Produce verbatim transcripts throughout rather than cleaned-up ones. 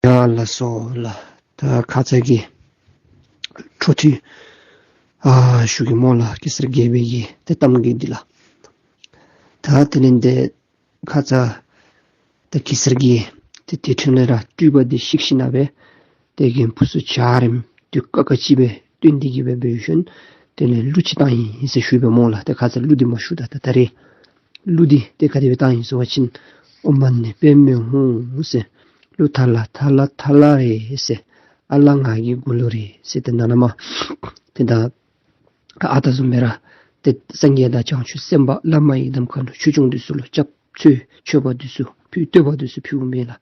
ཡ་ལགས་སོ་ལགས། ད་ཁ་ཙ་གི་འཕྲོ་མཐུད་ཨ་ཞུ་གེ་སྨོ་ལགས། གེ་སར་རྒྱལ་པོའི་གི་ཏེ་གཏམ་གྱི་འདི་ལགས། ད་དེ་ལས་ཏེ་ཁ་ཙ་ད་གེ་སར་གྱིས་ཏེ་དེ་འཕྲོ་ལས་ར་སྤྲུལ་པ་འདི་བཤིག་ཞིནམ་ལས་ཏེ་གི་བུ་ཚུ་འཇའ་རིསམོ་དུས་སྐབས་ཅིག་སྦེ་སྟོན་ཏེ་གི་སྦེ་འབད་ཞིནམ་དེ་ལས་གླུ་ཅིག་བཏང་ཡི་ཟེར་ཞུ་བས་སྨོ་ལགས། ཏེ་ཁ་ཙ་གླུ་འདི་མ་ཞུ་ད་ད་ད་རེས་གླུ་འདི་ཏེ་ག་དེ་སྦེ་བཏང་ཡི་ཟེར་བ་ཅིན། ཨོཾ་མ་ཎི་པདྨེ་ཧཱུྃ་ཟེར། གླུ་ཐ་ལ་ཐ་ལ་ཐ་ལ་རེད་ཟེར། ཨ་ལ་ང་གི་མགུ་ལོ་རེད་ཟེར། ཏེ་ནང་ན་མ་ཏེ་ད་ཨ་རྟག་བཟུམ་སྦེ་ར་ཏེ་སངས་རྒྱས་དང་བྱང་ཆུབ་སེམས་དཔའ་བླ་མ་ཡི་དམ་མཁའ་འགྲོ་ཆོས་སྐྱོང་འདི་ཚུ་ལུ་སྐྱབས་འཚོལ་མཆོད་པ་འདི་ཚུ་ཕུལ་བསྟོད་པ་འདི་ཚུ་ཕུལཝ་མས་ལགས།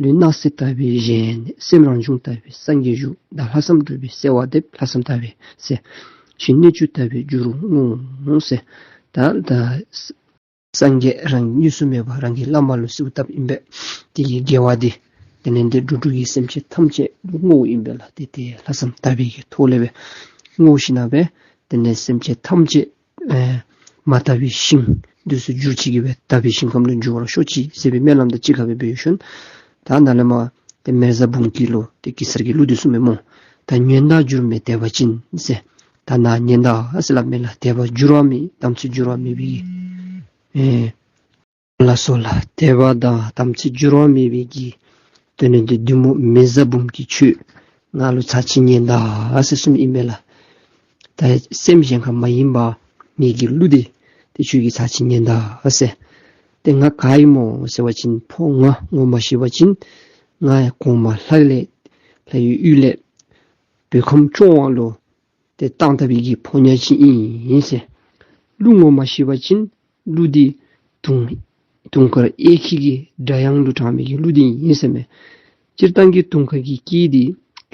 ལུས་སྣང་སྲིད་དག་པའི་གཞན་སེམས་རང་བྱུང་དག་པའི་སངས་རྒྱས་བཞུགས། བདག་ལྷག་བསམ་འགྲུབ་པའི་གསོལ་བ་འདེབས། ལྷག་བསམ་དག་པའི་ཟེར། ཕྱི་སྣོད་བཅུད་དག་པའི་རྒྱུ་རུ་བསྔོ་ཟེར། ད་ད་སངས་རྒྱས་རང་གཉིས་སུ་མེད་པ་རང་གི་བླ་མ་ལུ་གསོལཝ་བཏབ་ཨིན་པས། དེ་གི་དགེ་བ་འདི་དེ་ལས་ཏེ་འགྲོ་དྲུག་གི་སེམས་ཅན་ཐམས་ཅད་ལུ་བསྔོཝ་ཨིན་པས་ལགས། ཏེ་ཏེ་ལྷག་བསམ་དག་པའི་གི་ཐོག་ལས་སྦེ་བསྔོ་ཞིནམ་ལས་དེ་ལས་སེམས་ཅན་ཐམས་ཅད་ཨེ་མ་དག་པའི་ཞིང་འདི་ཚུ་འགྱུར་ཅིག་གི་སྦེ་དག་པའི་ཞིང་ཁམས་ལུ་འགྱུར་བར་ཤོག་ཅིག་ཟེར་བའི་སྨོན་ལམ་དང་གཅིག་ཁར་སྦེ་འབད་ཞིནམ་ད་ནཱ་ལས་མར་ཏེ་མེ་བཟའ་འབུམ་སྐྱིད་ལུ་ཏེ་གེ་སར་གྱི་གླུ་འདི་གསུངམ་མས་སྨོ། ད་ཉོན་བདག་འགྱུར་མེད་དད་པ་ཅན་ཟེར། ད་ནཱ་ཉོན་བདག་ཟེར་སླབ་མས་ལགས། དད་པ་འགྱུར་བ་མེད་དམ་ཚིག་འགྱུར་བ་མེད་པའི་གི་ཨེ་ལགས་སོ་ལགས། དད་པ་དང་དམ་ཚིག་འགྱུར་བ་མེད་པའི་གི་དེ་ལས་ཏེ་བདུད་མོ་མེ་བཟའ་འབུམ་སྐྱིད་ཁྱོད་ང་ལུ་ཚར་གཅིག་ཉན་ད་ཟེར་གསུངམ་ཨིན་པས་ལགས། ད་སེམས་གཞན་ཁར་མ་ཡེངས་པར་ངེ་གི་གླུ་འདི་ཏེ་ཁྱོད་ཀྱིས་ཚར་གཅིག་ཉན་ད་ཟེར། ཏེ་ང་ག་ཨིན་སྨོ་ཟེར་བ་ཅིན་ཕོ་ང་ངོ་མ་ཤེས་པ་ཅིན་ང་གོང་མ་ལྷ་ལས་ལྷ་ཡི་ཡུལ་ལས་བོད་ཁམས་སྐྱོང་བ་ལུ་ཏེ་བཏང་བཏང་བའི་གི་ཕོ་ཉ་ཅིག་ཨིན་ཟེར། གླུ་ངོ་མ་ཤེས་པ་ཅིན་གླུ་འདི་དུང་དུང་དཀར་གཡས་འཁྱིལ་གྱི་སྒྲ་དབྱངས་ལུ་དྲངས་མི་གི་གླུ་འདི་ཨིན་ཟེར་མས། སྤྱིར་བཏང་གི་དུང་དཀར་གྱི་སྐད་འདི་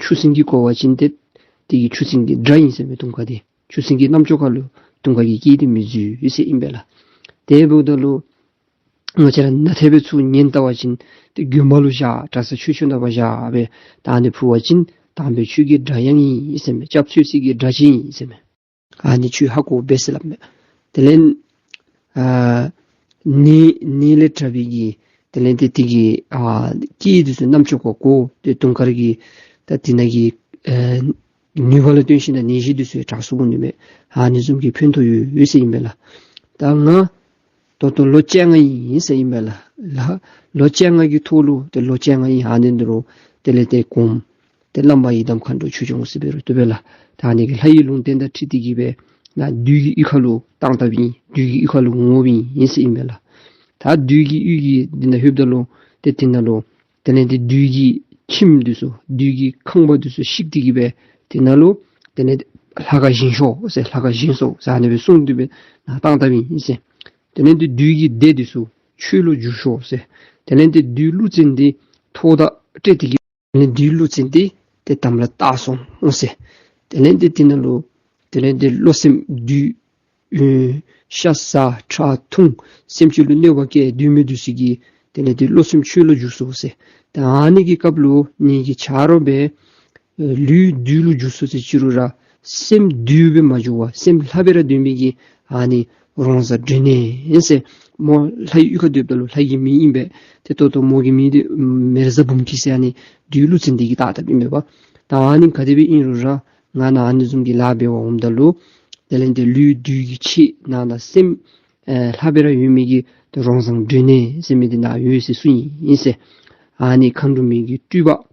ཆུ་སྲིན་གྱིས་གོ་བ་ཅིན་ཏེ་དེ་གི་ཆུ་སྲིན་གྱི་སྒྲ་ཨིན་ཟེར་མས། དུང་དཀར་འདི་ཆུ་སྲིན་གྱི་རྣམ་ཅོ་ཁ་ལུ་དུང་དཀར་གྱི་སྐད་འདི་མི་འཛུལ་ཟེར་ཨིན་པས་ལགས། དེ་འབདཝ་ད་ལུ་ང་བཅས་ར་ནཱ་ཐད་སྦེ་ཚུར་ཉན་ལྟ་བ་ཅིན་ཏེ་དགོན་པ་ལུ་བཞག་གྲྭ་ས་ཆོས་ཆོས་ནང་པ་བཞག་སྦེ་ད་ཨ་ནི་ཕུལ་བ་ཅིན་དམ་པའི་ཆོས་ཀྱི་སྒྲ་དབྱངས་ཨིན་ཟེར་མས། སྐྱབས་འཚོལ་སའི་གི་སྒྲ་ཅིག་ཨིན་ཟེར་མས། ཨ་ནི་ཁྱོད་ཧ་གོ་པས་ཟེར་སླབ་མས། དེ་ལས་ཨ་ནི་ནི་ལས་དྲག་པའི་གི་དེ་ལས་ཏེ་དེ་གི་ཨ་སྐད་འདི་ཚུ་རྣམ་ཅོ་ཁར་གོ། ཏེ་དུང་དཀར་གྱི་ད་དེ་ནང་གི་ཨ་ནུས་པ་ལུ་བརྟེན་ཞིནམ་ལས་ནད་གཞི་འདི་ཚུ་དྲག་སོང་ནི་མས། ཨ་ནི་བཟུམ་གྱི་ཕན་ཐོགས་ཡོད་ཡོད་ཟེར་ཨིན་པས་ལགས། ད་ང་ད་ལྟོ་ལོ་བཅོ་ལྔ་ཨིན་ཟེར་ཨིན་པས་ལགས། ལགས་ལོ་བཅོ་ལྔ་གི་ཐོག་ལུ་ཏེ་ལོ་བཅོ་ལྔ་ཨིན། ཨ་ནི་འདི་རུ་དེ་ལས་ཏེ་གོངམ་ཏེ་བླ་མ་ཡི་དམ་མཁའ་འགྲོ་ཆོས་སྐྱོང་ཟེར་འབད་རུང་བཏུབ་པས་ལགས། ད་ཨ་ནི་གི་ལྷ་ཡི་ལུང་བསྟན་དང་འཁྲིལ་ཏེ་གི་སྦེ་ནཱ་བདུད་ཀྱི་གཡུས་ཁ་ལུ་བཏང་བཏངམ་ཨིན། བདུད་ཀྱི་གཡུས་ཁ་ལུ་བསྔོཝ་ཨིན་ཟེར་ཨིན་པས་ལགས། ད་བདུད་ཀྱི་གཡུས་ཀྱི་འདི་ནང་ལྷོདཔ་ད་ལུ་ཏེ་དེ་ནང་ལུ་དེ་ལས་ཏེ་བདུད་ཀྱི་ཁྱིམ་འདི་ཚུ་བདུད་ཀྱི་ཁང་པ་འདི་ཚུ་བཤིག་སྟེ་གི་སྦེ་དེ་ནང་ལུ་དེ་ལས་ཏེ་ལྷ་ཁང་བཞེངས་ཤོག་ཟེར་ལྷ་ཁང་བཞེངས་སོ་ཟེར་ཨ་ནི་སྦེ་གསུངས་ཏེ་སྦེ་ནཱ་བཏང་བཏངམ་ཨིན་ཟེར། དེ་ལས་ཏེ་བདུད་ཀྱི་སྡེ་འདི་ཚུ་ཆོས་ལུ་བསྒྱུར་ཤོག་ཟེར། དེ་ལས་ཏེ་བདུད་ཀླུ་བཙན་འདི་ཐོག་ཐག་སྤྲད་དེ་གི་དེ་ལས་བདུད་ཀླུ་བཙན་འདི་ཏེ་དམ་ལ་བཏགས་སོང་ཟེར། དེ་ལས་ཏེ་དེ་ནང་ལུ་དེ་ལས་ཏེ་བློ་སེམས་བདུད་ཨེ་ཤ་ཟ་ཁྲག་འཐུང་སེམས་ཅན་ལུ་གནོད་པ་བཀལ་བདུད་མི་འདི་ཚུ་གི་དེ་ལས་ཏེ་བློ་སེམས་ཆོས་ལུ་བསྒྱུར་སོ་ཟེར། ད་ཨ་ནི་གི་སྐབས་ལུ་ངེ་གི་ཆ་རོགས་སྦེ་ལུས་བདུད་ལུ་འགྱུར་སོ་ཟེར་ཅི་རུང་ར་སེམས་བདུད་སྦེ་མ་འགྱུར་བར་སེམས་ལྷ་སྦེ་ར་སྡོད་མི་གི་ཨ་ནི་རོང་བཟའ་འབྲུ་ནད་ཟེར་མོ་ལྷ་ཡི་གཡུས་ཁར་སྡོདཔ་ད་ལུ་ལྷ་གི་མིང་ཨིན་པས། ཏེ་ད་ལྟོ་མོ་གི་མིང་འདི་མེ་བཟའ་འབུམ་སྐྱིད་ཟེར་ཨ་ནི་བདུད་ཀླུ་བཙན་འདི་གིས་བཏགས་བཏགསཔ་ཨིན་པས་པ། ད་ཨ་ནི་ག་དེ་སྦེ་ཨིན་རུང་ར་ང་ནཱ་ཨ་ནི་བཟུམ་གྱི་ལཱ་འབད་བར་འོངམ་ད་ལུ་དེ་ལས་ཏེ་ལུས་བདུད་ཀྱི་ཕྱི་ནང་ན་སེམས་ཨེ་ལྷ་སྦེ་ར་ཡོད་མི་གི་ཏེ་རོང་བཟའ་འབྲུ་ནད་ཟེར་མི་འདི་ནཱ་ཡོད་ཟེར་གསུངས་ཡི་ཟེར། ཨ་ནི་མཁའ་འགྲོ་མའི་གི་སྤྲུལ་པ་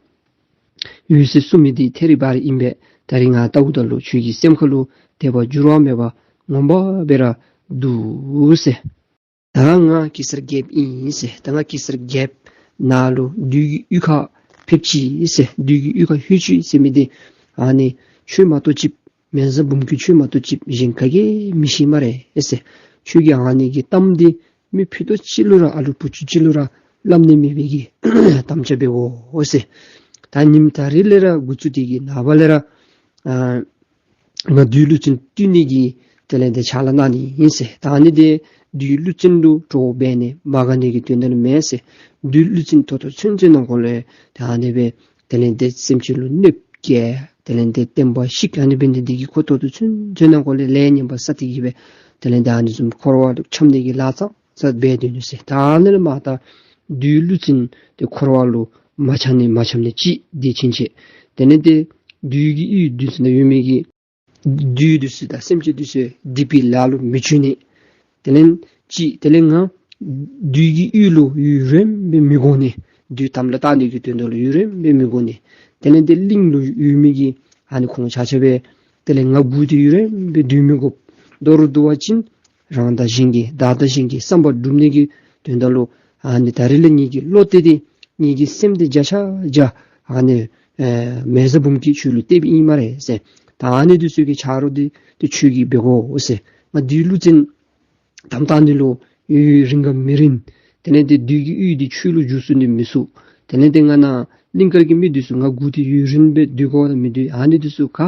ཡོད་ཟེར་གསུངས་མི་འདི་ཐད་རི་བ་རི་ཨིན་པས། ད་རིས་ང་བལྟཝ་ད་ལུ་ཁྱོད་ཀྱི་སེམས་ཁ་ལུ་དད་པ་འགྱུར་བ་མེད་པ་ངོ་མ་སྦེ་ར་འདུག་ཟེར། ད་ང་གེ་སར་རྒྱལཔོ་ཨིན་ཟེར། ད་ང་གེ་སར་རྒྱལཔོ་ནཱ་ལུ་བདུད་ཀྱི་གཡུས་ཁར་ཕེབས་ཅི་ཟེར། བདུད་ཀྱི་གཡུས་ཁར་ལྷོད་ཅི་ཟེར་མི་འདི་ཨ་ནི་ཁྱོད་མ་གཏོགས་ཅིག་མེ་བཟའ་འབུམ་སྐྱིད་ཁྱོད་མ་གཏོགས་ཅིག་གཞན་ག་གིས་མི་ཤེས་སྨ་རེ་ཟེར། ཁྱོད་ཀྱི་ཨ་ནི་གི་གཏམ་འདི་མི་ཕུད་རྡོག་གཅིག་ལུ་ར་ཨ་ལུ་བུ་ཆུང་གཅིག་ལུ་ར་སླབ་ནི་མེད་པའི་གི་དམ་བཅའ་འབད་དགོ་ཟེར། ད་ཉིནམ་ད་རིས་ལས་ར་འགོ་བཙུགས་ཏེ་གི་ནངས་པ་ལས་ར་ཨ་ང་བདུད་ཀླུ་བཙན་བཏུལ་ནི་གི་དེ་ལས་ཏེ་ཕྱག་ལཱ་གནང་ནི་ཨིན་ཟེར། ད་ཨ་ནི་འདི་བདུད་ཀླུ་བཙན་ལུ་གྲོགས་འབད་ནི་མ་དགའ་ནི་གི་དོན་དག་ལུ་མེན་ཟེར། བདུད་ཀླུ་བཙན་ད་ལྟོ་ཚུན་ཚོད་ནང་འཁོད་ལས་ད་ཨ་ནི་སྦེ་དེ་ལས་ཏེ་སེམས་ཅན་ལུ་གནོདཔ་བཀལ་དེ་ལས་ཏེ་བསྟན་པ་བཤིག་ཨ་ནི་འབད་ནི་འདི་གིས་ཁོ་ད་ལྟོ་ཚུན་ཚོད་ནང་འཁོད་ལས་ལས་ངན་པ་བསགས་ཏེ་གི་སྦེ་དེ་ལས་ཏེ་ཨ་ནི་བཟུམ་འཁོར་བ་ལུ་འཁྱམས་ནི་གི་ལཱ་ཙང་ཙང་འབད་སྡོད་ནུག་ཟེར། ད་ཨ་ནི་ལས་མར་ད་བདུད་ཀླུ་བཙན་འདི་འཁོར་བ་ལུ་ མ་འཆམ་ནི་མ་འཆམ་ནི་ཅིག་འདི་ཕྱིན་ཆད། དེ་ལས་ཏེ་བདུད་ཀྱི་ཡུལ་འདི་ཚུ་ནང་ཡོད་མི་གི་བདུད་འདི་ཚུ་དང་སེམས་ཅན་འདི་ཚུ་སྡིག་པའི་ལཱ་ལུ་མི་འཇུག་ནི། དེ་ལས་ཅིག་དེ་ལས་ང་བདུད་ཀྱི་ཡུལ་ལུ་ཡུན་རིངམོ་སྦེ་མི་འགོར་ནི། བདུད་དམ་ལ་བཏགས་ནི་གི་དོན་དག་ལུ་ཡུན་རིངམོ་སྦེ་མི་འགོར་ནི། དེ་ལས་ཏེ་གླིང་ལུ་ཡོད་མི་གི་ཨ་ནི་ཁོང་ཆ་ཁྱབ་སྦེ་དེ་ལས་ང་སྒུག་སྟེ་ཡུན་རིངམོ་སྦེ་སྡོད་མི་དགོ། མདོར་བསྡུ་བ་ཅིན་རང་དང་གཞན་གྱི་བདག་དང་གཞན་གྱི་བསམ་པ་འགྲུབ་ནི་གི་དོན་དག་ལུ་ཨ་ནི་ད་རིས་ལས་ངེ་གི་བློ་གཏད་དེ་ངེ་གི་སེམས་འདི་བརྒྱ་ཆ་བརྒྱ་ཨ་ནི་ཨེ་མེ་བཟའ་འབུམ་སྐྱིད་ཁྱོད་ལུ་གཏདཔ་ཨིན་སྨ་རེ་ཟེར། ད་ཨ་ནི་འདི་ཚུ་གི་ཆ་རོགས་འདི་ཏེ་ཁྱོད་ཀྱིས་འབད་དགོ་ཟེར། ང་བདུད་ཀླུ་བཙན་དམ་བཏགས་ནི་ལུ་ཡུན་རིང་ག་མི་རིང་། དེ་ལས་ཏེ་བདུད་ཀྱི་ཡུལ་འདི་ཁྱོད་ལུ་འཇུག་ཚུགས་ནི་མི་ཚུགས། དེ་ལས་ཏེ་ང་ནཱ་གླིང་དཀར་གྱི་མི་འདི་ཚུ་ང་སྒུག་སྟེ་ཡུན་རིངམོ་སྦེ་སྡོད་དགོཔ་དང་མི་སྡོད། ཨ་ནི་འདི་ཚུ་ག་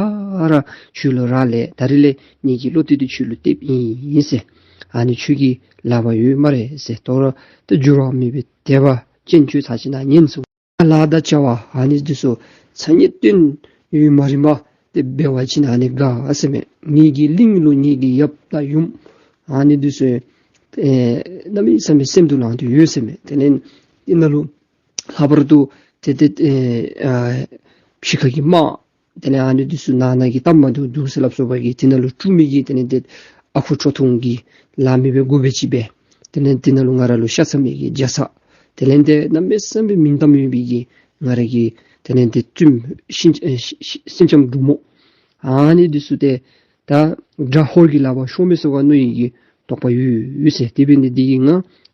ར་ཁྱོད་ལུ་རག་ལས། ད་རིས་ལས་ངེ་གི་བློ་གཏད་དེ་ཁྱོད་ལུ་གཏདཔ་ཨིན་ཟེར། ཨ་ནི་ཁྱོད་ཀྱི་ལག་པར་ཡོད་སྨ་རེ་ཟེར། དོ་རུང་ཏེ་འགྱུར་བ་མེད་པའི་དད་པ་ཅན་ཁྱོད་ཚར་གཅིག་ནཱ་ཉན་ཚུགས། ལཱ་དང་བྱ་བ་ཨ་ནི་འདི་ཚུ་ཚར་གཉིས་སྟོན་ཡུན་མ་རིངམ་ཏེ་འབད་བ་ཅིན་ཨ་ནི་དགའ་ཟེར་མས། ངེ་གི་གླིང་ལུ་ངེ་གི་ཡབ་དང་ཡུམ་ཨ་ནི་འདི་ཚུ་ཨེ་གནམ་མེད་ས་མེད་སེམས་སྡུག་ལངས་ཏེ་ཡོད་ཟེར་མས། དེ་ལས་ཨ་ནཱ་ལུ་ལྷག་པར་དུ་ཏེ་ཏེ་ཨེ་ཨ་ཕྱི་ཁ་གི་དམག་དེ་ལས་ཨ་ནི་འདི་ཚུ་ནང་ན་གི་སྟབས་མ་བདེཝ་འདུག་ཟེར་སླབ་སོང་བ་གི་དེ་ནང་ལུ་དཀྲུག་མི་གི་དེ་ལས་ཏེ་ཨ་ཁུ་ཁྲོ་ཐུང་གི་ལཱ་མེད་པའི་འགོ་འབད་ཅི་འབད། དེ་ལས་དེ་ནང་ལུ་ང་ར་ལུ་ཤ་ཚ་མི་གི་རྒྱ་ཚ། དེ་ལས་ཏེ་གནམ་མེད་ས་མེད་མིང་གཏམ་ཡོད་པའི་གི་ང་ར་གི་དེ་ལས་ཏེ་བཙུནམོ་ཤིང་ཨེ་ཤི་ཤི་སེང་ལྕམ་འབྲུག་མོ། ཨ་ནི་འདི་ཚུ་ཏེ་ད་དགྲ་ཧོར་གྱི་ལག་པར་ཤོར་མི་ཚུགས་ག་མནོ་ནི་གི་དོགས་པ་ཡོད་ཟེར། དེ་འབད་ནི་འདི་གིས་ང་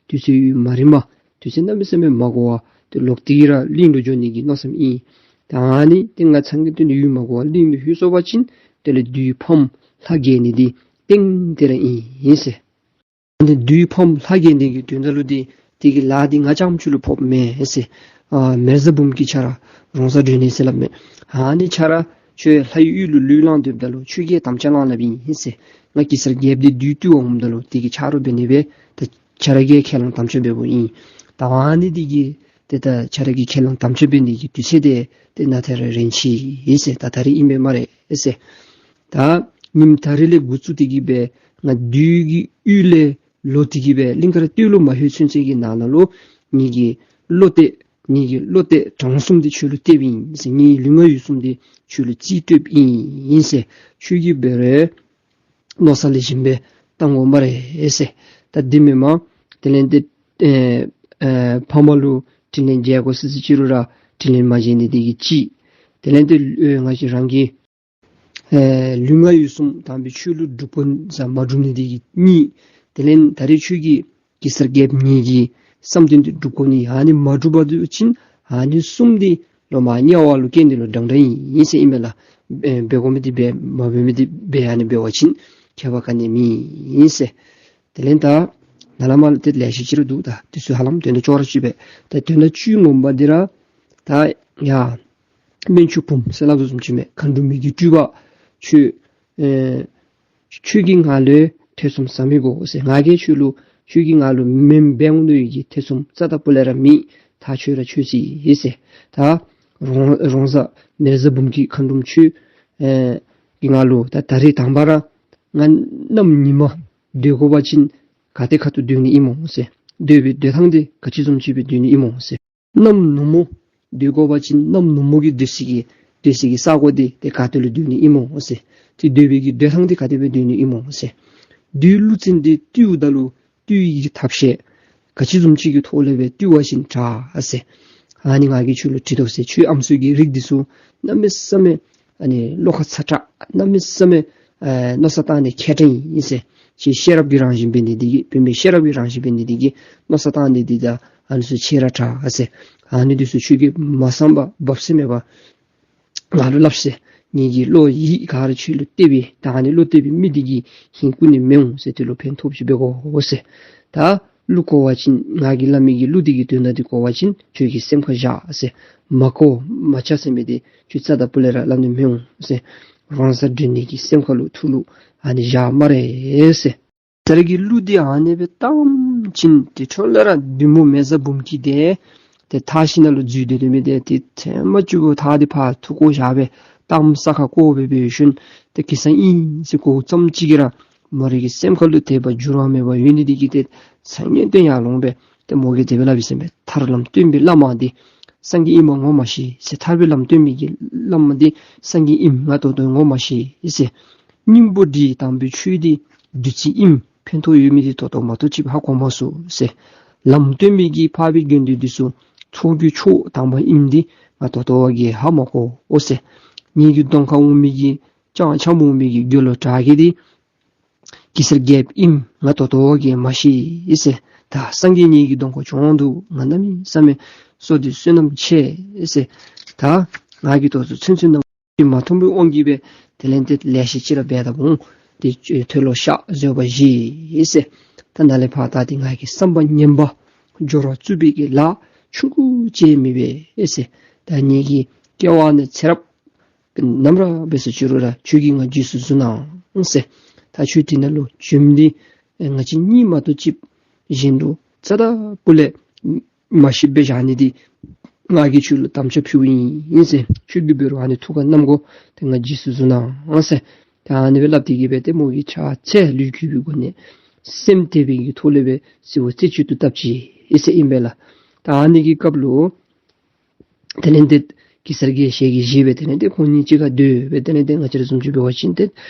དུས་ཚོད་ཡུན་མ་རིངམ་དུས་ཚོད་གནམ་མེད་ས་མེད་མ་འགོར་བར་ཏེ་ལོག་སྟེ་གི་ར་གླིང་ལུ་འགྱོ་ནི་གི་མནོ་བསམ་ཨིན། ད་ཨ་ནི་ཏེ་ང་ཚང་གི་དོན་ཡུན་མ་འགོར་བར་གླིང་ལུ་ལྷོད་སོང་བ་ཅིན་དེ་ལས་བདུད་ཕམ་ལྷ་རྒྱལ་ནི་འདི་ཏན་ཏན་ར་ཨིན་ཟེར། ཨ་ནི་བདུད་ཕམ་ལྷ་རྒྱལ་ནི་གི་དོན་དག་ལུ་འདི་དེ་གི་ལཱ་འདི་ང་རྐྱངམ་ཅིག་ལུ་ཕོགཔ་མེན་ཟེར། ཨ་མེ་བཟའ་འབུམ་སྐྱིད་ཁྱོད་ར་རོང་བཟའ་སྒྲོན་ནེ་ཟེར་སླབ་མས། ཨ་ནི་ཁྱོད་ར་ཁྱོད་ལྷ་ཡུལ་ལུ་ལུས་བླངས་སྡོདཔ་ད་ལུ་ཁྱོད་ཀྱིས་དམ་བཅའ་བླངས་སླབ་ཨིན་ཟེར། ང་གེ་སར་རྒྱལཔོ་འདི་བདུད་བཏུལ་བར་འོངམ་ད་ལུ་དེ་གི་ཆ་རོགས་འབད་ནི་སྦེ་ད་ཁྱོད་ར་གིས་ཁས་བླངས་དམ་བཅའ་འབདཝ་ཨིན། ད་ཨ་ནི་འདི་གིས་ཏེ་ད་ཁྱོད་ར་གིས་ཁས་བླངས་དམ་བཅའ་འབད་ནི་གི་དུས་ཚོད་འདི་ཏེ་ནཱ་ཐད་ར་རན་ཅི་ཟེར། ད་ད་རིས་ཨིན་པས་སྨ་རེ་ཟེར། ད་ཉིནམ་ད་རིས་ལས་འགོ་བཙུགས་ཏེ་གི་སྦེ་ང་བདུད་ཀྱི་ཡུལ་ལས་ལོག་སྟེ་གི་སྦེ་གླིང་དཀར་སྟོད་ལུ་མ་ལྷོད་ཚུན་ཚོད་ཀྱི་ནང་ན་ལུ་ངེ་གི་བློ་གཏད་ངེ་གི་བློ་གཏད་དྲང་གསུམ་འདི་ཁྱོད་ལུ་གཏདཔ་ཨིན་ཟེར། ངེའི་ལུས་ངག་ཡིད་གསུམ་འདི་ཁྱོད་ལུ་རྩིས་སྤྲོདཔ་ཨིན་ཟེར། ཁྱོད་ཀྱིས་འབད་རུང་མནོ་བསམ་ལེགས་ཤོམ་སྦེ་བཏང་དགོ་སྨ་རེ་ཟེར། ད་འདི་མེན་མས། དེ་ལས་ཏེ་ཨེ་ཨེ་ཕ་མ་ལུ་དྲིན་ལན་འཇལ་དགོ་ཟེར་ཟེར་ཅི་རུང་ར་དྲིན་ལན་མ་འཇལ་ནི་འདི་གིས་གཅིག། དེ་ལས་ཏེ་ཨེ་ང་བཅས་རང་གི་ཨེ་ལུས་ངག་ཡིད་གསུམ་དམ་པའི་ཆོས་ལུ་སྒྲུབ་དགོ་ཟེར་མ་སྒྲུབ་ནི་འདི་གིས་གཉིས། དེ་ལས་ད་རིས་ཁྱོད་ཀྱིས་གེ་སར་རྒྱལཔོ་ངེ་གི་བསམ་དོན་འདི་སྒྲུབ་དགོ་ནི། ཨ་ནི་མ་སྒྲུབ་པ་འདུག་ཅིན་ཨ་ནི་གསུམ་འདི་ལོག་མར་དམྱལ་བ་ལུ་སྐྱེ་ནི་ལུ་འདྲན་འདྲ་ཨིན་ཟེར་ཨིན་མས་ལགས། ཨེ་འབད་དགོ་མི་འདི་འབད་མ་འབད་མི་འདི་འབད་ཨ་ནི་འབད་བ་ཅིན་ཁྱད་པར་ག་ནི་མེད་ཟེར། དེ་ལས་ད་ནཱ་ལས་མར་ལས་ཏེ་ལེ་ཤ་ཅིག་ར་འདུག། ད་འདི་ཚུ་ཧ་ལམ་དོན་དག་ཅོག་ར་གཅིག་པས། ད་དོན་དག་བཅུ་ངོ་མ་འདི་ར་ད་ཡ་སྨན་ཆུང་བུམོ་ཟེར་སླབ་དོ་བཟུམ་ཅིག་མས། མཁའ་འགྲོ་མའི་གི་སྤྲུལ་པ་ཁྱོད་ཨེ་ཁྱོད་ཀྱིས་ང་ལུ་ཐེ་ཚོམ་ཟ་མི་དགོ་ཟེར། ང་གིས་ཁྱོད་ལུ་ཁྱོད་ཀྱིས་ང་ལུ་མེ་འབར་འོང་ནི་གི་ཐེ་ཚོམ་རྩ་དང་སྤུ་ལས་ར་མེད། ད་ཁྱོད་ར་ཁྱོད་ཅིག་ཟེར། ད་རོང་རོང་བཟའ་མེ་བཟའ་འབུམ་སྐྱིད་མཁའ་འགྲོམ་ཁྱོད་ཨེ་ཀྱིས་ང་ལུ་ད་ད་རིས་དང་པ་ར་ང་གནམ་ཉིན་མ་སྡོད་དགོ་པ་ཅིན་ག་ཏེ་ཁ་ཐུག་སྡོད་ནི་ཨིན་མོ་ཟེར། སྡོད་པའི་སྡོད་ཐངས་འདི་ག་ཅི་བཟུམ་ཅིག་སྦེ་སྡོད་ནི་ཨིན་མོ་ཟེར། གནམ་ནུབ་མོ་སྡོད་དགོ་པ་ཅིན་གནམ་ནུབ་མོ་གི་སྡོད་ས་གི་སྡོད་ས་གི་ས་གོ་འདི་ཏེ་ག་ཏེ་ལུ་སྡོད་ནི་ཨིན་མོ་ཟེར། ཏེ་སྡོད་པའི་གི་སྡོད་ཐངས་འདི་ག་དེ་སྦེ་སྡོད་ནི་ཨིན་མོ་ཟེར། བདུད་ཀླུ་བཙན་འདི་བཏུལཝ་ད་ལུ་བཏུལ་ནི་གི་ཐབས་ཤེས་ག་ཅི་བཟུམ་ཅིག་གི་ཐོག་ལས་སྦེ་བཏུལ་བ་ཅིན་དྲག་ཟེར། ཨ་ནི་ང་གིས་ཁྱོད་ལུ་དྲི་དོ་ཟེར། ཁྱོད་ཨམ་སྲུ་གི་རིགས་འདི་ཚུ་གནམ་མེད་ས་མེད་ཨ་ནི་བློ་ཁ་ཚ་དྲགས་གནམ་མེད་ས་མེད་ཨེ་མནོ་བསམ་བཏང་ནི་མཁས་དྲགས་ཨིན་ཟེར། ཁྱོད་ཤེས་རབ་ཀྱི་རང་བཞིན་འབད་ནི་འདི་གིས་བུད་མེད་ཤེས་རབ་ཀྱི་རང་བཞིན་འབད་ནི་འདི་གིས་མནོ་བསམ་བཏང་ནི་འདི་དང་ཨ་ནི་ཚུ་ཆེ་ར་དྲག་ཟེར། ཨ་ནི་འདི་ཚུ་ཁྱོད་ཀྱིས་མ་བསམ་པར་འབབ་ས་མེད་པར་ང་ལུ་སླབ་ཟེར། ངེ་གི་བློ་ཡིད་ག་ར་ཁྱོད་ལུ་གཏད་པའི་ད་ཨ་ནི་བློ་གཏད་པའི་མི་འདི་གིས་ཧིང་བཀུག་ནི་མི་འོང་ཟེར། དེ་ལུ་ཕན་ཐོགས་ཅིག་འབད་དགོ་ཟེར། ད་གླུ་གོ་བ་ཅིན་ང་གིས་སླབ་མི་གི་གླུ་འདི་གི་དོན་དག་འདི་གོ་བ་ཅིན་ཁྱོད་ཀྱིས་སེམས་ཁར་བཞག་ཟེར། མ་གོ་མ་ཆགས་ཟེར་མི་འདི་ཁྱོད་རྩ་དང་སྤུ་ལས་ར་སླབ་ནི་མི་འོང་ཟེར། རོང་བཟའ་སྒྲོན་ནེ་གི་སེམས་ཁ་ལུ་ཐུགས་ལུ་ཨ་ནི་བཞག་སྨ་རེ་ཟེར། ད་རིས་ཀྱི་གླུ་འདི་ཨ་ནི་སྦེ་བཏངམ་ཅིག་ཏེ་འཕྲོ་ལས་ར་བདུད་མོ་མེ་བཟའ་འབུམ་སྐྱིད་འདི་ཏེ་ཐགས་ཤིང་ནང་ལུ་འཛུལ་སྡོད་སྡོད་མི་འདི་ཏེ་ཚལ་མ་བཅུ་པོ་ཐགས་འདི་ཕར་འཐུ་བཀོ་བཞག་སྦེ་གཏམ་ས་ཁར་བཀོ་སྦེ་འབད་ཞིནམ་ཏེ་གེ་སར་ཨིན་ཟེར་གོཝ་ཙམ་ཅིག་གིས་ར་མོ་རའི་གི་སེམས་ཁ་ལུ་དད་པ་འགྱུར་བ་མེད་པར་ཡོད་ནི་འདི་གིས་ཏེ་ཚ་ངན་སྟོན་ཡར་ལོངས་སྦེ་ཏེ་མོ་གིས་དེ་སྦེ་སླབ་ཡི་ཟེར་མས། ཐར་ལམ་སྟོན་པའི་བླ་མ་འདི་ སངས་རྒྱས་ཨིནམ་ངོ་མ་ཤེས་ཟེར། ཐར་པའི་ལམ་སྟོན་མི་གི་བླ་མ་འདི་སངས་རྒྱས་ཨིནམ་ང་ད་ལྟོ་ངོ་མ་ཤེས་ཟེར། སྙིང་པོ་འདི་དམ་པའི་ཆོས་འདི་བདུད་རྩི་ཨིནམ་ཕན་ཐོགས་ཡོད་མི་འདི་ད་ལྟོ་མ་གཏོགས་ཅིག་ཧ་གོ་མ་ཚུགས་ཟེར། ལམ་སྟོན་མི་གི་འཕགས་པའི་དགེ་འདུན་འདི་ཚུ་ཚོགས་ཀྱི་མཆོག་དམ་པ་ཨིནམ་འདི་ང་ད་ལྟོ་བ་གིས་ཧ་མ་གོ་འོང་ཟེར། ངེ་གི་གདོང་ཁར་འོང་མི་གི་ཅང་འཆམ་འོང་མི་གི་དགེ་སློང་དྲག་གི་འདི་གེ་སར་རྒྱལཔོ་ཨིནམ་ང་ད་ལྟོ་བ་གིས་མ་ཤེས་ཟེར། ད་སངས་རྒྱས་ངེ་གི་གདོང་ཁར་བྱོན་འདུག། ང་གནམ་མེད་ས་མེད་བསོད་བདེ་བསོད་ནམས་ཆེ་ཟེར། ད་ང་གིས་ད་ལྟོ་ཚུན་ཚོད་ནམ་མ་མཐོང་བའི་དབང་གིས་སྦེ་དེ་ལས་ཏེ་ལེ་ཤ་ཅིག་ར་འབད་དོ་འོང་། ཏེ་མཐོལ་ལོ་བཤགས་བཟོད་པ་བཞེས་ཟེར། ད་ནཱ་ལས་ཕར་ད་ཏེ་ང་གི་བསམ་པ་ངན་པ་སྦྱོར་བ་རྩུབ་པའི་གི་ལཱ་ཆུང་ཀུ་ཅིག་མི་འབད་ཟེར། ད་ངེ་གི་སྐྱེ་བ་ནས་ཚེ་རབས་ནམ་ར་འབད་སོ་ཅི་རུང་ར་ཁྱོད་ཀྱིས་ང་རྗེས་སུ་བཟུང་གནང་ཟེར། ད་ཁྱོད་དེ་ནང་ལུ་བྱོནམ་འདི་ང་བཅས་གཉིས་མ་གཏོགས་ཅིག་གཞན་ལུ་རྩ་དང་སྤུ་ལས་མ་ཤེསཔ་སྦེ་བཞག་ནི་འདི་ང་གིས་ཁྱོད་ལུ་དམ་བཅའ་ཕུལཝ་ཨིན་ཟེར། ཁྱོད་ཀྱིས་འབད་རུང་ཨ་ནི་ཐུགས་ཁར་བསྣམ་དགོ། ཏེ་ང་རྗེས་སུ་བཟུང་གནང་ཟེར། ད་ཨ་ནི་སྦེ་སླབ་སྟེ་གི་སྦེ་ཏེ་མོ་གིས་ཕྱག་འཚལ་ལུས་གུས་པའི་སྒོ་ནས་སེམས་དད་པའི་གི་ཐོག་ལས་སྦེ་གསོལ་བ་རྩེ་གཅིག་ཏུ་བཏབ་ཅི་ཟེར་ཨིན་པས་ལགས། ད་ཨ་ནི་གི་སྐབས་ལུ་དེ་ལས་ཏེ་གེ་སར་རྒྱལཔོ་ཞལ་གྱིས་བཞེས་སྦེ་དེ་ལས་ཏེ་ཁོང་གཉིས་གཅིག་ཁར་སྡོད་སྦེ་དེ་ལས་ཏེ་ང་བཅས་ར་བཟུམ་ཅིག་འབད་བ་ཅིན་ཏེ་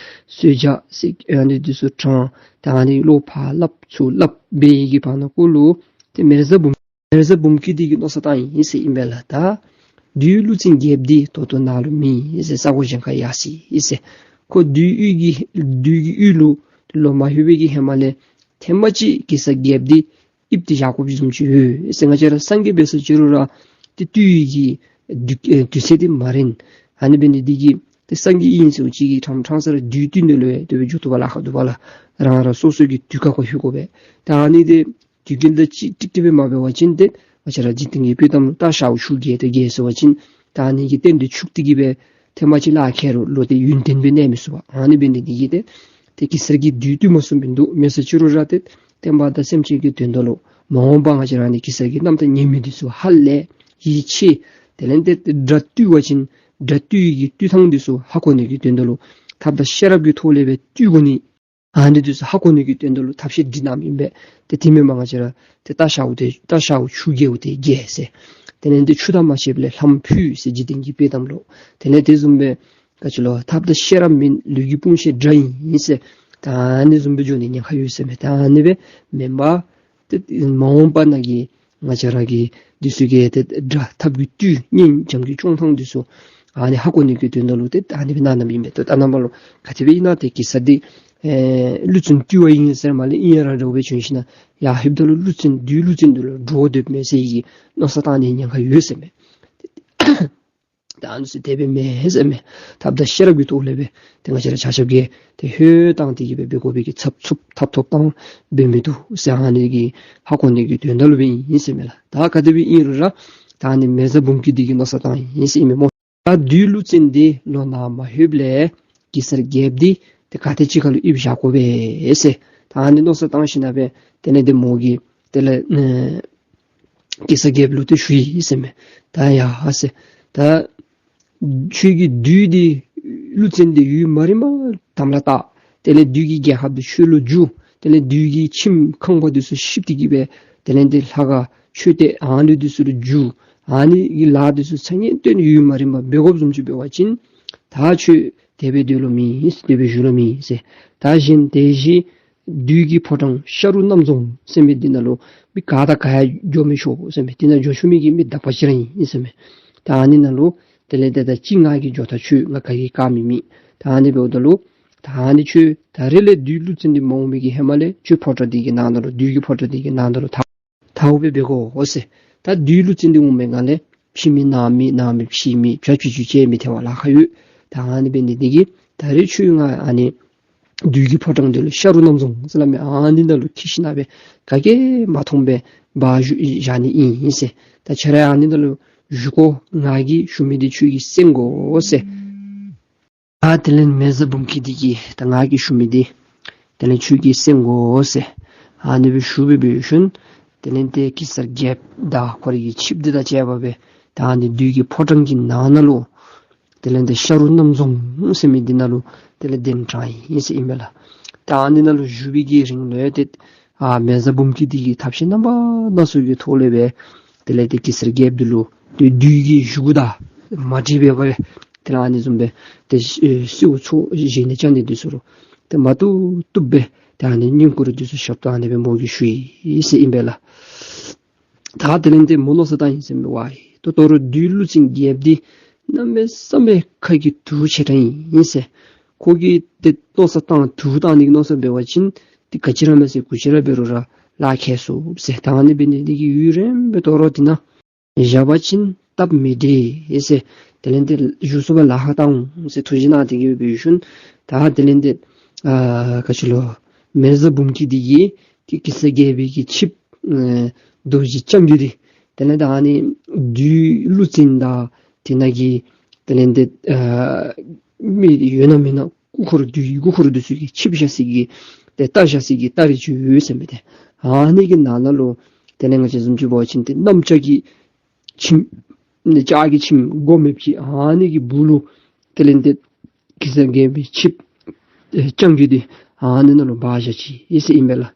གསོལ་ཇ་ཟེར་ཨ་ནི་འདི་ཚུ་དྲང་། ད་ཨ་ནི་བློ་ཕར་སླབ་ཚུར་སླབ་འབད་བའི་གི་བར་ན་ཀོ་ལུ་ཏེ་མེ་བཟའ་འབུམ་མེ་བཟའ་འབུམ་སྐྱིད་འདི་གིས་མནོ་བསམ་བཏང་ཡི་ཟེར་ཨིན་པས་ལགས། ད་བདུད་ཀླུ་བཙན་རྒྱལཔོ་འདི་ད་ལྟོ་ནཱ་ལུ་མེད་ཟེར། ས་གོ་གཞན་ཁར་ཡར་སོ་ཡི་ཟེར། ཁོ་བདུད་ཡུལ་གྱི་བདུད་ཀྱི་ཡུལ་ལུ་ལོག་མ་ལྷོད་པའི་གི་ཧེ་མ་ལས་ཐེངས་མ་ཅིག་གེ་སར་རྒྱལཔོ་འདི་ཡིབ་སྟེ་བཞག་དགོཔ་བཟུམ་ཅིག་ཡོད་ཟེར། ང་བཅས་ར་སངས་རྒྱས་འབད་སོ་ཅི་རུང་ར་ཏེ་དུས་ཀྱི་དུས་ཨེ་དུས་ཚོད་འདི་མ་རན། ཨ་ནི་འབད་ནི་འདི་གིས་ཏེ་སངས་རྒྱས་ཨིན་ཟེར་ཅིག་གིས་ཕྲང་ཕྲང་ས་ར་བདུད་བཏུལ་ནི་ལུ་ཡང་དེ་སྦེ་འགྱོ་དོ་བ་ལཱ་ཁག་འདུག་པ་ལགས། རང་རང་སོ་སོ་གི་དུས་སྐབས་ཁར་ལྷོད་དགོ་པས། ད་ཨ་ནི་འདི་དུས་རྒྱུན་དང་ཅིག་ཀྲིག་ཀྲི་སྦེ་མ་འབད་བ་ཅིན་ཏེ་ང་བཅས་ར་འཇིག་རྟེན་གྱི་དཔེ་གཏམ་ལུ་སྟག་ཤཝ་ཆུ་རྒྱས་ཏེ་རྒྱས་སོང་བ་ཅིན་ད་ཨ་ནི་གིས་རྟེན་འབྲེལ་འཆུགས་ཏེ་གི་སྦེ་ཐེངས་མ་ཅིག་ལཱ་ཁྱེར་རུང་ལོག་སྟེ་ཡུན་བརྟན་སྦེ་གནས་མི་ཚུགས་པས། ཨ་ནི་འབད་ནི་འདི་གིས་ཏེ་ཏེ་གེ་སར་གྱིས་བདུད་བཏུལ་མ་ཚུགསཔ་མིན་འདུག། མེད་ཟེར་ཅི་རུང་ར་ཏེ་བསྟན་པ་དང་སེམས་ཅན་གྱི་དོན་དག་ལུ་མ་འོངས་པ་ང་བཅས་ར་ནི་གེ་སར་གྱི་རྣམ་ཐར་ཉན་མི་འདི་ཚུ་ཧ་ལས་ཡིད་ཆེས། དེ་ལས་ཏེ་དགྲ་བཏུལ་བ་ཅིན་དགྲ་བཏུལ་གྱི་བཏུལ་ཐངས་འདི་ཚུ་ཧ་གོ་ནི་གི་དོན་དག་ལུ་ཐབས་དང་ཤེས་རབ་ཀྱི་ཐོག་ལས་སྦེ་བཏུལ་དགོ་ནི། ཨ་ནི་འདི་ཚུ་ཧ་གོ་ནི་གི་དོན་དག་ལུ་ཐབས་ཤེས་སྒྲིག་གནངམ་ཨིན་པས། ཏེ་དེ་མེན་པར་ང་བཅས་ར་ཏེ་སྟག་ཤཝ་དེ་སྟག་ཤཝ་ཆུ་རྒྱས་པ་དེ་རྒྱས་ཟེར། དེ་ལས་ཏེ་ཆུ་དང་མ་ཕྱད་པ་ལས་ལྷམ་ཕུད་ཟེར་འཇིག་རྟེན་གྱི་དཔེ་གཏམ་ལུ། དེ་ལས་དེ་བཟུམ་སྦེ་ག་ཅི་ལོ་ཐབས་དང་ཤེས་རབ་མེད་ལུས་ཀྱི་དཔུང་ཤེད་དྲག་ཨིན་ཟེར། ད་ཨ་ནི་བཟུམ་སྦེ་འགྱོ་ནི་ཉེན་ཁ་ཡོད་ཟེར་མས། ད་ཨ་ནི་སྦེ་མེན་པར་ཏེ་མ་འོངས་པ་ནང་གི་ང་བཅས་ར་གི་འདི་ཚུ་གི་ཏེ་དགྲ་ཐབས་ཀྱིས་བཏུལ་གཉེན་བྱམས་ཀྱིས་སྐྱོང་ཐངས་འདི་ཚུ་ཨ་ནི་ཧ་གོ་ནི་གི་དོན་དག་ལུ་ཏེ་ཨ་ནི་སྦེ་གནང་གནངམ་ཨིན་པས། ཏེ་ད་ནངས་པ་ལུ་ག་དེ་སྦེ་ཨིན་ན་ཏེ་གེ་སར་འདི་ཨེ་ཀླུ་བཙན་བཏུལ་བ་ཨིན་ཟེར་མ་ལས་ཨིན་ཡ་ར་འདྲཝ་སྦེ་བྱོན་ཞིན་ན་ཡར་ལྷོདཔ་ད་ལུ་ཀླུ་བཙན་བདུད་ཀླུ་བཙན་འདི་ལུ་འདྲོག་སྡོདཔ་མས་ཟེར་གྱི་མནོ་བསམ་བཏང་ནི་ཉེན་ཁ་ཡོད་ཟེར་མས། ད་ཨ་ནི་ཚུ་དེ་སྦེ་མེན་ཟེར་མས། ཐབས་དང་ཤེས་རབ་ཀྱི་ཐོག་ལས་སྦེ་ཏེ་ང་བཅས་ར་ཆ་ཁྱབ་ཀྱིས་ཏེ་ལྷོད་བཏང་སྟེ་གི་སྦེ་འབད་དགོ་པའི་གི་ཚབ་ཚུབ་ཐབ་ཐོབ་བཏང་འབད་མི་བཏུབ་ཟེར་ཨ་ནི་གི་ཧ་གོ་ནི་གི་དོན་དག་ལུ་སྦེ་ཨིན་ཟེར་མས་ལགས། ད་ག་དེ་སྦེ་ཨིན་རུང་ར་ད་ཨ་ནི་མེ་བཟའ་འབུམ་སྐྱིད་འདི་གིས་མནོ་བསམ་བཏང་ཡི་ཟེར་ཨིན་མས་སྨོ། ད་བདུད་ཀླུ་བཙན་འདི་ལོག་ནཱ་མ་ལྷོདཔ་ལས་གེ་སར་རྒྱལཔོ་འདི་ཏེ་ག་ཏེ་ཅིག་ཁར་ལུ་ཡིབ་བཞག་དགོ་པས་ཟེར། ད་ཨ་ནི་མནོ་བསམ་བཏང་ཞིན་ན་སྦེ་དེ་ལས་ཏེ་མོ་གིས་དེ་ལས་ཨེ་གེ་སར་རྒྱལཔོ་ལུ་ཏེ་ཞུ་ཡི་ཟེར་མས། ད་ཡ་ཟེར། ད་ཁྱོད་ཀྱིས་བདུད་འདི་ཀླུ་བཙན་འདི་ཡུན་མ་རིངམ་དམ་ལ་བཏགས། དེ་ལས་བདུད་ཀྱི་རྒྱལ་ཁབ་འདི་ཁྱོད་ལུ་བསྒྱུར། དེ་ལས་བདུད་ཀྱི་ཁྱིམ་ཁང་པ་འདི་ཚུ་བཤིག་སྟེ་གི་སྦེ་དེ་ལས་ཏེ་ལྷ་ཁང་མཆོད་རྟེན་ཨ་ནི་འདི་ཚུ་ལུ་བསྒྱུར། ཨ་ནི་གི་ལཱ་འདི་ཚུ་ཚ་ངན་སྟོན་ཡུན་མ་རིངམ་འབད་དགོཔ་བཟུམ་ཅིག་འབད་བ་ཅིན་ད་ཁྱོད་དེ་སྦེ་སྡོད་ལོང་མེད། དེ་སྦེ་བཞུགས་ལོང་མེད་ཟེར། ད་གཞན་དེ་བཞིན་བདུད་ཀྱི་ཕོ་བྲང་ཤ་རུ་རྣམ་རྫོང་ཟེར་མི་འདི་ནང་ལུ་མི་ག་དང་ག་ཡང་འགྱོ་མི་ཆོག་ཟེར་མས། འདི་ནང་འགྱོ་ཆོག་མི་གི་མི་དག་པ་ཅིག་ར་ཨིན་ཟེར་མས། ད་ཨ་ནི་ནང་ལུ་དེ་ལས་ཏེ་ད་ཅི་ང་གིས་འགྱོ་ད་ཁྱོད་ང་ག་གིས་བཀག་མི་མེད། ད་ཨ་ནི་འབདཝ་ད་ལུ་ད་ཨ་ནི་ཁྱོད་ད་རེས་ལས་བདུད་ཀླུ་བཙན་འདི་མ་འོང་མི་གི་ཧེ་མ་ལས་ཁྱོད་ཕོ་བྲང་འདི་གི་ནང་ན་ལུ་བདུད་ཀྱི་ཕོ་བྲང་འདི་གི་ནང་ན་ལུ་ད་ཐལཝ་སྦེ་འབད་དགོ་ཟེར། ད་བདུད་ཀླུ་བཙན་འདི་འོང་མི་སྒང་ལས་ཕྱི་མི་ནང་མི་ནང་མི་ཕྱི་མི་བྱ་བྱི་ཅུང་བཅད་མི་ཐལ་བ་ལཱ་ཁག་ཡོད། ད་ཨ་ནི་འབད་ནི་འདི་གིས་ད་རེས་ཁྱོད་ང་ཨ་ནི་བདུད་ཀྱི་ཕོ་བྲང་འདི་ལུ་ཤ་རུ་རྣམ་རྫོང་ཟེར་སླབ་མི་ཨ་ནི་ནང་ལུ་འཁྱིད་ཞིན་ན་སྦེ་ག་གིས་མ་མཐོངམ་སྦེ་སྦ་བཞུགས་བཞག་ནི་ཨིན་ཟེར། ད་ཁྱོད་ར་ཨ་ནི་ནང་ལུ་བཞུགས་དགོ། ང་གིས་ཞུ་མི་འདི་ཁྱོད་ཀྱིས་གསན་དགོ་ཟེར། ཨ་དེ་ལས་མེ་བཟའ་འབུམ་སྐྱིད་འདི་གིས་ད་ང་གིས་ཞུ་མི་འདི་དེ་ལས་ཁྱོད་ཀྱིས་གསན་དགོ་ཟེར། ཨ་ནི་སྦེ་ཞུ་སྦེ་འབད་ཞིནམ་དེ་ལས་ཏེ་གེ་སར་རྒྱལཔོ་དང་ཁོ་རའི་གི་ཆིབས་འདི་དང་བཅས་པ་སྦེ་ད་ཨ་ནི་བདུད་ཀྱི་ཕོ་བྲང་གི་ནང་ན་ལུ་དེ་ལས་ཏེ་ཤ་རུ་རྣམ་རྫོང་ཟེར་མི་འདི་ནང་ལུ་དེ་ལས་གདན་དྲངས་ཡི་ཟེར་ཨིན་མས་ལགས། ད་ཨ་ནི་ནང་ལུ་བཞུགས་པའི་གི་རིང་ལུ་ཏེ་ཨ་མེ་བཟའ་འབུམ་སྐྱིད་འདི་གིས་ཐབས་ཤེས་རྣམ་པ་སྣ་ཚོགས་ཀྱི་ཐོག་ལས་སྦེ་དེ་ལས་ཏེ་གེ་སར་རྒྱལཔོ་འདི་ལུ་ ཏེ་བདུད་ཀྱི་བཞུགས་ཁོག་དང་མ་འདྲིས་པའི་སྦེ་ཏེ་ཨ་ནི་བཟུམ་སྦེ་ཏེ་ཨེ་སེརཝ་ཚོ་བཞེས་ནི་ཅ་ནི་འདི་ཚུ་ལུ་ཏེ་མ་བཏུབ་བཏུབ་སྦེ་ཏེ་ཨ་ནི་བསྙེན་བཀུར་འདི་ཚུ་ཞབས་ཏོག་ཨ་ནི་སྦེ་མོ་གིས་ཞུ་ཡི་ཟེར་ཨིན་པས་ལགས། ད་དེ་ལས་ཏེ་མོ་མནོ་བསམ་བཏང་ཡི་ཟེར་མས། ཝའི་ད་ལྟོ་ར་བདུད་ཀླུ་བཙན་རྒྱལཔོ་འདི་གནམ་མེད་ས་མེད་ཁ་གི་དུག་ཆེ་དྲགས་ཨིན་ཟེར། ཁོ་གིས་ཏེ་མནོ་བསམ་བཏང་དུག་བཏང་ནི་གི་མནོ་བསམ་འབད་བ་ཅིན་ཏེ་ག་ཅི་ར་མེད་ཟེར་གུ་ཅི་ར་འབད་རུང་ར་ལཱ་ཁག་སོང་ཟེར། ད་ཨ་ནི་འབད་ནི་འདི་གིས་ཡུན་རིངམོ་སྦེ་ད་ལྟོ་ར་འདི་ནང་བཞག་པ་ཅིན་སྟབས་མི་བདེ་ཟེར། དེ་ལས་ཏེ་བཞུགས་ས་ལུ་ལཱ་ཁག་བཏང་འོང་ཟེར་ཐུགས་བཞེད་གནང་སྟེ་གི་འབད་ཞིནམ་ད་དེ་ལས་ཏེ་ཨ་ག་ཅི་ལོ་མེ་བཟའ་འབུམ་སྐྱིད་འདི་གིས་ཏེ་གེ་སར་རྒྱལ་པོའི་གི་ཆིབས་ཨེ་རྡོ་རྗེ་རྐྱང་རྒོད་འདི་དེ་ལས་ད་ཨ་ནི་བདུད་ཀླུ་བཙན་དང་དེ་ནང་གི་དེ་ལས་ཏེ་ཨ་མི་ཡོད་ན་མེད་ན་སྐུ་འཁོར་བདུད་ཀྱི་སྐུ་འཁོར་འདི་ཚུ་གི་ཆིབས་བཞག་ས་གི་ཏེ་རྟ་བཞག་ས་གི་རྟ་རིགས་ཅིག་ཡོད་ཟེར་མས། ཏེ་ཨ་ནི་གི་ནང་ན་ལུ་དེ་ལས་ང་བཅས་བཟུམ་ཅིག་འབད་བ་ཅིན་ཏེ་གནམ་ལྕགས་ཀྱི་ཁྱིམ་ནི་ལྕགས་ཀྱི་ཁྱིམ་སྒོ་མེདཔ་ཅིག་ཨ་ནི་གི་སྦུག་ལུ་དེ་ལས་ཏེ་གེ་སར་རྒྱལ་པོའི་ཆིབས་ཨེ་རྐྱང་རྒོད་འདི་ཨ་ནི་ནང་ལུ་སྦ་བཞག་ཅི་ཨིན་ཟེར་ཨིན་པས་ལགས།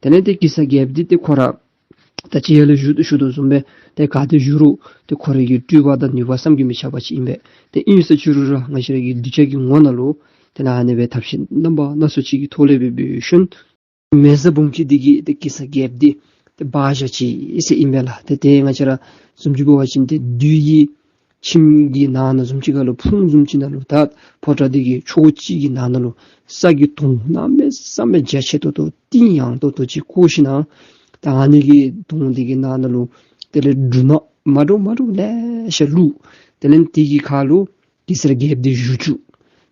དེ་ལས་ཏེ་གེ་སར་རྒྱལཔོ་འདི་ཏེ་ཁོ་ར་ད་ཅི་ཡར་ལས་ཞུ་ཞུ་དོ་བཟུམ་སྦེ་ཏེ་ག་ཏེ་བཞུགས་རུང་ཏེ་ཁོ་རའི་གི་སྤྲུལ་པ་དང་ནུས་པ་བསམ་གྱིས་མི་ཁྱབ་པ་ཅིག་ཨིན་པས། ཏེ་ཨིན་ཟེར་ཅི་རུང་ར་ང་བཅས་ར་གི་གདུལ་བྱ་གི་ངོ་ནང་ལུ་ཏེ་ཨ་ནི་སྦེ་ཐབས་ཤེས་རྣམ་པ་སྣ་ཚོགས་ཅིག་གི་ཐོག་ལས་སྦེ་འབད་ཞིནམ་མེ་བཟའ་འབུམ་སྐྱིད་འདི་གིས་ཏེ་གེ་སར་རྒྱལཔོ་འདི་ཏེ་སྦ་བཞག་ཅི་ཨིན་ཟེར་ཨིན་པས་ལགས། ཏེ་ཏེ་ང་བཅས་ར་བཟུམ་ཅིག་འབད་བ་ཅིན་ཏེ་བདུད་ཀྱི་ཁྱིམ་གྱི་ནང་ན་བཟུམ་ཅིག་ཁར་ལུ་ཕུང་བཟུམ་ཅིག་ནང་ལུ་ད་ཕོ་བྲང་འདི་གི་ཕྱོགས་གཅིག་གི་ནང་ན་ལུ་ས་གི་དོང་གནམ་མེད་ས་མེད་རྒྱ་ཆེ་ཏོག་ཏོ་གཏིང་ཡངས་ཏོག་ཏོ་ཅིག་བརྐོ་ཞིནམ་ད་ཨ་ནི་གི་དོང་འདི་གི་ནང་ན་ལུ་དེ་ལས་འབྲུ་སྣ་མ་འདྲཝ་མ་འདྲཝ་ལེ་ཤ་བླུགས། དེ་ལས་དེ་གི་ཁར་ལུ་གེ་སར་རྒྱལཔོ་འདི་བཞུགས་བཅུག།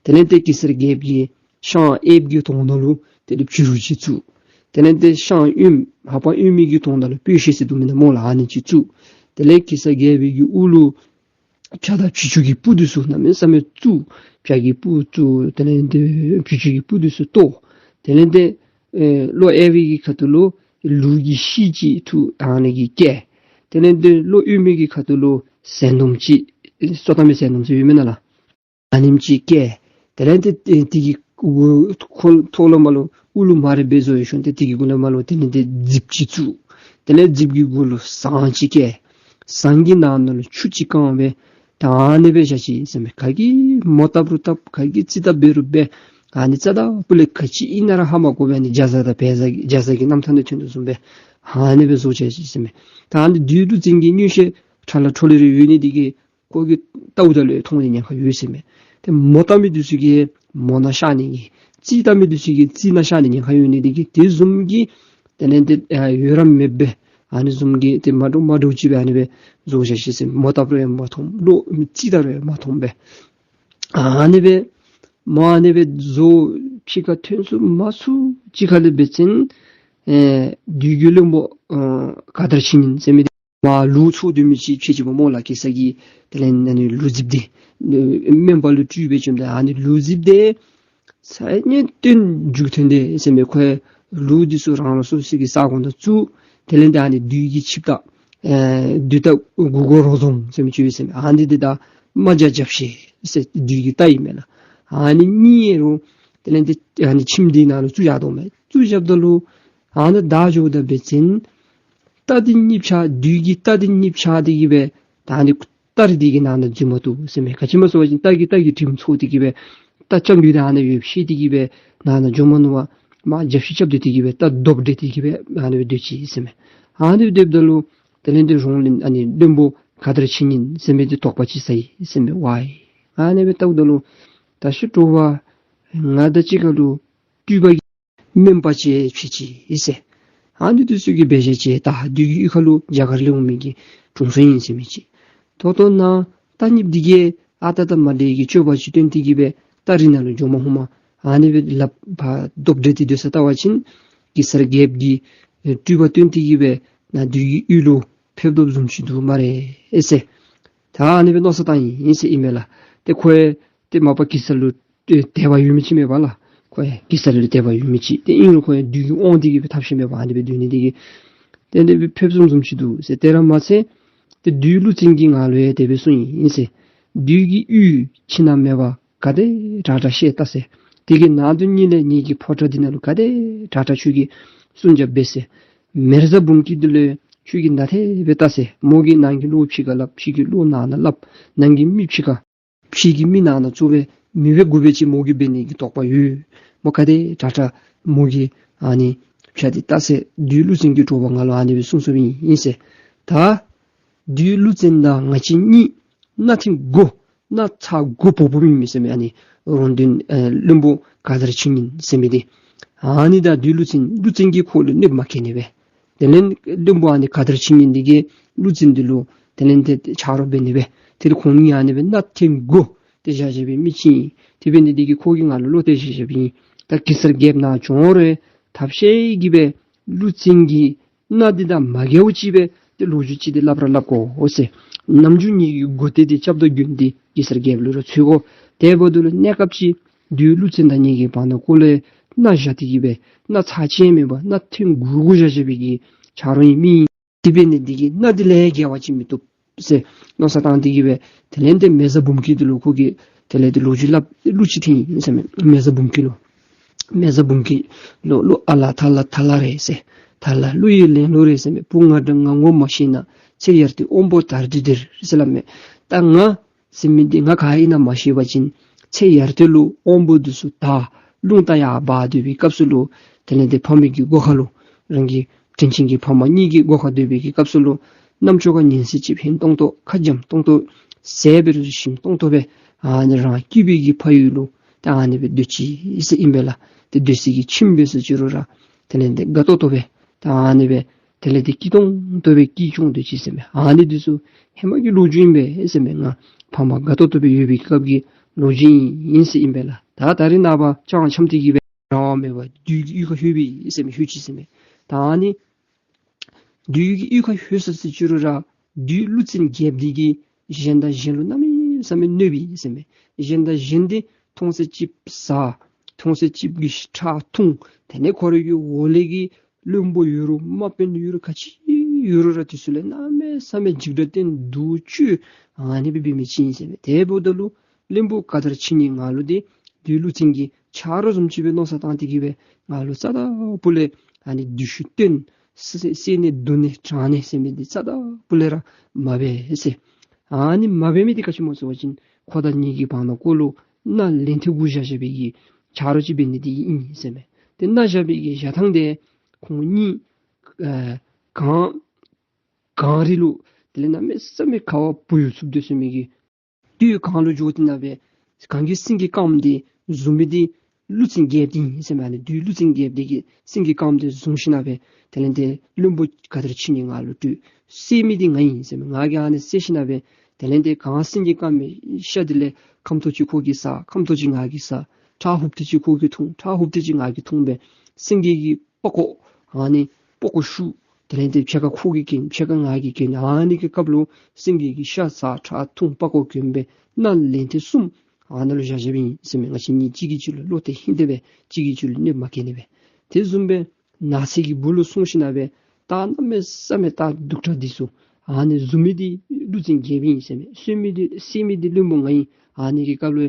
དེ་ལས་ཏེ་གེ་སར་རྒྱལཔོ་གི་ཤངས་གཡསཔ་གི་དོང་ནང་ལུ་དེ་ལས་བྱུ་རུ་ཅིག་བཙུགས། དེ་ལས་ཏེ་ཤངས་གཡོནམ་ལྷ་པ་གཡོན་མའི་གི་དོང་ནང་ལུ་སྤོས་ཤེལ་ཟེར་འདུག་མེན་ན་སྨོ་ལགས། ཨ་ནི་ཅིག་བཙུགས། དེ་ལས་གེ་སར་རྒྱལ་པོའི་གི་དབུ་ལུ་བྱ་དང་བྱི་ཅུང་གི་སྤུ་འདི་ཚུ་གནམ་མེད་ས་མེད་བཙུགས། བྱ་གི་སྤུ་བཙུགས། དེ་ལས་ཏེ་བྱི་ཅུང་གི་སྤུ་འདི་ཚུ་གཏོར། དེ་ལས་ཏེ་ཨེ་གློ་གཡས་པའི་གི་ཁ་ཐུག་ལུ་ལུག་གི་ཤིང་ཅིག་འཐུ་ཨ་ནི་གིས་བཀལ། དེ་ལས་ཏེ་གློ་གཡོན་མའི་གི་ཁ་ཐུག་ལུ་ཟས་སྡོམ་ཅིག་སོ་ཐ་མའི་ཟས་སྡོམ་ཟེར་ཡོད་མེན་ན་ལགས། ཨ་ནེམ་ཅིག་བཀལ། དེ་ལས་ཏེ་ཏེ་དེ་གི་གུ་ཐོག་ལས་མར་ལུ་དབུ་ལུ་མར་རེ་སྦེ་བཟོ་ཡོད་ཞིནམ་ཏེ་དེ་གི་གུ་ལས་མར་ལུ་དེ་ལས་ཏེ་རྫིབ་ཅིག་བཙུགས། དེ་ལས་རྫིབ་ཀྱི་གུ་ལུ་ཟངས་ཅིག་བཀལ། ཟངས་ཀྱི་ནང་ན་ལུ་ཆུ་ཅིག་བཀང་སྦེ་ད་ཨ་ནི་སྦེ་བཞག་ཅི་ཟེར་མས། ག་གིས་མོ་བཏབ་རུང་བཏབ། ག་གིས་རྩིས་བཏབ་འབད་རུང་འབད། ཨ་ནི་རྩ་དང་སྤུ་ལས་ག་ཅི་ཨིན་ན་ར་ཧ་མ་གོ་བར་ཨ་ནི་རྒྱ་བཟའ་དང་བལ་བཟའ་གི་རྒྱ་བཟའ་གི་རྣམ་ཐར་ནང་ཐོན་དོ་བཟུམ་སྦེ་ཨ་ནི་སྦེ་བཟོ་བཞག་ཅི་ཟེར་མས། ད་ཨ་ནི་བདུད་ཀླུ་བཙན་གྱི་མངོན་ཤེས་ཁྲ་ལ་ཁྲོ་ལེ་རེ་ཡོད་ནི་འདི་གིས་ཁོ་གིས་བལྟཝ་ད་ལུ་མཐོང་ནི་ཉེན་ཁ་ཡོད་ཟེར་མས། ཏེ་མོ་བཏབ་མི་འདི་ཚུ་གིས་མོ་ནང་ཤར་ནི་གི་རྩིས་བཏབ་མི་འདི་ཚུ་གིས་རྩིས་ནང་ཤར་ནི་ཉེན་ཁ་ཡོད་ནི་འདི་གིས་དེ་བཟུམ་གྱི་དེ་ལས་ཏེ་ཨ་ཡོད་ར་མེད་པའི་ཨ་ནི་བཟུམ་གྱི་ཏེ་མ་འདྲཝ་མ་འདྲཝ་ཅིག་སྦེ་ཨ་ནི་སྦེ་བཟོ་བཞག་ཅི་ཟེར་མས། མོ་བཏབ་རུང་ཡང་མ་མཐོང་། གློ་རྩིས་བཏབ་རུང་ཡང་མ་མཐོང་པས། ཨ་ནི་སྦེ་མོ་ཨ་ནི་སྦེ་བཟོ་ཕྱི་ཁར་ཐོན་ཚུགས་མ་ཚུགས་ཅིག་ཁར་ལས་འབད་བ་ཅིན་ཨེ་བདུད་ཀྱི་བློན་པོ་ཨ་ག་དར་ཕྱི་ཉིན་ཟེར་མི་འདི་མར་ལུག་འཚོ་སྡོད་མི་ཅིག་ཕྱད་ཅི་སྨོ་ལགས། གེ་སར་གྱི་དེ་ལས་ཨ་ནི་ལུག་རྫིཔ་འདི་ཨེ་སྨན་པ་ལུ་སྤྲུལ་སྦེ་བྱོནམ་ད་ཨ་ནི་ལུག་རྫིཔ་འདི་ཚ་ཉེ་སྟོན་མཇུག་ཐོན་ཏེ་ཟེར་མས། ཁོ་ལུག་འདི་ཚུ་རང་རང་སོ་སོ་གི་ས་གོ་ནང་བཙུགས། དེ་ལས་ཏེ་ཨ་ནི་བདུད་ཀྱི་ཆིབས་རྟ་ཨེ་བདུད་རྟ་གུར་མགོ་རོ་རྫོང་ཟེར་མི་ཅིག་ཡོད་ཟེར་མས། ཨ་ནི་འདི་དང་རྨ་བྱ་རྒྱབ་ཤེས་ཟེར་བདུད་ཀྱི་རྟ་ཨིན་མས་ལགས། ཨ་ནི་གཉིས་ཡོད་རུང་དེ་ལས་ཏེ་ཨ་ནི་ཁྱིམ་འདི་ནང་ལུ་བཙུགས་བཞག་དོ་མས། བཙུགས་བཞགཔ་ད་ལུ་ཨ་ནི་བདའ་འགྱོཝ་ད་འབད་བ་ཅིན་རྟ་འདི་གཉིས་ཆགས། བདུད་ཀྱི་རྟ་འདི་གཉིས་ཆགས་ཏེ་གི་སྦེ་ད་ཨ་ནི་རྟ་རེ་འདི་གི་ནང་ན་འཛུལ་མ་བཏུབ་ཟེར་མས། ག་ཅི་སྨོ་ཟེར་བ་ཅིན་རྟ་གིས་རྟ་གི་དྲིམ་ཚོར་ཏེ་གི་སྦེ་རྟ་རྐྱང་རྒོད་འདི་ཨ་ནི་ཡོདཔ་ཤེས་ཏེ་གི་སྦེ་ནང་ན་འགྱོ་མ་ནུམ་པར་མར་རྒྱབ་ཤིག་རྐྱབ་སྟེ་གི་སྦེ་རྟ་རྡོབ་སྒྲིལ་ཏེ་གི་སྦེ་ཨ་ནི་སྦེ་སྡོད་ཅི་ཟེར་མས། ཨ་ནི་སྦེ་སྡོདཔ་ད་ལུ་དེ་ལས་ཏེ་རོང་ལས་ཨ་ནི་བློན་པོ་ག་དར་ཕྱི་ཉིན་ཟེར་མི་འདི་དོགས་པ་ཅིག་ཟ་ཡི་ཟེར་མས། ཝའི་ཨ་ནི་སྦེ་བལྟཝ་ད་ལུ་ད་ཤི་འགྲོ་བ་ང་དང་གཅིག་ཁར་ལུ་སྤྲུལ་པ་གི་སྨན་པ་ཅིག་ཕྱད་ཅི་ཟེར། ཨ་ནི་འདི་ཚུ་གིས་འབད་བཞག་ཅི། ད་བདུད་ཀྱི་གཡུས་ཁར་ལུ་རྒྱ་གར་ལས་འོང་མི་གི་དྲུང་འཚོ་ཨིན་ཟེར་མི་ཅིག། ད་ལྟོ་ནཱ་རྟ་གཉིསཔོ་འདི་གིས་ཨ་རྟག་དང་མ་འདྲཝ་གི་སྤྱོད་པ་ཅིག་སྟོན་ཏེ་གི་སྦེ་རྟ་རི་ནང་ལུ་འགྱོ་མ་ནུམ་པར་ཨ་ནི་སྦེ་ལགཔ་རྡོབ་སྒྲིལ་ཏེ་སྡོད་ས་བལྟ་བ་ཅིན་གེ་སར་རྒྱལཔོ་གིས་སྤྲུལ་པ་སྟོན་ཏེ་གི་སྦེ་ནཱ་བདུད་ཀྱི་གཡུས་ལུ་ཕེབས་དོ་བཟུམ་ཅིག་འདུག་སྨ་རེ་ཟེར། ད་ཨ་ནི་སྦེ་མནོ་བསམ་བཏང་ཡི་ཟེར་ཨིན་མས་ལགས། ཏེ་ཁོ་ཡང་ཏེ་མ་པ་གེ་སར་ལུ་ཏེ་དད་པ་ཡོད་མི་ཅིག་མས་པ་ལགས། ཁོ་ཡང་གེ་སར་ལུ་དད་པ་ཡོད་མི་ཅིག། ཏེ་ཨིན་རུང་ཁོ་ཡང་བདུད་ཀྱི་དབང་འདི་གིས་སྦེ་ཐབས་ཤེས་མེད་པར་ཨ་ནི་སྦེ་སྡོད་ནི་འདི་གིས་ཏེ་དེ་སྦེ་ཕེབས་བཟུམ་བཟུམ་ཅིག་འདུག་ཟེར། དེ་ར་མ་ཚད་ཏེ་བདུད་ཀླུ་བཙན་གྱིས་ང་ལུ་ཡང་དེ་སྦེ་གསུངས་ཡི་ཟེར། བདུད་ཀྱི་གཡུས་ཕྱི་ནང་མེད་པར་ག་དེ་དྲག་དྲག་ཤེས་ལྟ་ཟེར། དེ་གི་ནང་དོན་ཉིད་ལས་ངེ་གི་ཕོ་བྲང་འདི་ནང་ལུ་ག་དེ་དྲག་དྲག་ཁྱོད་ཀྱིས་སྲུང་སྐྱོབ་འབད་ཟེར། མེ་བཟའ་འབུམ་སྐྱིད་འདི་ལུ་ ཁྱོད་ཀྱིས་ནཱ་ཏེ་སྦེ་བལྟ་ཟེར། མོ་གིས་ནང་གི་བློ་ཕྱི་ཁར་སླབ། ཕྱི་གི་བློ་ནང་ན་སླབ། ནང་གི་མི་ཕྱི་ཁར། ཕྱི་གི་མི་ནང་ན་ཚུར་སྦེ་མི་སྦེ་དགོ་པའི་ཅིག་མོ་གིས་འབད་ནི་གི་དོགས་པ་ཡོད། མོ་ག་དེ་དྲག་དྲག་མོ་གིས་ཨ་ནི་བྱ་སྟེ་བལྟ་ཟེར། བདུད་ཀླུ་བཙན་གྱི་གྲོགས་པོ་ང་ལུ་ཨ་ནི་སྦེ་གསུངས་གསུངསམ་ཨིན་ཟེར། ད་བདུད་ཀླུ་བཙན་དང་ང་བཅས་གཉིས་མནའ་འཐེན་དགོ། མནའ་ཚ་དགོ་པོ་པོ་མི་མི་ཟེར་མི་ཨ་ནི་རོང་སྟོན་ཨེ་བློན་པོ་ག་དར་ཕྱི་ཉིན་ཟེར་མི་འདི། ཨ་ནི་དང་བདུད་ཀླུ་བཙན་ཀླུ་བཙན་གྱིས་ཁོ་ལུ་གནོདཔ་མ་བཀལ་ནི་སྦེ། དེ་ལས་བློན་པོ་ཨ་ནི་ག་དར་ཕྱི་ཉིན་འདི་གིས་ཀླུ་བཙན་འདི་ལུ་དེ་ལས་ཏེ་ཆ་རོགས་འབད་ནི་སྦེ། དེ་ལས་ཁོང་གཉིས་ཨ་ནི་སྦེ་མནའ་འཐེན་དགོ་སྟེ་བཞག་བཞག་པའི་མི་ཅིག་ཨིན། དེ་འབད་ནི་འདི་གིས་ཁོ་གིས་ང་ལུ་བློ་གཏད་བཞག་བཞགཔ་ཨིན། ད་གེ་སར་རྒྱལཔོ་ནཱ་བྱོན་རུང་ཐབས་ཤེས་ཀྱིས་སྦེ་ཀླུ་བཙན་གྱི་མནའ་འདི་དང་མ་འགལཝ་ཅིག་སྦེ་ཏེ་ལོ་རྒྱུས་ཅིག་འདི་སླབ་ར་སླབ་དགོ་ཟེར། ནམ་རྒྱུན་ངེ་གི་མགུ་ཏོ་འདི་སྐྱབས་མདོག་གྱོན་ཏེ་གེ་སར་རྒྱལཔོ་ལུ་ར་འཚོལ་དགོ། དེ་འབདཝ་ད་ལུ་གནས་སྐབས་ཅིག་བདུད་ཀླུ་བཙན་དང་ངེ་གི་བར་ན་ཀོ་ལས་མནའ་བཞག་སྟེ་གིས་སྦེ་མནའ་ཚ་ཅན་མེད་པར་མནའ་འཐེན་དགོ་དགོ་བཞག་བཞག་པའི་གི་ཆ་རོགས་ཨིན་མི། དེ་འབད་ནི་འདི་གིས་མནའ་འདི་ལས་འགལ་བ་ཅིག་མི་བཏུབ་ཟེར་མནོ་བསམ་བཏང་སྟེ་གིས་སྦེ་དེ་ལས་ཏེ་མེ་བཟའ་འབུམ་སྐྱིད་འདི་ལུ་ཁོ་གིས་དེ་ལས་ཏེ་ལོ་རྒྱུས་སླབ། ཀླུ་ཅིག་འཐེན་ཡི་ཟེར་མས། མེ་བཟའ་འབུམ་སྐྱིད་ལུ། མེ་བཟའ་འབུམ་སྐྱིད་ལུ་ཀླུ་ཨ་ལ་ཐ་ལ་ཐ་ལ་རེད་ཟེར། ཐ་ལ་ཀླུ་ཡི་ལེན་ལུགས་རེད་ཟེར་མས། བུ་ང་འདྲ་ང་ངོ་མ་ཤེས་ན། ཚེ་ཡར་ཏེ་དབང་པོ་དར་ཏེ་དེར་ཟེར་སླབ་མས། ད་ང་ཟེར་མི་འདི་ང་ག་ཨིན་ན་མ་ཤེས་པ་ཅིན་ཚེ་ཡར་ཏེ་ལུ་དབང་པོ་འདི་ཚུ་དར། རླུང་རྟ་ཡར་འབར་སྡོད་པའི་སྐབས་སུ་ལུ་དེ་ལས་ཏེ་ཕམ་གི་སྒོ་ཁ་ལུ་རང་གི་དྲིན་ཅན་གྱི་ཕ་མ་གཉིས་ཀྱི་སྒོ་ཁར་སྡོད་པའི་གི་སྐབས་སུ་ལུ་རྣམ་ཅོ་ཁར་ཉན་སྲིད་ཅིག་ཕན་ཏོང་ཏོ་ཁ་འཇམ་ཏོང་ཏོ་ཟས་འབད་རུང་ཞིམ་ཏོང་ཏོ་སྦེ་ཨ་ནི་རང་སྐྱིད་པའི་གི་ཕ་ཡུལ་ལུ་ད་ཨ་ནི་སྦེ་སྡོད་ཅི་ཟེར་ཨིན་པས་ལགས། ཏེ་སྡོད་སའི་གི་ཁྱིམ་འབད་སོང་ཅི་རུང་ར་དེ་ལས་ཏེ་དགའ་ཏོག་ཏོ་སྦེ་ད་ཨ་ནི་སྦེ་དེ་ལས་ཏེ་སྐྱིད་ཏོང་ཏོ་སྦེ་སྐྱིད་སྐྱོང་སྡོད་ཅི་ཟེར་མས། ཨ་ནི་འདི་ཚུ་ཧེ་མ་གི་ལོ་རྒྱུས་ཨིན་པས་ཟེར་མས། ང་ཕ་མ་དགའ་ཏོག་ཏོ་སྦེ་ཡོད་པའི་སྐབས་ཀྱི་ལོ་རྒྱུས་ཨིན་ཟེར་ཨིན་པས་ལགས། ད་ད་རིས་ནངས་པ་ཅང་འཆམ་སྟེ་གིས་སྦེ་རང་དབང་མེད་པར་བདུད་ཀྱི་གཡུས་ཁར་ལྷོད་པས་ཟེར་མས། ལྷོད་ཅི་ཟེར་མས། ད་ཨ་ནི་བདུད་ཀྱི་གཡུས་ཁར་ལྷོད་སོང་ཅི་རུང་ར་བདུད་ཀླུ་བཙན་རྒྱལཔོ་འདི་གིས་གཞན་དང་གཞན་ལུ་གནམ་མེད་ས་མེད་གནོད་པས་ཟེར་མས། གཞན་དང་གཞན་འདི་མཐོང་ཚད་ཅིག་ཟ། མཐོང་ཚད་ཅིག་གི་ཁྲག་འཐུང་། དེ་ལས་ཁོ་རའི་གི་འོག་ལས་ཀྱི་བློན་པོ་ཡོད་རུང་དམག་དཔོན་ཡོད་རུང་ག་ཅི་ཡོད་རུང་ར་དེ་ཚུ་ལས་གནམ་མེད་ས་མེད་འཇིགས་སྐྲག་བསྟན་སྡུག་སྤྱོད་ཨ་ནི་སྦེ་འབད་མི་ཅིག་ཨིན་ཟེར་མས། དེ་འབདཝ་ད་ལུ་བློན་པོ་ག་དར་ཕྱི་ཉིན་ང་ལུ་འདི་བདུད་ཀླུ་བཙན་གྱི་ཆ་རོགས་བཟུམ་ཅིག་སྦེ་མནོ་བསམ་བཏང་སྟེ་གིས་སྦེ་ང་ལུ་རྩ་དང་པོ་ལས་ཨ་ནི་བདུད་ཤུལ་བཏོན། བསད་བསད་ནི་རྡུང་ནི་དྲང་ནི་ཟེར་མི་འདི་རྩ་དང་པོ་ལས་ར་མ་འབད་ཟེར། ཨ་ནི་མ་འབད་མི་འདི་ག་ཅི་སྨོ་ཟེར་བ་ཅིན་ཁོ་དང་ངེ་གི་བར་ན་ཀོ་ལུ་མནའ་ལེན་ཏེ་དགོ་བཞག་བཞག་པའི་གི་ཆ་རོགས་ཅིག་འབད་ནི་འདི་ཨིན་ཟེར་མས། ཏེ་མནའ་བཞག་པའི་གི་བཞག་ཐངས་འདི་ཁོང་གཉིས་ཨེ་གངས་གངས་རི་ལུ་དེ་ལས་གནམ་མེད་ས་མེད་ཁ་བ་བུ་ཡུག་འཚུབ་སྡོད་ཟེར་མི་གི་སྟོད་གངས་ལུ་འགྱོ་སྟེ་ན་སྦེ་གངས་ཀྱི་སེང་གེ་དཀརམོ་འདི་བཟུང་མི་འདི་ཀླུ་བཙན་རྒྱལཔོ་འདི་ཨིན་ཟེར་མས། ཨ་ནི་བདུད་ཀླུ་བཙན་རྒྱལཔོ་འདི་གིས་སེང་གེ་དཀརམོ་འདི་བཟུང་ཞིན་ན་སྦེ་དེ་ལས་ཏེ་བློན་པོ་ག་དར་ཕྱི་ཉིན་ང་ལུ་སྤྲོད། བསད་མི་འདི་ང་ཨིན་ཟེར་མས། ང་གིས་ཨ་ནི་བསད་ཞིན་ན་སྦེ་དེ་ལས་ཏེ་གངས་སེང་གེ་དཀརམོའི་ཤ་འདི་ལས་ཁམ་ཏོག་ཅིག་ཁོ་གིས་ཟ། ཁམ་ཏོག་ཅིག་ང་གིས་ཟ། ཁྲག་ཧུབ་ཏེ་ཅིག་ཁོ་གིས་འཐུང་། ཁྲག་ཧུབ་ཏེ་ཅིག་ང་གིས་འཐུང་སྦེ་སེང་གེ་གི་པགས་ཀོ་ཨ་ནི་པགས་ཀོ་བཤུ། དེ་ལས་ཏེ་ཕྱེད་ཀ་ཁོ་གིས་གྱོན། ཕྱེད་ཀ་ང་གིས་གྱོན། ཨ་ནི་གི་སྐབས་ལུ་སེང་གེ་གི་ཤ་ཟ་ཁྲག་འཐུང་པགས་ཀོ་གྱོན་སྦེ་མནའ་ལེན་ཏེ་གསུམ་ཨ་ནཱ་ལུ་བཞག་བཞགཔ་ཨིན་ཟེར་མས། ང་བཅས་གཉིས་གཅིག་གིས་གཅིག་ལུ་བློ་གཏད་ཧིང་གཏད་སྦེ་གཅིག་གིས་གཅིག་ལུ་གནོདཔ་མ་བཀལ་ནི་སྦེ། དེ་བཟུམ་སྦེ་ནགས་ཚལ་གྱི་སྦུག་ལུ་སོང་ཞིན་ན་སྦེ་རྟ་གནམ་མེད་ས་མེད་རྟ་སྡུག་དྲགས་འདི་ཚུ་ཨ་ནི་བཟུང་མི་འདི་ཀླུ་བཙན་རྒྱལཔོ་ཨིན་ཟེར་མས། གསོད་མི་འདི་བསད་མི་འདི་བློན་པོ་ང་ཨིན། ཨ་ནི་གི་སྐབས་ལུ་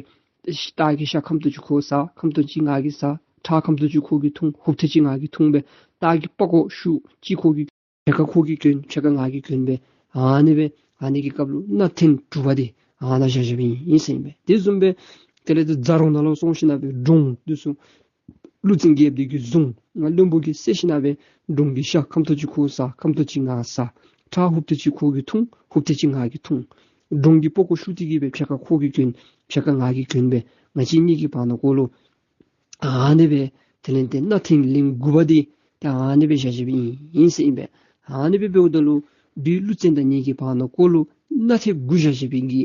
རྟ་གི་ཤ་ཁམ་ཏོག་ཅིག་ཁོ་ཟ། ཁམ་ཏོག་ཅིག་ང་གིས་ཟ། ཁྲག་ཁམ་ཏོག་ཅིག་ཁོ་གིས་འཐུང་། ཧུབ་ཏེ་ཅིག་ང་གིས་འཐུང་སྦེ་རྟ་གི་པགས་ཀོ་བཤུ། གཅིག་ཁོ་གིས་ཕྱེད་ཀ་ཁོ་གིས་གྱོན། ཕྱེད་ཀ་ང་གིས་གྱོན་སྦེ་ཨ་ནི་སྦེ་ཨ་ནི་གི་སྐབས་ལུ་མནའ་འཐེན་དྲུག་པ་འདི་ཨ་ནཱ་བཞག་བཞགཔ་ཨིན་ཟེར་ཨིན་པས། དེ་བཟུམ་སྦེ་དེ་ལས་ཏེ་རྫ་རོང་ནང་ལུ་སོང་ཞིན་ན་སྦེ་འབྲོང་འདི་ཚུ་ཀླུ་བཙན་རྒྱལཔོ་འདི་གིས་བཟུང་། ང་བློན་པོ་གིས་བསད་ཞིན་ན་སྦེ་འབྲོང་གི་ཤ་ཁམ་ཏོག་ཅིག་ཁོ་ཟ། ཁམ་ཏོག་ཅིག་ང་ཟ། ཁྲག་ཧུབ་ཏེ་ཅིག་ཁོ་གིས་འཐུང་། ཧུབ་ཏེ་ཅིག་ང་གིས་འཐུང་། འབྲོང་གི་པགས་ཀོ་བཤུ་སྟེ་གིས་སྦེ་ཕྱེད་ཀ་ཁོ་གིས་གྱོན། ཕྱེད་ཀ་ང་གིས་གྱོན་སྦེ་ང་བཅས་གཉིས་ཀྱི་བར་ན་ཀོ་ལུ་ཨ་ནི་སྦེ་དེ་ལས་ཏེ་མནའ་འཐེན་ལན་དགུ་པ་འདི་ཏེ་ཨ་ནི་སྦེ་བཞག་བཞགཔ་ཨིན་ཟེར་ཨིན་པས། ཨ་ནི་སྦེ་འབདཝ་ད་ལུ་བདུད་ཀླུ་བཙན་དང་ངེ་གི་བར་ན་ཀོ་ལུ་མནའ་འཐེན་དགོ་བཞག་བཞག་པའི་གི་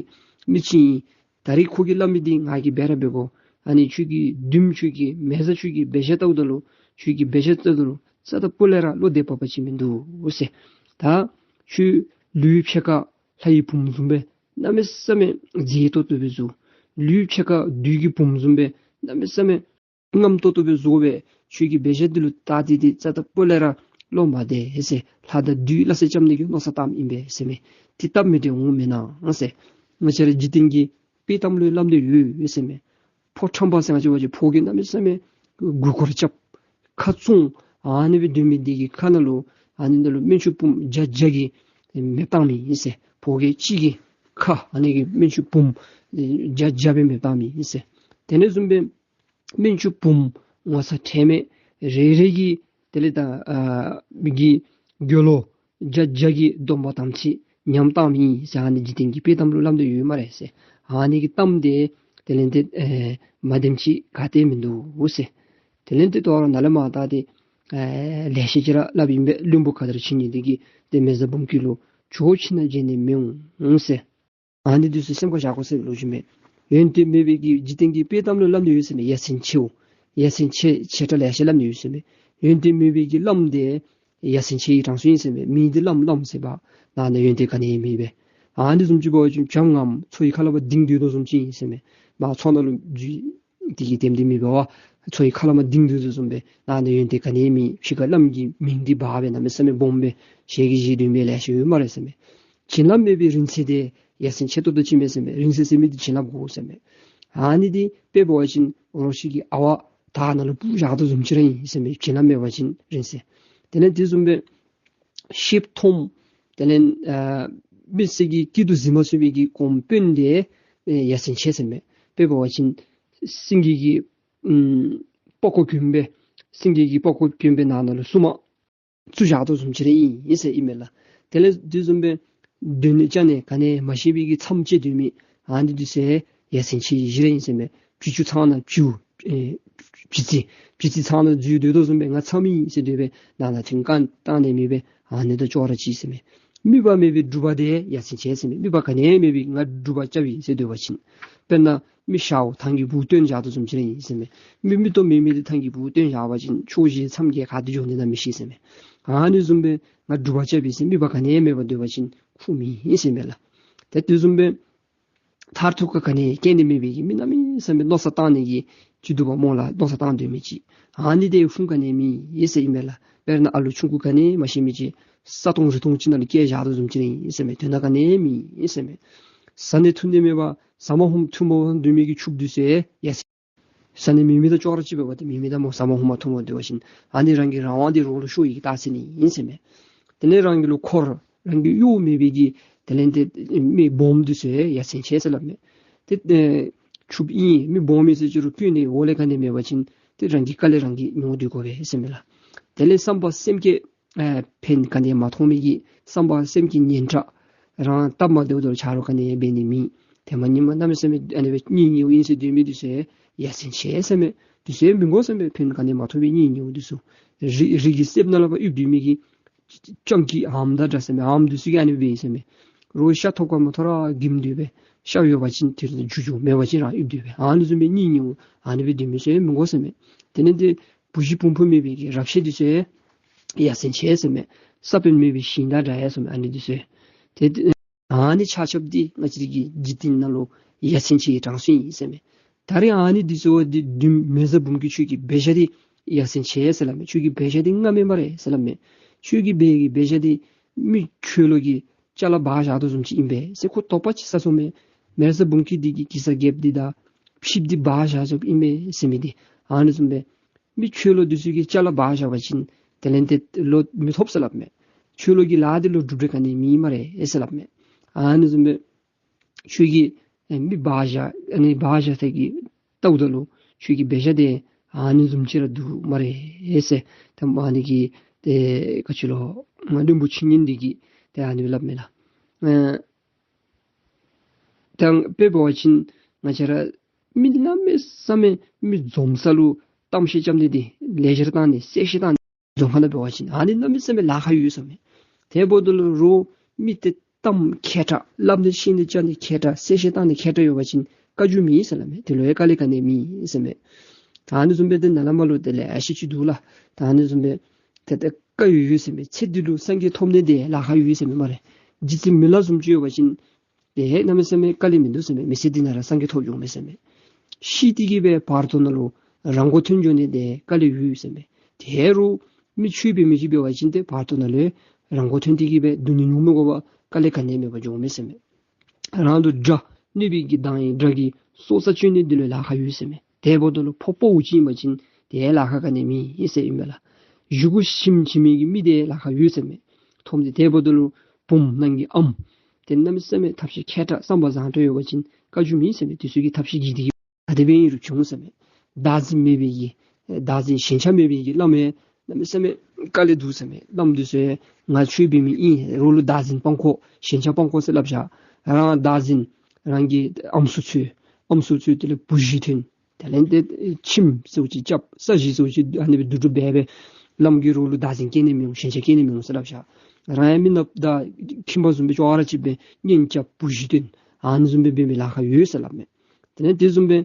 མི་ཅིག་ཨིན། ད་རིས་ཁོ་གིས་སླབ་མི་འདི་ང་གིས་འབད་ར་འབད་དགོ། ཨ་ནི་ཁྱོད་ཀྱི་བདུདམོ་ཁྱོད་ཀྱི་མེ་བཟའ་ཁྱོད་ཀྱིས་འབད་བཞག་བལྟཝ་ད་ལུ་ཁྱོད་ཀྱིས་འབད་བཞག་བལྟཝ་ད་ལུ་རྩ་དང་སྤུ་ལས་ར་བློ་བདེ་བག་ཕབ་ཅིག་མིན་འདུག་ཟེར། ད་ཁྱོད་ལུས་ཕྱེད་ཀ་ལྷ་ཡི་བུམོ་བཟུམ་སྦེ་གནམ་མེད་ས་མེད་མཛེས་ཏོག་ཏོ་སྦེ་བཟོ། ལུས་ཕྱེད་ཀ་བདུད་ཀྱི་བུམོ་བཟུམ་སྦེ་གནམ་མེད་ས་མེད་རྔམ་ཏོག་ཏོ་སྦེ་བཟོ་སྦེ་ཁྱོད་ཀྱིས་འབད་བཞག་འདི་ལུ་བལྟ་སྟེ་འདི་རྩ་དང་སྤུ་ལས་ར་བློ་མ་བདེ་ཟེར། ལྷ་དང་བདུད་སླ་བསྲེ་རྐྱབ་ནི་གི་མནོ་བསམ་བཏངམ་ཨིན་པས་ཟེར་མས། དེ་སྟབས་མི་བདེ་འོང་མེན་ན་ཟེར། ང་བཅས་ར་འཇིག་རྟེན་གྱི་དཔྱེ་གཏམ་ལུ་སླབ་སྟེ་ཡོད་ཟེར་མས། ཕོ་ཁྲམ་པ་ཟེར་ང་བཅས་འབད་བ་ཅིན་ཕོ་གིས་གནམ་མེད་ས་མེད་མགུ་སྐོར་རྐྱབ་ཁ་བཙུམ་ཨ་ནི་སྦེ་སྡོད་མི་འདི་གི་ཁ་ནང་ལུ་ ཨ་ནི་འདི་ལུ་སྨན་ཆུང་བུམོ་བརྒྱ་བརྒྱ་གིས་མེདཔ་བཏང་མི་ཨིན་ཟེར། ཕོ་སྐྱེས་གཅིག་གི་ཁ་ཨ་ནི་གི་སྨན་ཆུང་བུམོ་བརྒྱ་བརྒྱ་སྦེ་མེདཔ་བཏང་མི་ཨིན་ཟེར། དེ་ལས་བཟུམ་སྦེ་སྨན་ཆུང་བུམོ་ངོ་ཚ་ཁྲེལ་མེད་རེ་རེ་གིས་དེ་ལས་ད་ཨ་མི་གི་དགེ་སློང་བརྒྱ་བརྒྱ་གི་སྡོམ་པ་དམ་ཚིག་ཉམས་བཏང་མི་ཨིན་ཟེར། ཨ་ནི་འཇིག་རྟེན་གྱི་དཔྱེ་གཏམ་ལུ་སླབ་སྟེ་ཡོད་སྨ་རེ་ཟེར། ཨ་ནི་གི་གཏམ་དེ་དེ་ལས་ཏེ་ཨེ་མ་བདེནམ་ཅིག་ག་ཏེ་མིན་འདུག་ཟེར། དེ་ལས་ཏེ་དོ་རུང་ནཱ་ལས་མར་ད་ཏེ་ཨེ་ལེ་ཤ་ཅིག་ར་སླབ་ཨིན་པས། བློན་པོ་ག་དར་ཕྱིན་ནི་དེ་གིས་ཏེ་མེ་བཟའ་འབུམ་སྐྱིད་ལུ་ཇོ་བོ་ཁྱེད་ནཱ་མཇལ་ནི་མི་འོང་ཟེར། ཨ་ནི་འདི་ཚུ་སེམས་ཁར་བཞག་དགོ་ཟེར་ལོ་རྒྱུས་མས། ཡོན་ཏན་མེད་པའི་གི་འཇིག་རྟེན་གྱི་དཔྱེ་གཏམ་ལུ་སླབ་ནི་ཡོད་ཟེར་མས། ཡ་མཚན་ཆེའོ། ཡ་མཚན་ཆེ་ཆེ་དྲགས་ལེ་ཤ་སླབ་ནི་ཡོད་ཟེར་མས། ཡོན་ཏན་མེད་པའི་གི་བླམ་དེ་ཡ་མཚན་ཆེ་བའི་གྲངས་སུ་ཨིན་ཟེར་མས། མིང་འདི་བླམ་བླམ་ཟེར་བ་ནང་ན་ཡོན་ཏན་ག་ནི་ཡང་མེད་པས། ཨ་ནི་བཟུམ་ཅིག་འབད་བ་ཅིན་བྱམས་ངམ་མཚོ་ཡི་ཁ་ལས་མར་ལྡིང་སྡོད་དོ་བཟུམ་ཅིག་ཨིན་ཟེར་མས། མར་མཚོ་ནང་ལུ་འཛུལ་དེ་གིས་དེམ་དེ་མེད་པས་པ། མཚོ་ཡི་ཁ་ལས་མར་ལྡིང་སྡོད་དོ་བཟུམ་སྦེ་ནང་ན་ཡོན་ཏན་ག་ནི་ཡང་མེད། ཕྱི་ཁར་བླམ་གྱི་མིང་འདི་འབག་སྦེ་གནམ་མེད་ས་མེད་སྦོམ་སྦེ་ཞལ་གྱིས་བཞེས་སྡོད་མི་ལེ་ཤ་ཡོད་སྨ་རེ་ཟེར་མས། བྱིན་རླབས་མེད་པའི་རིང་བསྲེལ་དེ་ཡ་མཚན་ཆེ་ཏོག་ཏོ་ཅིག་མས་ཟེར་མས། རིང་བསྲེལ་ཟེར་མི་འདི་བྱིན་རླབས་གོ་ཟེར་མས། ཨ་ནི་འདི་དཔེ་འབད་བ་ཅིན་རོ་ཁྱི་གི་ཨ་ཝ་དར་ནང་ལུ་སྤུར་བཞག་དོ་བཟུམ་ཅིག་ར་ཨིན་ཟེར་མས། བྱིན་རླབས་མེད་པ་ཅིན་རིང་བསྲེལ། དེ་ལས་དེ་བཟུམ་སྦེ་ཤེསཔ་མཐོངམ། དེ་ལས་ཨ་མི་སེར་གྱི་སྐྱིད་སྡུག་གཟིགས་མ་ཚུགས་པའི་གི་གོམ་དཔོན་དེ་ཨེ་ཡ་མཚན་ཆེ་ཟེར་མས། དཔེ་འབད་བ་ཅིན་སེང་གེ་གི་ཨམ་པགས་ཀོ་གྱོན་སྦེ་སེང་གེ་གི་པགས་ཀོ་གྱོན་སྦེ་ནང་ན་ལུ་སྲུངམ་བཙུགས་བཞག་དོ་བཟུམ་ཅིག་ར་ཨིན་ཟེར་ཨིན་མས་ལགས། དེ་ལས་དེ་བཟུམ་སྦེ་སྡོད་ནི་བཅའ་ནི་ག་ནི་ཡང་མ་ཤེས་པའི་གི་མཚམས་བཅད་སྡོད་མི་ཨ་ནི་འདི་ཚུ་ཡ་མཚན་ཆེ་བཞི་ར་ཨིན་ཟེར་མས། བྱི་ཅུང་ཚང་ནང་བྱི་ཨེ་བྱི་ཙི་བྱི་ཙི་ཚང་ནང་འཛུལ་སྡོད་དོ་བཟུམ་སྦེ་ང་མཚམས་ཨིན་ཟེར་སྡོད་སྦེ་ནང་ན་ཐོན་གང་བཏང་ནི་མེད་པས། ཨ་ནི་དང་ཅོག་ར་གཅིག་ཟེར་མས། མོས་པ་མེད་པའི་སྒྲུབ་པ་དེ་ཡ་མཚན་ཆེ་ཟེར་མས། མོས་པ་ག་ནི་ཡང་མེད་པའི་ང་སྒྲུབ་པ་རྐྱབ་ཨིན་ཟེར་སྡོད་པ་ཅིན་དཔེར་ན་མི་ཤཝ་ཐང་གི་སྦུག་བཏོན་བཞག་དོ་བཟུམ་ཅིག་ར་ཨིན་ཟེར་མས། མི་མིག་ཏོ་མེད་མི་འདི་ཐང་གི་སྦུག་བཏོན་བཞག་པ་ཅིན་ཕྱོགས་བཞི་མཚམས་བརྒྱད་ག་ཏེ་འགྱོ་ནི་ན་མི་ཤེས་ཟེར་མས། ཨ་ནི་བཟུམ་སྦེ་ང་སྒྲུབ་པ་རྐྱབ་ཨིན་ཟེར་མོས་པ་ག་ནི་ཡང་མེད་པར་སྡོད་པ་ཅིན་ཁུངས་མེད་ཨིན་ཟེར་མས་ལགས། དེ་དེ་བཟུམ་སྦེ་མཐར་ཐུག་ག་ག་ནི་སྐྱེ་ནི་མེད་པའི་གི་མི་གནམ་མེད་ས་མེད་མནོ་བསམ་བཏང་ནི་གི་སྐྱིད་སྡུག་པ་རྨོངས་ལ་མནོ་བསམ་བཏང་སྡོད་མི་ཅིག་ཨ་ནི་དེ་ཧུམ་ག་ནི་མེད་ཨིན་ཟེར་ཨིན་མས་ལགས། དཔེར་ན་ཨ་ལུ་ཆུང་ཀུ་ག་ནི་མ་ཤེས་མི་ཅིག་ས་སྟོང་རི་སྟོང་ཅིག་ནང་ལུ་སྐྱེས་བཞག་དོ་བཟུམ་ཅིག་ར་ཨིན་ཟེར་མས། དོན་དག་ག་ནི་མེད་ཨིན་ཟེར་མས། བཟའ་ནི་འཐུང་ནི་མེད་པར་ཟ་མ་ཧུམ་འཐུང་མ་སྡོད་མི་གི་ཕྱུགཔོ་འདི་ཚུ་ཡ་མཚན་ཟ་ནི་མེད་མི་དང་ཅོག་ར་གཅིག་འབད་བ་ཏེ་མེད་མི་དང་མོ་ཟ་མ་ཧུམ་འཐུང་མ་སྡོད་པ་ཅིན་ཨ་ནི་རང་གི་རང་དབང་འདི་རོགས་ལུ་ཤོར་ཡི་གི་རྟགས་མཚན་ནི་ཨིན་ཟེར་མས། དེ་ལས་རང་གི་ལུ་འཁོར་རང་གི་གཡོག་མེད་པའི་གི་དེ་ལས་ཏེ་མི་སྦོམ་འདི་ཚུ་ཡ་མཚན་ཆེ་ཟེར་སླབ་མས། ཏེ་ཨེ་ཕྱུགཔོ་ཨིན་མི་སྦོམ་ཨིན་ཟེར་ཅི་རུང་ཀུན་ནས་འོག་ལས་ག་ནི་མེད་པ་ཅིན་ཏེ་རང་གི་དཀའ་ལས་རང་གིས་མྱོང་སྡོད་དགོ་པས་ཟེར་མས་ལགས། དེ་ལས་བསམ་པ་སེམས་བསྐྱེད་ཨེ་ཕན་ག་ནི་མ་ཐོགས་མི་གི་བསམ་པ་སེམས་ཀྱི་ཉེན་ཁ་རང་སྟབས་མ་བདེཝ་ད་ལུ་ཆ་རོགས་ག་ནི་ཡང་འབད་ནི་མེད། ཏེ་མ་ཉིནམ་གནམ་མེད་ས་མེད་ཨ་ནི་སྦེ་གཉེན་ཉེཝ་ཨིན་ཟེར་སྡོད་མི་འདི་ཚུ་ཡ་མཚན་ཆེ་ཟེར་མས། འདི་ཚུ་མི་དགོ་ཟེར་མས། ཕན་ག་ནི་མ་ཐོགས་པའི་གཉེན་ཉེཝ་འདི་ཚུ། རི་རི་གི་གསེབ་ནང་ལུ་ཕར་ཡིབ་སྡོད་མི་གི་སྤྱང་ཀི་ཨམ་དང་འདྲ་ཟེར་མས། ཨམ་འདི་ཚུ་གིས་ཨ་ནི་སྦེ་ཟེར་མས། རོགས་ཤ་ཐོབ་ག་མ་ཐོབ་ར་འགྱིམ་སྡོད་པས། ཤ་ཡོད་པ་ཅིན་དེ་ལུ་འཇུ་འཇུ་མེད་པ་ཅིན་རང་ཡིབ་སྡོད་པས། ཨ་ནི་བཟུམ་སྦེ་གཉེན་ཉེཝ་ཨ་ནི་སྦེ་སྡོད་མི་ཚུ་མི་དགོ་ཟེར་མས། དེ་ལས་ཏེ་བུ་གཞི་སྤུན་ཕུ་མེད་པའི་གི་རབས་ཆད་འདི་ཚུ་ཡ་མཚན་ཆེ་ཟེར་མས། ས་བོན་མེད་པའི་ཞིང་དང་འདྲ་ཡ་ཟེར་མས། ཨ་ནི་འདི་ཚུ་ཏེ་ཨ་ནི་ཆ་ཁྱབ་འདི་ང་བཅས་ར་གི་འཇིག་རྟེན་ནང་ལུ་ཡ་མཚན་ཆེ་བའི་གྲངས་སུ་ཨིན་ཟེར་མས། ད་རེས་ཨ་ནི་འདི་ཚུ་འདི་བདུན་མེ་བཟའ་འབུམ་སྐྱིད་ཁྱོད་ཀྱི་འབད་བཞག་འདི་ཡ་མཚན་ཆེ་ཟེར་སླབ་མས། ཁྱོད་ཀྱི་འབད་བཞག་འདི་སྔ་མེད་སྨ་རེ་ཟེར་སླབ་མས། ཁྱོད་ཀྱི་འབད་གི་འབད་བཞག་འདི་མི་ཁྱོད་ལུ་གི་ཅ་ལ་འབག་བཞག་དོ་བཟུམ་ཅིག་ཨིན་པས་ཟེར་ཁོ་དོགས་པ་ཅིག་ཟ་སོང་མས། མེ་བཟའ་འབུམ་སྐྱིད་འདི་གིས་གེ་སར་རྒྱལཔོ་འདི་དང་ཕྱིསཔ་འདི་འབག་བཞག་བཞགཔ་ཨིན་མས་ཟེར་མི་འདི་ཨ་ནི་བཟུམ་སྦེ་མི་ཁྱོད་ལུ་འདི་ཚུ་གི་ཅ་ལ་འབག་བཞག་པ་ཅིན་དེ་ལས་ཏེ་ལོ་མི་ཐོབ་ཟེར་སླབ་མས། ཁྱོད་ལུ་གི་ལཱ་འདི་ལུ་གྲུབ་འབྲས་ག་ནི་མེད་སྨ་རེ་ཟེར་སླབ་མས། ཨ་ནི་བཟུམ་སྦེ་ཁྱོད་ཀྱིས་ཨེ་མི་འབག་བཞག་ཨ་ནི་འབག་བཞག་ཐད་ཀྱི་ལྟཝ་ད་ལུ་ཁྱོད་ཀྱི་འབད་བཞག་འདི་ཨ་ནི་བཟུམ་ཅིག་ར་འདུག་སྨ་རེ་ཟེར། ད་ཨ་ནི་གི་ཏེ་ག་ཅི་ལོ་བློན་པོ་ཆིངས་ཉན་འདི་གིས་ཏེ་ཨ་ནི་སླབ་མས་ལགས། ཨེ་ད་དཔེ་འབད་བ་ཅིན་ང་བཅས་ར་མི་གནམ་མེད་ས་མེད་མི་འཛོམས་ས་ལུ་གཏམ་བཤད་རྐྱབ་ནི་འདི་ལེགས་སྦྱར་བཏང་ནི་གསལ་བཤད་བཏང་ནི་འཛོམས་ཁ་ནང་འབད་བ་ཅིན་ཨ་ནི་གནམ་མེད་ས་མེད་ལཱ་ཁག་ཡོད་ཟེར་མས། དེ་འབདཝ་ད་ལུ་རོགས་མི་འདི་གཏམ་མཁས་དྲགས་སླབ་ནི་བཤད་ནི་རྐྱབ་ནི་མཁས་དྲགས་གསལ་བཤད་བཏང་ནི་མཁས་དྲགས་ཡོད་པ་ཅིན་བཀའ་བཀྱོན་མེད་ཟེར་སླབ་མས། དེ་ལུ་ཡང་དཀའ་ལས་ག་ནི་མེད་ཟེར་མས། ད་ཨ་ནི་བཟུམ་སྦེ་ཏེ་ནཱ་ལས་མར་ལུ་ཏེ་ལེ་ཤ་ཅིག་འདུག་ལགས། ད་ཨ་ནི་བཟུམ་སྦེ་ཏེ་ཏེ་བཀའ་ཡོད་ཡོད་ཟེར་མས། ཚེ་འདི་ལུ་སངས་རྒྱས་ཐོབ་ནི་འདི་ལཱ་ཁག་ཡོད་ཟེར་མས་སྨ་རེ། རྗེ་བཙུན་མི་ལ་བཟུམ་ཅིག་ཡོད་པ་ཅིན་ཏེ་གནམ་མེད་ས་མེད་དཀའ་ལས་མིན་འདུག་ཟེར་མས། མི་ཚེ་འདི་ནང་ར་སངས་རྒྱས་ཐོབ་འགྱོཝ་མས་ཟེར་མས། ཤི་སྟེ་གི་སྦེ་བར་དོ་ནང་ལུ་རང་མགོ་ཐོན་འགྱོ་ནི་འདི་དཀའ་ལས་ཡོད་ཟེར་མས། དེ་རུང་མི་ཆོས་འབད་མི་ཅིག་འབད་བ་ཅིན་ཏེ་བར་དོ་ནང་ལུ་རང་མགོ་ཐོན་ཏེ་གི་སྦེ་སྡུག་བསྔལ་མྱོང་མི་དགོ་པར་དཀའ་ལས་ག་ནི་མེད་པར་འགྱོཝ་མས་ཟེར་མས། རང་ལུ་དགྲ་གནོད་པའི་གི་སྡང་བའི་དགྲ་གི་སྲོག་རྩ་གཅོད་ནི་འདི་ལུ་ལཱ་ཁག་ཡོད་ཟེར་མས། དེ་འབདཝ་ད་ལུ་ཕོ་དཔའ་བོ་ཅིག་ཨིན་པ་ཅིན་ཏེ་ལཱ་ཁག་ག་ནི་མེད་ཟེར་ཨིན་མས་ལགས། གཞུག་གུ་ཞིམ་བྱིན་མི་གི་མི་དེ་ལཱ་ཁག་ཡོད་ཟེར་མས། ཐོབ་སྟེ་དེ་འབདཝ་ད་ལུ་བུམོ་ནང་གི་ཨམ་དེ་གནམ་མེད་ས་མེད་ཐབས་ཤེས་མཁས་དྲགས་བསམ་པ་བཟང་དྲགས་ཡོད་པ་ཅིན་བཀའ་བཀྱོན་མེད་ཟེར་མས། དེ་ཚུ་གིས་ཐབས་ཤེས་བགྱིས་ཏེ་གིས་ག་དེ་སྦེ་ཨིན་རུང་བྱུང་ཟེར་མས། བདག་འཛིན་མེད་པའི་གི་བདག་འཛིན་ཞེན་ཆགས་མེད་པའི་གི་བླམ་ཡང་གནམ་མེད་ས་མེད་དཀའ་ལས་འདུག་ཟེར་མས། བླམ་འདི་ཚུ་ཡང་ང་ཆོས་འབད་མི་ཨིན། རོགས་ལུ་བདག་འཛིན་སྤང་དགོ་ཞེན་ཆགས་སྤང་དགོ་ཟེར་སླབ་བཞག། རང་བདག་འཛིན་རང་གི་ཨམ་སྲུ་འཚོལ། ཨམ་སྲུ་འཚོལ་དེ་ལས་བུ་བཞི་ཐོན། དེ་ལས་ཏེ་ཁྱིམ་ཟེརཝ་ཅིག་རྐྱབ། ས་གཞི་ཟེརཝ་ཅིག་ཨ་ནི་སྦེ་བསྡུ་སྒྲུབ་འབད་སྦེ་བླམ་གིས་རོགས་ལུ་བདག་འཛིན་སྐྱེ་ནི་མི་འོང་། ཞེན་ཆགས་སྐྱེ་ནི་མི་འོང་ཟེར་སླབ་བཞག། རང་ཡང་མི་ནགཔ་དང་ཁྱིམ་པ་བཟུམ་སྦེ་ཅོག་ར་གཅིག་སྦེ་གཉེན་རྐྱབ་བུ་བཞི་ཐོན། ཨ་ནི་བཟུམ་སྦེ་འབད་མི་ལཱ་ཁག་ཡོད་ཟེར་སླབ་མས། དེ་ལས་དེ་བཟུམ་སྦེ་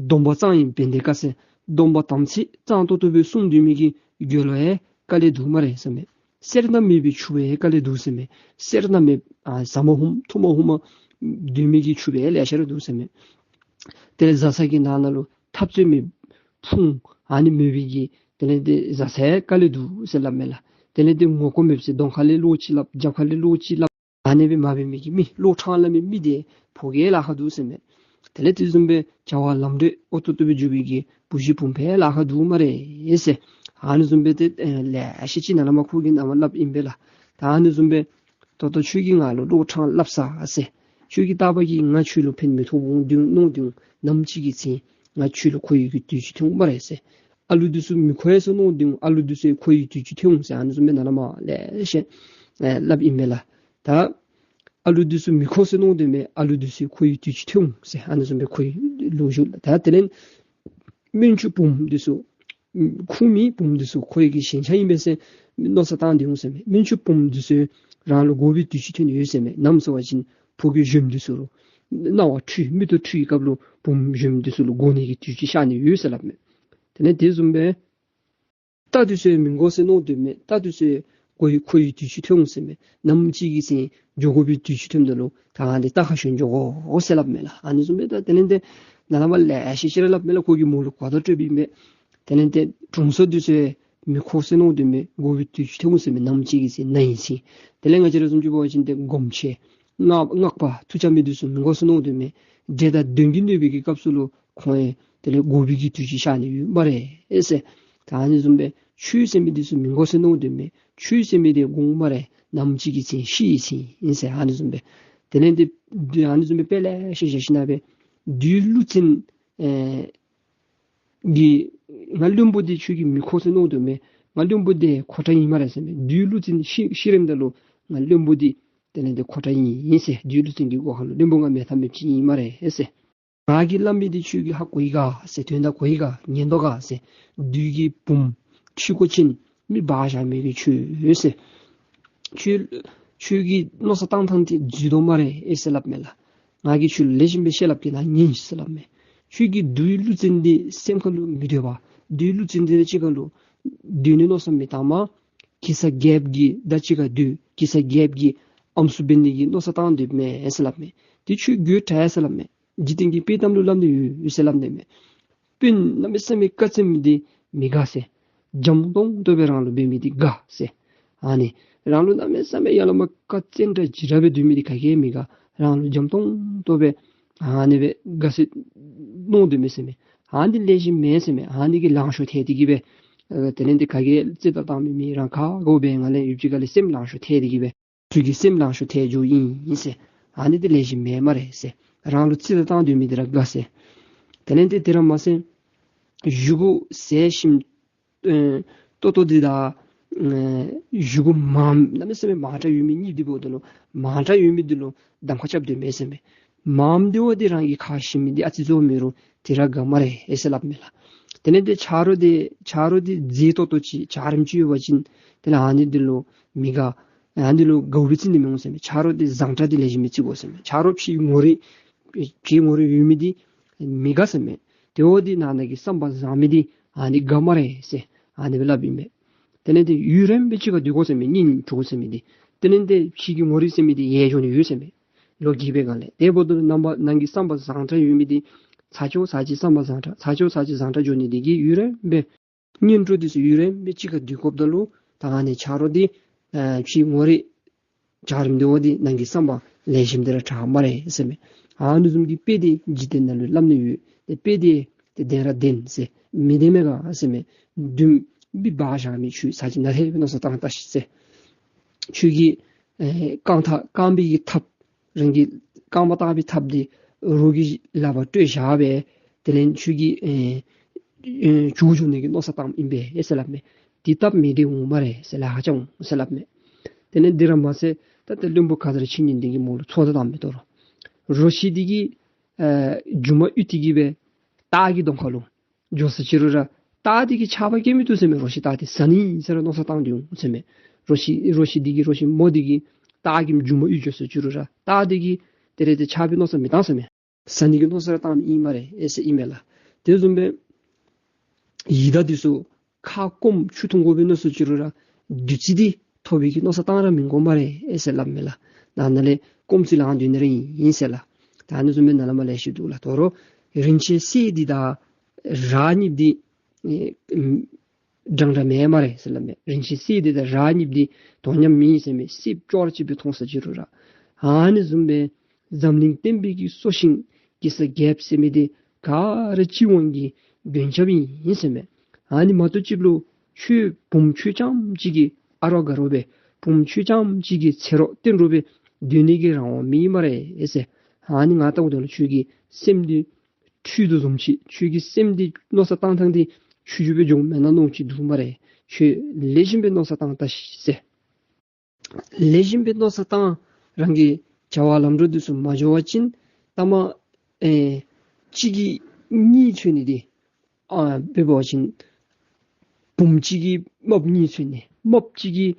སྡོམ་པ་གཙང་ཡིན་བན་དེ་དཀའ་ཟེར། སྡོམ་པ་དམ་ཚིག་གཙང་ཏོག་ཏོ་སྦེ་བསྲུང་སྡོད་མི་གི་རྒྱུ་ལུ་ཡང་དཀའ་ལས་འདུག་སྨ་རེ་ཟེར་མས། སེར་སྣ་མེད་པའི་ཕྱུ་པ་ཡང་དཀའ་ལས་འདུག་ཟེར་མས། སེར་སྣ་མེད་ཨ་ཟ་མ་ཧུམ་འཐུང་མ་ཧུམ་སྡོད་མི་གི་ཕྱུ་པ་ཡང་ལེ་ཤ་ར་འདུག་ཟེར་མས། དེ་ལས་བཟའ་ཚང་གི་ནང་ན་ལུ་འཐབ་རྩོད་མེད་ཕུང་ཨ་ནི་མེད་པའི་གི་དེ་ལས་ཏེ་བཟའ་ཚང་ཡང་དཀའ་ལས་འདུག་ཟེར་སླབ་མས་ལགས། དེ་ལས་ཏེ་ངོ་རྒོལ་མེད་ཟེར། གདོང་ཁ་ལས་བློ་ཅིག་སླབ། རྒྱབ་ཁ་ལས་བློ་ཅིག་སླབ། ཨ་ནི་སྦེ་མ་འབད་མི་གི་མི་བློ་ཕྲང་སླབ་མི་མི་དེ་ཕོ་སྐྱེས་ལཱ་ཁག་འདུག་ཟེར་མས། དེ་ལས་དེ་བཟུམ་སྦེ་བྱ་བ་ལམ་འགྲོ་ཨོ་ཏོག་ཏོ་སྦེ་འགྱོ་བའི་གི་བུ་གཞི་བུམོ་ཕོ་ལཱ་ཁག་འདུག་སྨ་རེ་ཟེར། ཨ་ནི་བཟུམ་སྦེ་ཏེ་ལེ་ཤ་ཅིག་ནཱ་ལས་མར་ཁོ་གིས་ནཱ་མར་སླབ་ཨིན་པས་ལགས། ད་ཨ་ནི་བཟུམ་སྦེ་ད་ལྟོ་ཁྱོད་ཀྱིས་ང་ལུ་བློ་ཕྲང་སླབ་ས་ཟེར། ཁྱོད་ཀྱིས་བལྟ་བ་གིས་ང་ཁྱོད་ལུ་ཕན་མི་ཐོགས་འོང་དོ་མནོ་དོ། ནམ་ཅིག་གི་ཚེ་ང་ཁྱོད་ལུ་མཁོ་བའི་གི་དུས་ཅིག་ཐོན་འོང་སྨ་རེ་ཟེར། ཨ་ལུ་འདི་ཚུ་མི་མཁོ་ཡི་ཟེར་མནོ་དོ། ཨ་ལུ་འདི་ཚུ་མཁོ་བའི་དུས་ཅིག་ཐོན་འོང་ཟེར། ཨ་ནི་བཟུམ་སྦེ་ནཱ་ལས་མར་ལེ་ཤ་ཨེ་སླབ་ཨིན་པས་ལགས། ད་ཨ་ལུ་འདི་ཚུ་མི་མཁོ་ཟེར་མནོ་དོ་མས། ཨ་ལུ་འདི་ཚུ་མཁོ་བའི་དུས་ཅིག་ཐོན་འོང་ཟེར། ཨ་ནི་བཟུམ་སྦེ་ཁོ་གི་ལོ་རྒྱུས་ལགས། ད་དེ་ལས་སྨན་ཆུང་བུམོ་འདི་ཚུ་ཁུངས་མེད་བུམོ་འདི་ཚུ་ཁོ་གི་ཞེན་ཆགས་ཨིན་པས་ཟེར་མནོ་བསམ་བཏང་སྡོད་འོང་ཟེར་མས། སྨན་ཆུང་བུམོ་འདི་ཚུ་རང་ལུ་དགོ་པའི་དུས་ཅིག་ཐོན་ཡོད་ཟེར་མས། ནམ་ཟེར་བ་ཅིན་ཕོ་སྐྱེས་གཞོནམ་འདི་ཚུ་ལུ་སྣང་བ་འཁྲུལ་མིག་ཏོ་འཁྲུལ་གྱི་སྐབས་ལུ་བུམོ་གཞོནམ་འདི་ཚུ་ལུ་དགོ་ནི་གི་དུས་ཅིག་ཤར་ནི་ཡོད་ཟེར་སླབ་མས། དེ་ལས་དེ་བཟུམ་སྦེ་རྟ་འདི་ཚུ་མི་དགོ་ཟེར་མནོ་དོ་མས། རྟ་འདི་ཚུ་མཁོ་བའི་དུས་ཅིག་ཐོན་འོང་ཟེར་མས། ནམ་ཅིག་གི་ཚེ་འགྱོ་དགོ་པའི་དུས་ཅིག་ཐོནམ་ད་ལུ་ད་ཨ་ནི་རྟ་ཁར་ཞོན་འགྱོ་དགོ་ཟེར་སླབ་མས་ལགས། ཨ་ནི་བཟུམ་སྦེ་ད་དེ་ལས་ཏེ་ནཱ་ལས་མར་ལེ་ཤ་ཅིག་ར་སླབ་མས་ལགས། ཁོ་གིས་མོ་ལུ་གོ་བརྡ་སྤྲོདཔ་ཨིན་པས། དེ་ལས་ཏེ་དྲུང་འཚོ་འདི་ཚུ་མི་མཁོ་ཟེར་མནོ་དོ་མས། དགོ་པའི་དུས་ཅིག་ཐོན་འོང་ཟེར་མས། ནམ་ཅིག་གི་ཚེ་ན་ཡི་ཚེ། དེ་ལས་ང་བཅས་ར་བཟུམ་ཅིག་འབད་བ་ཅིན་ཏེ་སྒོམ་ཆེན་སྔགས་སྔགས་པ་མཐུ་རྐྱབ་མི་འདི་ཚུ་མི་དགོ་ཟེར་མནོ་དོ་མས། འདྲེ་དང་གདོན་གྱིས་གནོད་པའི་གི་སྐབས་སུ་ལུ་ཁོང་ཡང་དེ་ལས་དགོ་པའི་གི་དུས་ཅིག་ཤར་ནི་ཡོད་སྨ་རེ་ཟེར། ད་ཨ་ནི་བཟུམ་སྦེ་ཆོས་ཟེར་མི་འདི་ཚུ་མི་དགོ་ཟེར་མནོ་དོ་མས། ཆོས་ཟེར་མི་འདི་དགོ་འོང་སྨ་རེ། ནམ་ཅིག་གི་ཚེ་ཤི་ཡི་ཚེ་ཨིན་ཟེར། ཨ་ནི་བཟུམ་སྦེ་དེ་ལས་ཏེ་ཨ་ནི་བཟུམ་སྦེ་དཔེ་ལེ་ཤ་བཞག་ཞིནམ་ལས་བདུད་ཀླུ་བཙན་ཨེ་གིས་ང་བློན་པོ་འདི་ཁྱོད་ཀྱིས་མི་མཁོ་ཟེར་མནོ་དོ་མས། ང་བློན་པོ་འདི་མཁོ་དྲགས་ཨིན་སྨ་རེ་ཟེར་མས། བདུད་ཀླུ་བཙན་ཤི་ཤི་རནམ་ད་ལུ་ང་བློན་པོ་འདི་དེ་ལས་ཏེ་མཁོ་དྲགས་ཨིན་ཟེར། བདུད་ཀླུ་བཙན་གྱི་སྒོ་ཁ་ལུ་བློན་པོ་ང་མེད་ཐབས་མེདཔ་ཅིག་ཨིན་སྨ་རེ་ཟེར། ང་གིས་སླབ་མི་འདི་ཁྱོད་ཀྱིས་ཧ་གོ་ཡི་ག་ཟེར། དོན་དག་གོ་ཡི་ག་ཉན་དོ་ག་ཟེར། བདུད་ཀྱི་བུམོ་ཁྱི་མགོ་ཅན་མི་སྦ་བཞག་མི་གི་ཁྱོད་ཟེར། ཁྱོད་ཁྱོད་ཀྱི་མནོ་བསམ་བཏང་ཐངས་འདི་འཛོལ་དོ་སྨ་རེ་ཨེ་ཟེར་སླབ་མས་ལགས། ང་གིས་ཁྱོད་ལུ་ལེགས་ཤོམ་སྦེ་བཤད་སླབ་གེ་ན་ཉན་ཟེར་སླབ་མས། ཁྱོད་ཀྱིས་བདུད་ཀླུ་བཙན་འདི་སེམས་ཁ་ལུ་མི་སྡོད་པར་བདུད་ཀླུ་བཙན་འདི་དང་གཅིག་ཁར་ལུ་སྡོད་ནི་མནོ་བསམ་མི་བཏང་པར་གེ་སར་རྒྱལཔོ་གི་དང་གཅིག་ཁར་སྡོད། གེ་སར་རྒྱལཔོ་གི་ཨམ་སྲུ་འབད་ནི་གི་མནོ་བསམ་བཏང་སྡོདཔ་མས་ཟེར་སླབ་མས། དེ་ཁྱོད་དགོད་བྲ་ཡི་ཟེར་སླབ་མས། འཇིག་རྟེན་གྱི་དཔེ་གཏམ་ལུ་སླབ་ནི་ཡོད་ཟེར་སླབ་ནི་མས། དཔོན་གནམ་མེད་ས་མེད་བཀའ་བཙན་མི་འདི་མི་དགའ་ཟེར། འཇམ་ཏོང་ཏོ་སྦེ་རང་ལུ་འབད་མི་འདི་དགའ་ཟེར། ཨ་ནི་རང་ལུ་གནམ་མེད་ས་མེད་ཡ་ལ་མ་བཀའ་བཙན་དྲགས་ཅིག་ར་སྦེ་སྡོད་མི་འདི་ག་གིས་མི་དགའ། རང་ལུ་འཇམ་ཏོང་ཏོ་སྦེ་ཨ་ནི་སྦེ་དགའ་ཟེར་མནོ་སྡོད་མི་ཟེར་མས། ཨ་ནི་ལེགས་ཤོམ་མེན་ཟེར་མས། ཨ་ནི་གིས་ལང་ཤོར་ཐལ་ཏེ་གིས་སྦེ་ཨ་དེ་ལས་ཏེ་ག་གིས་རྩིས་དང་བཏང་མི་མེད། རང་ཁ་གོ་སྦེ་ང་ལས་ཡུདཔ་ཅིག་ཁ་ལས་སེམས་ལང་ཤོར་ཐལ་ཏེ་གིས་སྦེ་ཁྱོད་ཀྱི་སེམས་ལང་ཤོར་ཐལ་འགྱོཝ་ཨིན་ཟེར། ཨ་ནི་འདི་ལེགས་ཤོམ་མེན་སྨ་རེ་ཟེར། རང་ལུ་རྩིས་དང་བཏང་སྡོད་མི་འདི་ར་དགའ་ཟེར། དེ་ལས་ཏེ་དེ་ར་མ་ཚད་གཞུག་གུ་ཟས་ཞིམ་ཨེ་ཏོག་ཏོ་འདི་དང་ཨེ་གཞུག་གུ་མངམ་གནམ་མེད་ས་མེད་མང་དྲགས་ཡོད་མི་གཉིས་འདི་འབདཝ་ད་ལུ་མང་དྲགས་ཡོད་མི་འདི་ལུ་གདམ་ཁ་རྐྱབ་སྡོད་མས་ཟེར་མས། མངམ་འདི་བ་འདི་རང་གི་ཁ་ཞིམ་མི་འདི་ཨ་ཙི་ཙོ་མེད་རུང་དེ་ར་དགའ་སྨ་རེ་ཨེ་ཟེར་སླབ་མས་ལགས། དེ་ལས་ཏེ་ཆ་རོགས་འདི་ཆ་རོགས་འདི་མཛེས་ཏོག་ཏོ་ཅིག་འཇའ་རིསམོ་ཅིག་ཡོད་པ་ཅིན་དེ་ལས་ཨ་ནི་འདི་ལུ་མི་དགའ། ཨ་ནི་ལུ་དགའ་བའི་རྩིས་འདི་མི་འོང་ཟེར་མས། ཆ་རོགས་འདི་བཟང་དྲགས་འདི་ལེགས་ཤོམ་སྦེ་རྩི་དགོ་ཟེར་མས། ཆ་རོགས་ཕྱི་ངོ་རིས་ཕྱི་ངོ་རིས་ཡོད་མི་འདི་མི་དགའ་ཟེར་མས། དེ་བ་འདི་ནང་ན་གི་བསམ་པ་བཟང་མི་འདི་ཨ་ནི་དགའ་སྨ་རེ་ཟེར་ཨ་ནི་སྦེ་སླབ་ཨིན་མས། དེ་ལས་ཏེ་ཡུན་རིངམོ་སྦེ་གཅིག་ཁར་སྡོད་དགོ་ཟེར་མས། གཉེན་གྲོགས་ཟེར་མི་འདི། དེ་ལས་ཏེ་ཕྱི་གི་ངོ་རིས་ཟེར་མི་འདི་ཡལ་འགྱོ་ནི་ཡོད་ཟེར་མས། ལོ་རྒས་པའི་སྒང་ལས། དེ་འབདཝ་ད་ནང་པ་ནང་གི་བསམ་པ་བཟང་དྲགས་ཡོད་མི་འདི་ཚ་ཅོག་ཚ་ཅིག་བསམ་པ་བཟང་དྲགས་ཚ་ཅོག་ཚ་ཅིག་བཟང་དྲགས་འགྱོ་ནི་འདི་གིས་ཡུན་རིངམོ་སྦེ་གཉེན་གྲོགས་འདི་ཚུ་ཡུན་རིངམོ་སྦེ་གཅིག་ཁར་སྡོད་དགོཔ་ད་ལུ་ད་ཨ་ནི་ཆ་རོགས་འདི་ཨ་ཕྱི་ངོ་རིས་འཇའ་རིསམོ་འདི་བ་འདི་ནང་གི་བསམ་པ་ལེགས་ཤོམ་འདི་ར་དྲགས་སྨ་རེ་ཟེར་མས། ཨ་ནི་བཟུམ་གྱི་དཔེ་འདི་འཇིག་རྟེན་ནང་ལུ་སླབ་ནི་ཡོད། ཏེ་དཔེ་འདི་ཏེ་བདེན་ར་བདེན་ཟེར། མི་བདེན་མས་ག་ཟེར་མས། བདུད་ མི་འབག་བཞག་མི་ཁྱོད་ཚར་གཅིག་ནཱ་ལྷོད་སྦེ་མནོ་བསམ་བཏང་ད་ཤིག་ཟེར། ཁྱོད་ཀྱི་ཨེ་རྐང་ཐག་རྐང་པའི་གི་ཐགཔ་རང་གི་རྐང་པ་བཏགས་པའི་ཐགཔ་འདི་རོགས་ཀྱི་ལག་པར་སྤྲོད་བཞག་སྦེ་དེ་ལས་ཁྱོད་ཀྱིས་ཨེ་ཨེ་བྱོག་འགྱོ་ནི་གི་མནོ་བསམ་བཏངམ་ཨིན་པས་ཨེ་ཟེར་སླབ་མས། དེ་སྟབས་མི་བདེ་འོང་སྨ་རེ་ཟེར་ལགས། ཧ་ཅང་འོང་ཟེར་སླབ་མས། དེ་ལས་འདི་ར་མ་ཚད་ད་ལྟོ་བློན་པོ་ཁ་ཙ་ར་ཁྱིམ་ཉིན་འདི་གིས་མོ་ལུ་ཚོད་ལྟ་བཏངམ་མས། དོ་རུང་རོ་ཁྱི་འདི་གིས་ཨེ་མཇུག་མ་གཡུག་སྟེ་གི་སྦེ་སྟག་གི་གདོང་ཁ་ལུ་འགྱོ་ས་ཅིག་རུང་ར་སྟག་འདི་གིས་ཆགས་པ་སྐྱེ་མི་བཏུབ་ཟེར་མས། རོ་ཁྱི་སྟག་འདི་ཟ་ནི་ཟེར་ར་མནོ་བསམ་བཏང་སྟེ་འོང་ཟེར་མས། རོ་ཁྱི་རོ་ཁྱི་འདི་གིས་རོ་ཁྱི་མོ་འདི་གིས་སྟག་གི་མཇུག་མ་གཡུག་འགྱོ་ས་ཅིག་རུང་ར་སྟག་འདི་གིས་དེ་རེ་ཏེ་ཆགས་པའི་མནོ་བསམ་མི་བཏང་ཟེར་མས། ཟ་ནི་གི་མནོ་བསམ་ར་བཏངམ་ཨིན་སྨ་རེ་ཨེ་ཟེར་ཨིན་མས་ལགས། དེ་བཟུམ་སྦེ་ཡི་དྭགས་འདི་ཚུ་ཁ་སྐོམ་ཆུ་འཐུང་དགོ་པའི་མནོ་ས་ཅིག་རུང་ར་བདུད་རྩི་འདི་ཐོབ་པའི་གི་མནོ་བསམ་བཏང་ར་མི་དགོ་སྨ་རེ་ཨེ་ཟེར་སླབ་མས་ལགས། ནཱ་ནཱ་ལས་སྐོམ་ཚིག་ལང་སྡོད་ནི་ར་ཨིན་ཟེར་ལགས། ད་ཨ་ནི་བཟུམ་སྦེ་ནཱ་ལས་མར་ལེ་ཤ་འདུག་ལགས། དོ་རུང་རིན་ཆེན་གསེར་འདི་དང་རག་གཉིས་འདི་ཨེ་ཨམ་འདྲན་འདྲ་མེན་སྨ་རེ་ཟེར་སླབ་མས། རིན་ཆེན་གསེར་འདི་དང་རག་གཉིས་འདི་དོ་མཉམ་མེན་ཟེར་མས། གསེར་ཅོག་ར་གཅིག་སྦེ་མཐོང་ས་ཅིག་རུང་ར། ཨ་ནི་བཟུམ་སྦེ་འཛམ་གླིང་བསྟན་པའི་གི་སྲོག་ཤིང་གེ་སར་རྒྱལཔོ་ཟེར་མི་འདི་ག་ར་སྤྱི་དབང་གི་མགོན་སྐྱབས་ཨིན་ཟེར་མས། ཨ་ནི་མ་གཏོགས་ཅིག་ལུ་ཁྱོད་བུམོ་ཁྱོད་རྐྱངམ་གཅིག་གི་ཨ་རོགས་དགའ་རོགས་སྦེ་བུམོ་ཁྱོད་རྐྱངམ་གཅིག་གི་ཚེ་རོགས་བརྟེན་རོགས་སྦེ་སྡོད་ནི་གི་རང་དབང་མེད་སྨ་རེ་ཨེ་ཟེར། ཨ་ནི་ང་ལྟཝ་ད་ལུ་ཁྱོད་ཀྱི་སེམས་འདི་འཁྲུལ་དོ་བཟུམ་ཅིག་ཁྱོད་ཀྱི་སེམས་འདི་མནོ་བསམ་བཏང་ཐངས་འདི་ཆུང་ཆུང་སྦེ་འགྱོཝ་མེན་ན་མནོཝ་ཅིག་འདུག་སྨ་རེ། ཁྱོད་ལེགས་ཤོམ་སྦེ་མནོ་བསམ་བཏང་ད་ཤིག་ཟེར། ལེགས་ཤོམ་སྦེ་མནོ་བསམ་བཏང་། རང་གི་བྱ་བ་ལམ་འགྲོ་འདི་ཚུ་མ་འགྱོ་བ་ཅིན་ཐ་མ་ཨེ་གཅིག་གིས་གཉིས་འཚོལ་ནི་འདི་ཨ་འབད་བ་ཅིན་བུམོ་གཅིག་གིས་རྨགཔ་གཉིས་འཚོལ་ནི་རྨགཔ་གཅིག་གིས་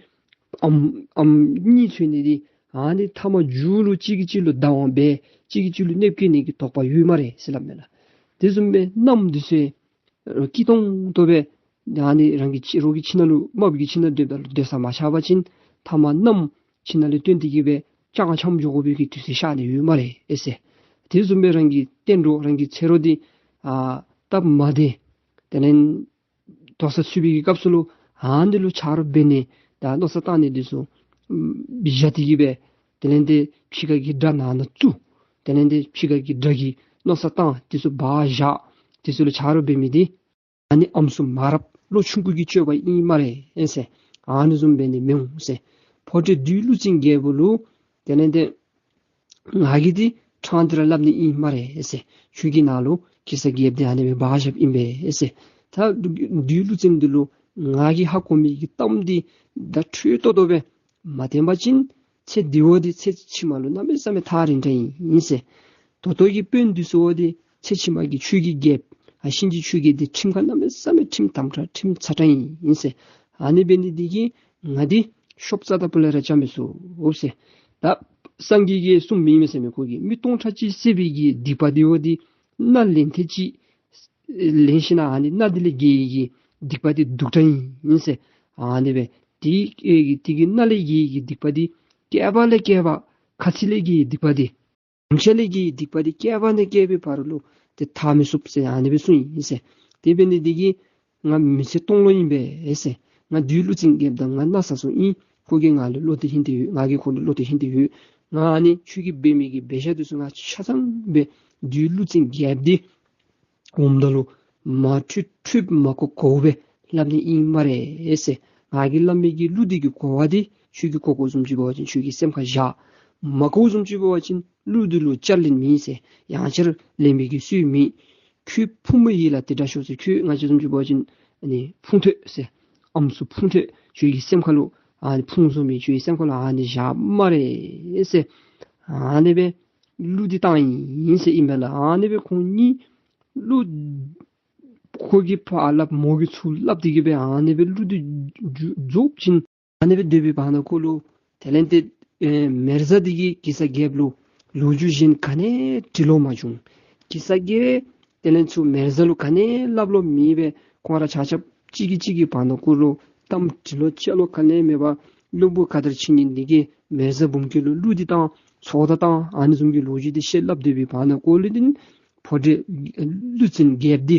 ཨམ་ཨམ་གཉིས་འཚོལ་ནི་འདི་ཨ་ནི་ཐ་མ་མཇུག་ལུ་གཅིག་གིས་གཅིག་ལུ་བདའ་དབང་འབད་གཅིག་གིས་གཅིག་ལུ་གནོདཔ་བཀལ་ནི་གི་དོགས་པ་ཡོད་སྨ་རེ་ཟེར་སླབ་མས་ལགས། དེ་བཟུམ་སྦེ་མནའམ་འདི་ཚུ་སྐྱིད་ཏོང་ཏོ་སྦེ་ཨ་ནི་རང་གི་ཁྱི་རོགས་ཀྱི་ཁྱིམ་ནང་ལུ་རྨགཔ་གི་ཁྱིམ་ནང་སྡོདཔ་ད་ལུ་སྡོད་ས་མ་ཆགས་པ་ཅིན་ཐ་མ་མནའམ་ཁྱིམ་ནང་ལས་བཏོན་ཏེ་གི་སྦེ་ལྕགས་འཆམ་འགྱོ་དགོ་པའི་གི་དུས་ཚོད་ཤར་ནི་ཡོད་སྨ་རེ་ཨེ་ཟེར། དེ་བཟུམ་སྦེ་རང་གི་བརྟེན་རོགས་རང་གི་ཚེ་རོགས་འདི་ཨ་སྟབས་མ་བདེ་དེ་ལས་དོགས་ས་ཚུད་པའི་གི་སྐབས་སུ་ལུ་ཨ་ནི་ལུ་ཆ་རོགས་འབད་ནི་དང་མནོ་བསམ་བཏང་ནི་འདི་ཚུ་བཞག་སྟེ་གི་སྦེ་དེ་ལས་ཏེ་ཕྱི་ཁ་གི་དགྲ་ནང་ན་བཙུགས། དེ་ལས་ཏེ་ཕྱི་ཁ་གི་དགྲ་གི་མནོ་བསམ་བཏང་འདི་ཚུ་བ་བཞག་འདི་ཚུ་ལུ་ཆ་རོགས་འབད་མི་འདི་ཨ་ནི་ཨམ་སྲུ་མ་རབས་བློ་ཆུང་ཀུ་གི་སྤྱོད་པ་ཨིན་སྨ་རེ་ཨེ་ཟེར། ཨ་ནི་བཟུམ་འབད་ནི་མི་འོང་ཟེར། ཕོ་བྲང་བདུད་ཀླུ་བཙན་རྒྱལ་པོ་ལུ་དེ་ལས་ཏེ་ང་གིས་འདི་ཕྲང་སྟེ་ར་སླབ་ནི་ཨིན་སྨ་རེ་ཨེ་ཟེར། ཁྱོད་ཀྱི་ནང་ལུ་གེ་སར་རྒྱལཔོ་འདི་ཨ་ནི་སྦེ་འབག་བཞགཔ་ཨིན་པས་ཨེ་ཟེར། ད་བདུད་ཀླུ་བཙན་འདི་ལུ་ང་གིས་ཧ་གོ་མི་གི་གཏམ་འདི་བརྡ་འཕྲོད་ཏོག་ཏོ་སྦེ་མ་བསྟན་པ་ཅིན་ཚེ་འདི་བ་འདི་ཚེ་ཕྱི་མ་ལུ་གནམ་མེད་ས་མེད་ཐག་རིང་དྲགས་ཨིན་ཟེར། ད་ལྟོ་གི་དཔོན་འདི་ཚུ་བ་འདི་ཚེ་ཕྱི་མ་གི་ཆོས་ཀྱི་རྒྱལཔོ་ཨ་གཤིན་རྗེ་ཆོས་རྒྱལ་འདི་ཁྲིམས་ཁ་གནམ་མེད་ས་མེད་ཁྲིམས་དམ་དྲགས་ཁྲིམས་ཚ་དྲགས་ཨིན་ཟེར། ཨ་ནི་འབད་ནི་འདི་གིས་ང་འདི་ཤོབ་རྩ་དང་ཕུ་ལས་ར་བཅག་མི་ཚུགས་ཟེར། ད་སངས་རྒྱས་ཀྱིས་གསུངམ་ཨིན་མས་ཟེར་མས། ཁོ་གིས་མི་སྟོང་ཕྲག་གཅིག་བསད་པའི་གི་སྡིག་པ་འདི་བ་འདི་མནའ་ལན་ཐེངས་གཅིག་ལེན་ཞིན་ན་ཨ་ནི་མནའ་འདི་ལས་འགལ་བའི་གི་སྡིག་པ་འདི་སྡུག་དྲགས་ཨིན་ཟེར། ཨ་ནི་སྦེ་དེ་ཨེ་དེ་གི་མནའ་ལས་འགལ་བའི་གི་སྡིག་པ་འདི་བསྐལ་པ་ལས་བསྐལ་པ་ཁ་ཚིག་ལས་འགལ་བའི་སྡིག་པ་འདི་ལོངས་སྤྱོད་ལས་འགལ་བའི་སྡིག་པ་འདི་བསྐལ་པ་ནས་བསྐལ་པའི་བར་ལུ་ཏེ་དག་མི་ཚུགས་ཟེར་ཨ་ནི་སྦེ་གསུངས་ཡི་ཟེར། དེ་འབད་ནི་འདི་གིས་ང་མི་ཚེ་སྟོང་ལོ་ཨིན་པས་ཟེར། ང་བདུད་ཀླུ་བཙན་རྒྱལཔོ་དང་ང་མནའ་ཟ་ས་ཨིན། ཁོ་གིས་ང་ལུ་བློ་གཏད་ཧིང་གཏད་ཡོད། ང་གིས་ཁོ་ལུ་བློ་གཏད་ཧིང་གཏད་ཡོད། ང་ཨ་ནི་ཁྱོད་ཀྱིས་འབད་མི་གི་འབད་བཞག་འདི་ཚུ་ང་ཆ་ཚང་སྦེ་བདུད་ཀླུ་བཙན་རྒྱལཔོ་འདི་འོངམ་ད་ལུ་མ་འཁྲུལ་འཁྲུལ་མ་གོ་གོཝ་སྦེ་སླབ་ནི་ཨིན་སྨ་རེ་ཟེར། ང་གིས་སླབ་མི་གི་གླུ་འདི་གི་གོ་བ་འདི་ཁྱོད་ཀྱིས་གོ་གོཝ་བཟུམ་ཅིག་འབད་བ་ཅིན་ཁྱོད་ཀྱིས་སེམས་ཁར་བཞག། མ་གོཝ་བཟུམ་ཅིག་འབད་བ་ཅིན་གླུ་འདི་ལུ་བསྐྱར་ལེན་མེད་ཟེར། ཡང་བསྐྱར་ལེན་པའི་གི་སྲོལ་མེད། ཁྱོད་ཕུང་པོ་ཡིད་ལ་དེ་འདྲ་ཤོར་ཟེར། ཁྱོད་ང་བཅས་བཟུམ་ཅིག་འབད་བ་ཅིན་ཨ་ནི་ཕུང་ཐོས་ཟེར། ཨམ་སྲུ་ཕུང་ཐོས། ཁྱོད་ཀྱི་སེམས་ཁར་ལུ་ཨ་ནི་ཕུང་བཟོ་མི་ཁྱོད་ཀྱི་སེམས་ཁར་ལུ་ཨ་ནི་བཞག་སྨ་རེ་ཟེར། ཨ་ནི་སྦེ་གླུ་འདི་བཏང་ཡི་ཟེར་ཨིན་པས་ལགས། ཨ་ནི་སྦེ་ཁོང་གཉིས་གླུ་ཁོ་གིས་ཕར་སླབ་མོ་གིས་ཚུར་སླབ་སྟེ་གི་སྦེ་ཨ་ནི་སྦེ་གླུ་འདི་རྫོགས་ཅིན་ཨ་ནི་སྦེ་སྡོད་པའི་བར་ན་ཁོ་ལུ་དེ་ལས་ཏེ་ཨེ་མེ་བཟའ་འདི་གིས་གེ་སར་རྒྱལཔོ་ལུ་ལོ་རྒྱུས་གཞན་ག་ནི་དྲི་ལོང་མ་བྱུང་། གེ་སར་རྒྱལཔོ་དེ་ལས་ཚུར་མེ་བཟའ་ལུ་ག་ནི་སླབ་ལོང་མེད་པས། ཁོང་ར་ཆ་ཁྱབ་གཅིག་གིས་གཅིག་གི་བར་ན་ཁོ་ལུ་གཏམ་དྲི་ལོང་བཅད་ལོང་ག་ནི་མེད་པར་བློན་པོ་ཁ་དར་ཆིངས་ཡིག་འདི་གིས་མེ་བཟའ་འབུམ་སྐྱིད་ལུ་གླུ་འདི་བཏང་ཚོགས་བརྡ་བཏང་ཨ་ནི་བཟུམ་གྱི་ལོ་རྒྱུས་འདི་བཤད་སླབ་སྡོད་པའི་བར་ན་ཁོ་ལུ་འདི་ཕོ་བྲང་ཀླུ་བཙན་རྒྱལཔོ་འདི་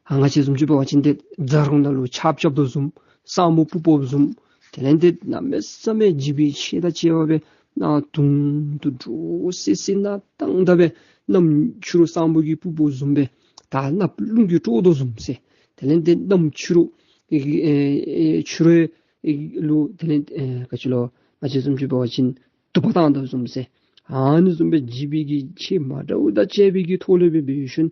ཨ་ང་བཅས་བཟུམ་ཅིག་འབད་བ་ཅིན་ཏེ་རྫ་རོང་ནང་ལུ་ཆརཔ་རྐྱབ་དོ་བཟུམ་སྲང་མོ་སྤུ་སྤོཝ་བཟུམ་དེ་ལས་ཏེ་གནམ་མེད་ས་མེད་འཇིགས་པའི་ཆས་དང་བཅས་པ་སྦེ་ནག་དུང་དུ་འདྲོག་སི་སི་ནག་དང་དང་སྦེ་གནམ་ཕྱི་རུ་སྲང་མོ་གི་སྤུ་སྤོཝ་བཟུམ་སྦེ་ད་གནགཔོ་རླུང་གིས་དཀྲོགས་དོ་བཟུམ་ཟེར། དེ་ལས་ཏེ་གནམ་ཕྱི་རུ་ ཨེ་ཨེ་ཕྱི་རོལ་ཨེ་ལུ་དེ་ལས་ཨེ་ག་ཅི་ལོ་ང་བཅས་བཟུམ་ཅིག་འབད་བ་ཅིན་དུ་པ་བཏང་དོ་བཟུམ་ཟེར། ཨ་ནི་བཟུམ་སྦེ་འཇིགས་པའི་གི་ཆེ་མ་འདྲཝ་དང་བཅས་པའི་གི་ཐོག་ལས་སྦེ་འབད་ཞིནམ་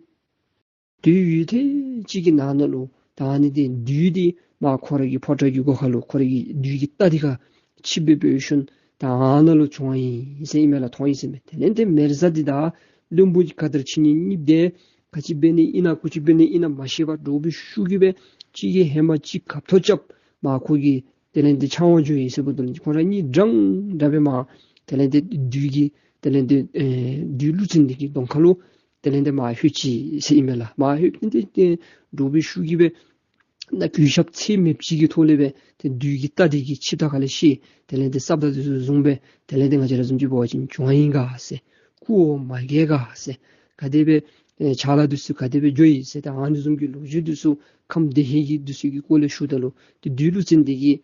དུས་ཡུན་ཐུང་ཅིག་གི་ནང་ན་ལུ་ད་ཨ་ནི་དེ་བདུད་འདི་མར་ཁོ་རའི་གི་ཕོ་བྲང་གི་སྒོ་ཁ་ལུ་ཁོ་རའི་གི་བདུད་ཀྱི་རྟ་འདི་ཁར་ཆིབས་སྦེ་འབད་ཞིནམ་ད་ཨ་ནཱ་ལུ་བྱོན་ཡི་ཟེར་ཨིན་མས་ལགས། ཐོན་ཡི་ཟེར་མས། དེ་ལས་དེ་མེ་བཟའ་འདི་དང་བློན་པོ་ག་དར་ཕྱི་ཉིན་གཉིས་དེ་ག་ཅི་འབད་ནི་ཨིན་ན་གུ་ཅི་འབད་ནི་ཨིན་ན་མ་ཤེས་པར་འདྲོག་པའི་ཤུགས་ཀྱིས་སྦེ་གཅིག་གིས་ཧེ་མ་གཅིག་ཁ་ཐོག་རྐྱབ་མར་ཁོ་གི་དེ་ལས་དེ་ཆང་བ་འཇོ་ཡི་ཟེར་བ་ད་ལུ་ཁོང་ར་གཉིས་འདྲན་འདྲ་སྦེ་མར་དེ་ལས་དེ་བདུད་ཀྱི་དེ་ལས་དེ་ཨེ་བདུད་ཀླུ་བཙན་འདི་གི་གདོང་ཁ་ལུ་དེ་ལས་དེ་མར་ལྷོད་ཅི་ཟེར་ཨིན་མས་ལགས། མར་ལྷོད་དེ་དེ་འདྲོག་པའི་ཤུགས་ཀྱིས་སྦེ་ནཱ་གུས་ཞབས་ཚད་མེདཔ་ཅིག་གི་ཐོག་ལས་སྦེ་དེ་བདུད་ཀྱི་རྟ་འདི་གི་ཆིབས་རྟ་ཁ་ལས་བཤེད་དེ་ལས་དེ་སྲབ་མདའ་འདི་ཚུ་བཟུང་སྦེ་དེ་ལས་དེ་ང་བཅས་ར་བཟུམ་ཅིག་འབད་བ་ཅིན་བྱོན་ཡི་ག་ཟེར། སྐུ་འོ་མ་རྒྱས་ག་ཟེར། ག་དེ་སྦེ་ཨེ་ཕྱག་ལཱ་འདི་ཚུ་ག་དེ་སྦེ་འགྱོ་ཡི་ཟེར། ད་ཨ་ནི་བཟུམ་གྱི་ལོ་རྒྱུས་འདི་ཚུ་ཁམས་བདེ་གཤེགས་ཀྱི་འདི་ཚུ་གི་སྐོར་ལས་ཞུཝ་ད་ལུ་དེ་བདུད་ཀླུ་བཙན་འདི་གིས་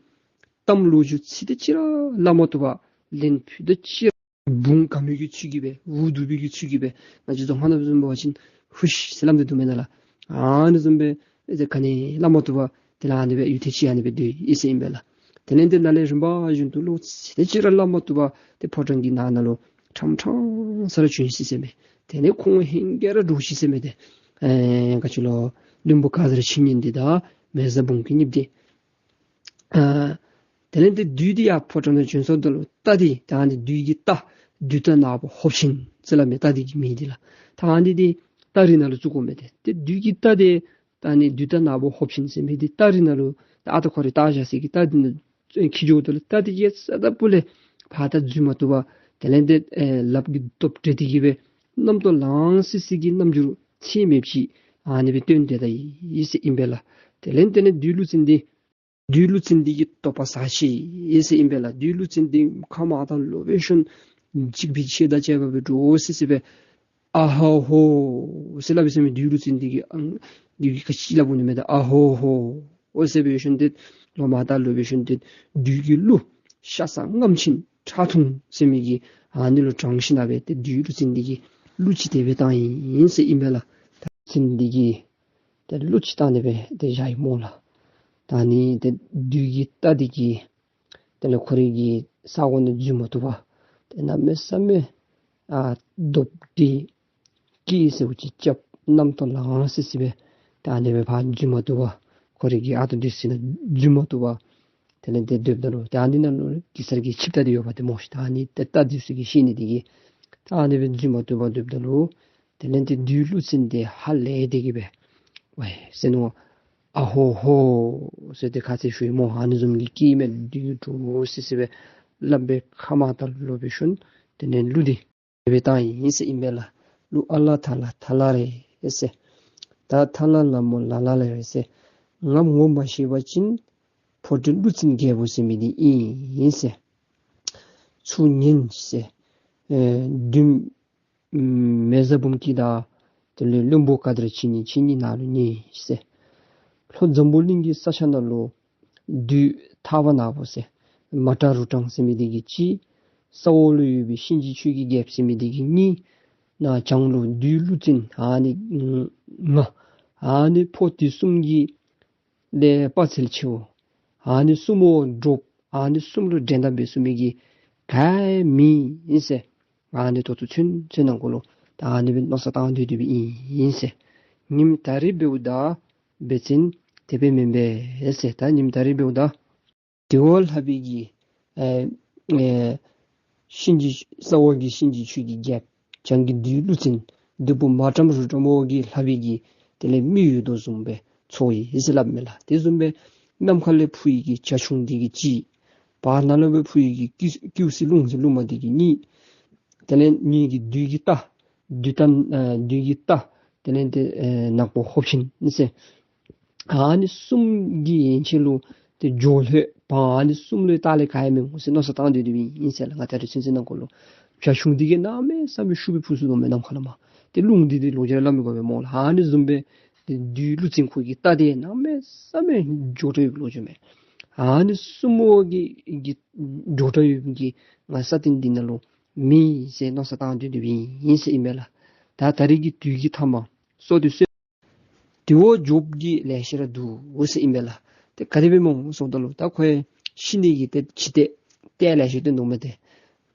གཏམ་ལོ་རྒྱུས་ཚིག་དེ་ཅིག་ར་སླབ་མ་བཏུབ་པར་ལན་ཕུལ་དེ་ཅིག་ར་བུང་ག་མོ་གི་ཚུལ་གྱིས་སྦེ་འུ་སྡུག་པའི་གི་ཚུལ་གྱིས་སྦེ་ང་བཅས་རྫོང་ཁ་ནང་བཟུམ་འབད་བ་ཅིན་ཧུཤ་ཟེར་སླབ་སྟེ་འདུག་མེན་ན་ལགས། ཨ་ནི་བཟུམ་སྦེ་ཨེ་ག་ནི་སླབ་མ་བཏུབ་པར་དེ་ལས་ཨ་ནི་སྦེ་ཡུད་ཐེངས་ཅིག་ཨ་ནི་སྦེ་སྡོད་ཡི་ཟེར་ཨིན་པས་ལགས། དེ་ལས་དེ་ནཱ་ལས་རིམ་པ་བཞིན་དུ་ལོ་ཚིག་དེ་ཅིག་ར་སླབ་མ་བཏུབ་པར་དེ་ཕོ་བྲང་གི་ནང་ན་ལུ་ཕྲང་ཕྲང་ས་ར་བྱོན་ཅི་ཟེར་མས། དེ་ལས་ཁོང་ཧེང་སྐལ་ར་འདྲོག་ཅི་ཟེར་མས། དེ་ཨེ་ག་ཅི་ལོ་བློན་པོ་ག་དར་ཕྱི་ཉིན་འདི་དང་མེ་བཟའ་འབུམ་སྐྱིད་གཉིས་དེ། ཨ་དེ་ལས་དེ་བདུད་འདི་ཡར་ཕོ་བྲང་ནང་བྱོན་སོངམ་ད་ལུ་རྟ་འདི་ད་ཨ་ནི་བདུད་ཀྱི་རྟ་བདུད་རྟ་ནག་པོ་ཧོབ་ཆེན་ཟེར་སླབ་མས། རྟ་འདི་གི་མིང་འདི་ལགས། ད་ཨ་ནི་འདི་སྟ་རི་ནང་ལུ་བཙུགས་དགོ་མས། དེ་དེ་བདུད་ཀྱི་རྟ་འདི་ད་ཨ་ནི་བདུད་རྟ་ནག་པོ་ཧོབ་ཆེན་ཟེར་མི་འདི་སྟ་རི་ནང་ལུ་ད་ཨ་ད་ཁོ་རའི་རྟ་བཞག་སའི་གི་རྟ་འདི་ནང་འཁྱིད་འགྱོཝ་ད་ལུ་རྟ་འདི་གིས་རྩ་དང་སྤུ་ལས་ཕར་ད་འཛུལ་མ་བཏུབ་པར་དེ་ལས་དེ་ཨེ་ལགཔ་གིས་སྟོབས་སྤྲད་དེ་གི་སྦེ་རྣམ་རྟོག་ལངས་སི་སི་གི་རྣམ་འགྱུར་ཚད་མེདཔ་ཅིག་ཨ་ནི་སྦེ་སྟོན་ཏེ་ད་ཡི་ཟེར་ཨིན་པས་ལགས། དེ་ལས་དེ་ནི་བདུད་ཀླུ་བཙན་འདི་བདུད་ཀླུ་བཙན་འདི་གིས་དོགས་པ་ཟ་ཅི་ཟེར་ཨིན་པས་ལགས། བདུད་ཀླུ་བཙན་འདི་ཁ་མར་དང་ལོག་འབད་ཞིནམ་འཇིགས་པའི་ཆས་དང་བཅས་པ་སྦེ་འདྲོག་སི་སི་སྦེ་ཨ་ཧོ་ཧོ་ཟེར་སླབ་ཨིན་ཟེར་མས། བདུད་ཀླུ་བཙན་འདི་གིས་ཨང་འདི་གིས་ག་ཅི་སླབ་འོང་ནི་མས། ད་ཨ་ཧོ་ཧོ་ཨོ་ཟེར་འབད་ཞིནམ་དེ་ལོག་མར་དང་ལོག་འབད་ཞིནམ་དེ་བདུད་ཀྱི་ཀླུ་ཤ་ཟ་རྔམ་ཆེན་ཁྲག་འཐུང་ཟེར་མི་གི་ཨ་ནི་ལུ་དྲངས་ཞིནམ་སྦེ་དེ་བདུད་ཀླུ་བཙན་འདི་གིས་གླུ་ཅིག་དེ་སྦེ་བཏང་ཡི་ཟེར་ཨིན་པས་ལགས། ད་བཙན་འདི་གིས་དེ་གླུ་ཅིག་བཏང་ནི་སྦེ་དེ་བཞག་ཡི་སྨོ་ལགས། ད་ཨ་ནི་དེ་བདུད་ཀྱི་རྟ་འདི་གིས་དེ་ལས་ཁོ་རའི་གི་ས་གོ་ནང་འཛུལ་མ་བཏུབ་པར་དེ་གནམ་མེད་ས་མེད་ཨ་སྟོབས་འདི་སྐྱེས་ཟེརཝ་ཅིག་རྐྱབ་རྣམ་རྟོག་ལངས་སི་སི་སྦེ་ད་ཨ་ནི་སྦེ་ཕར་འཛུལ་མ་བཏུབ་པར་ཁོ་རའི་གི་ཨ་སྟོང་འདི་ཚུ་ནང་འཛུལ་མ་བཏུབ་པར་དེ་ལས་དེ་སྡོདཔ་ད་ལུ་ད་ཨ་ནི་ནང་ལུ་གེ་སར་གྱི་ཆིབས་རྟ་འདི་ཡོདཔ་འདི་སྨོ་ཤིག། ད་ཨ་ནི་དེ་རྟ་འདི་ཚུ་གིས་ཤེས་ནི་འདི་གིས་ད་ཨ་ནི་སྦེ་འཛུལ་མ་བཏུབ་པར་སྡོདཔ་ད་ལུ་དེ་ལས་དེ་བདུད་ཀླུ་བཙན་འདི་ཧ་ལས་ཏེ་གི་སྦེ་ཝའི་ཟེར་མནོ་ཨ་ཧོ་ཧོ་ཟེར་དེ་ཁ་ཙ་ཞུ་ཡི་སྨོ། ཨ་ནི་བཟུམ་གྱི་སྐྱེས་མས་བདུད་འདྲོག་སི་སི་སྦེ་སླབ་སྦེ་ཁ་མར་དང་ལོག་འབད་ཞིནམ་དེ་ལས་གླུ་འདི་དེ་སྦེ་བཏང་ཡི་ཟེར་ཨིན་པས་ལགས། གླུ་ཨ་ལ་ཐ་ལ་ཐ་ལ་རེད་ཟེར། ད་ཐ་ལ་ལ་མོ་ལ་ལ་ལ་རེད་ཟེར། ང་ངོ་མ་ཤེས་པ་ཅིན་ཕོ་བྲང་ཀླུ་བཙན་རྒྱལ་པོ་ཟེར་མི་འདི་ཨིན་ཟེར། ཚུར་ཉན་ཟེར། ཨེ་བདུད་མེ་བཟའ་འབུམ་སྐྱིད་དང་དེ་ལས་བློན་པོ་ག་དར་ཕྱི་ཉིན་ཁྱེད་གཉིས་ནཱ་ལུ་ཉན་ཟེར། ལྷོ་འཛམ་བུ་གླིང་གི་ས་ཆ་ནང་ལུ་བདུད་ཐར་པ་ནག་པོ་ཟེར་མ་ཏྲ་རུ་ཏྲ་ཟེར་མི་འདི་གིས་གཅིག། ས་འོག་ལུ་ཡོད་པའི་གཤིན་རྗེ་ཆོས་ཀྱི་རྒྱལཔོ་ཟེར་མི་འདི་གིས་གཉིས། ནཱ་བྱང་ལུ་བདུད་ཀླུ་བཙན་ཨ་ནི་ལྔ། ཨ་ནི་ཕོ་དེ་གསུམ་གྱི་ལས་དཔའ་རྩལ་ཆེ་བོ། ཨ་ནི་གསུམ་འོག་འདྲོག། ཨ་ནི་གསུམ་ལུ་འགྲན་ཟླ་འབད་ཚུགས་མི་གི་ག་ཡང་མེད་ཟེར། ཨ་ནི་ད་ལྟོ་ཚུན་ཚོད་ནང་འཁོད་ལུ་ད་ཨ་ནི་སྦེ་མནོ་བསམ་བཏང་སྡོད་སྡོདཔ་ཨིན་ཟེར། ཉིནམ་ད་རིས་འབདཝ་ད་འབད་བ་ཅིན་དེ་སྦེ་མེན་པས་ཟེར། ད་ཉིནམ་ད་རིས་འབདཝ་ད་དེ་འོག་ལྷ་པའི་གི་ཨེ་ཨེ་གཤིན་རྗེ་ས་འོག་གི་གཤིན་རྗེ་ཆོས་ཀྱི་རྒྱལཔོ་བྱང་གི་བདུད་ཀླུ་བཙན་བདུད་པོ་མ་ཏྲམ་རུ་ཏྲམ་འོག་གི་ལྷ་པའི་གི་དེ་ལས་མི་ཡོད་དོ་བཟུམ་སྦེ་ཚོར་ཡི་ཟེར་སླབ་མས་ལགས། དེ་བཟུམ་སྦེ་ནམ་མཁའ་ལས་འཕུར་བའི་གི་བྱ་ཁྱུང་འདི་གིས་གཅིག། བར་སྣང་ལས་སྦེ་འཕུར་བའི་གི་ཀེའུ་ཀེའུ་སི་རླུང་ཟེར་རླུང་མ་འདི་གིས་གཉིས། དེ་ལས་གཉིས་ཀྱི་བདུད་ཀྱི་རྟ་བདུད་རྟ་ཨ་བདུད་ཀྱི་རྟ་དེ་ལས་དེ་ཨེ་ནག་པོ་ཧོབ་ཆེན་ཟེར། ཨ་ནི་གསུམ་གྱི་ཡན་ཆད་ལུ་དེ་འགྱོ་ལྷོད་པ་ཨ་ནི་གསུམ་ལུ་ལྟག་ལས་ག་ཡང་མི་འོང་ཟེར་མནོ་བསམ་བཏང་སྡོད་སྡོདཔ་ཨིན་ཟེར་ལགས། ང་ད་རིས་ཚུན་ཚོད་ནང་འཁོད་ལུ་བྱ་ཁྱུང་འདི་གིས་གནམ་མེད་ས་མེད་ཤུགས་སྦེ་འཕུར་ཚུགས་དོ་མས་ནམ་མཁའ་ལས་མར། དེ་རླུང་འདི་དེ་ལོག་ཅི་ར་སླབ་མི་དགོ་པས་སྨོ་ལགས། ཨ་ནི་བཟུམ་སྦེ་དེ་བདུད་ཀླུ་བཙན་ཁོ་གི་རྟ་དེ་གནམ་མེད་ས་མེད་མགྱོགས་དྲགས་ཡོད་པའི་ལོ་རྒྱུས་མས། ཨ་ནི་གསུམ་འོག་གི་གི་མགྱོགས་དྲགས་ཡོད་པའི་གི་ང་ས་སྟེང་འདི་ནང་ལུ་མེད་ཟེར་མནོ་བསམ་བཏང་སྡོད་སྡོདཔ་ཨིན་ཟེར་ཨིན་པས་ལགས། ད་ད་རིས་ཀྱི་དུས་ཀྱི་མཐའ་མ་སོ་དེ་སོ་དེ་འོག་འགྱོཝ་གི་ལེ་ཤ་ར་འདུག་ཟེར་ཨིན་པས་ལགས། ཏེ་ག་དེ་སྦེ་སྨོ་ཟེརཝ་ད་ལུ་ད་ཁོ་ཡང་ཤི་ནི་གི་ཏེ་འཆི་ལྟས་ལྟས་ལེ་ཤ་སྟོན་དོ་མས་ཏེ།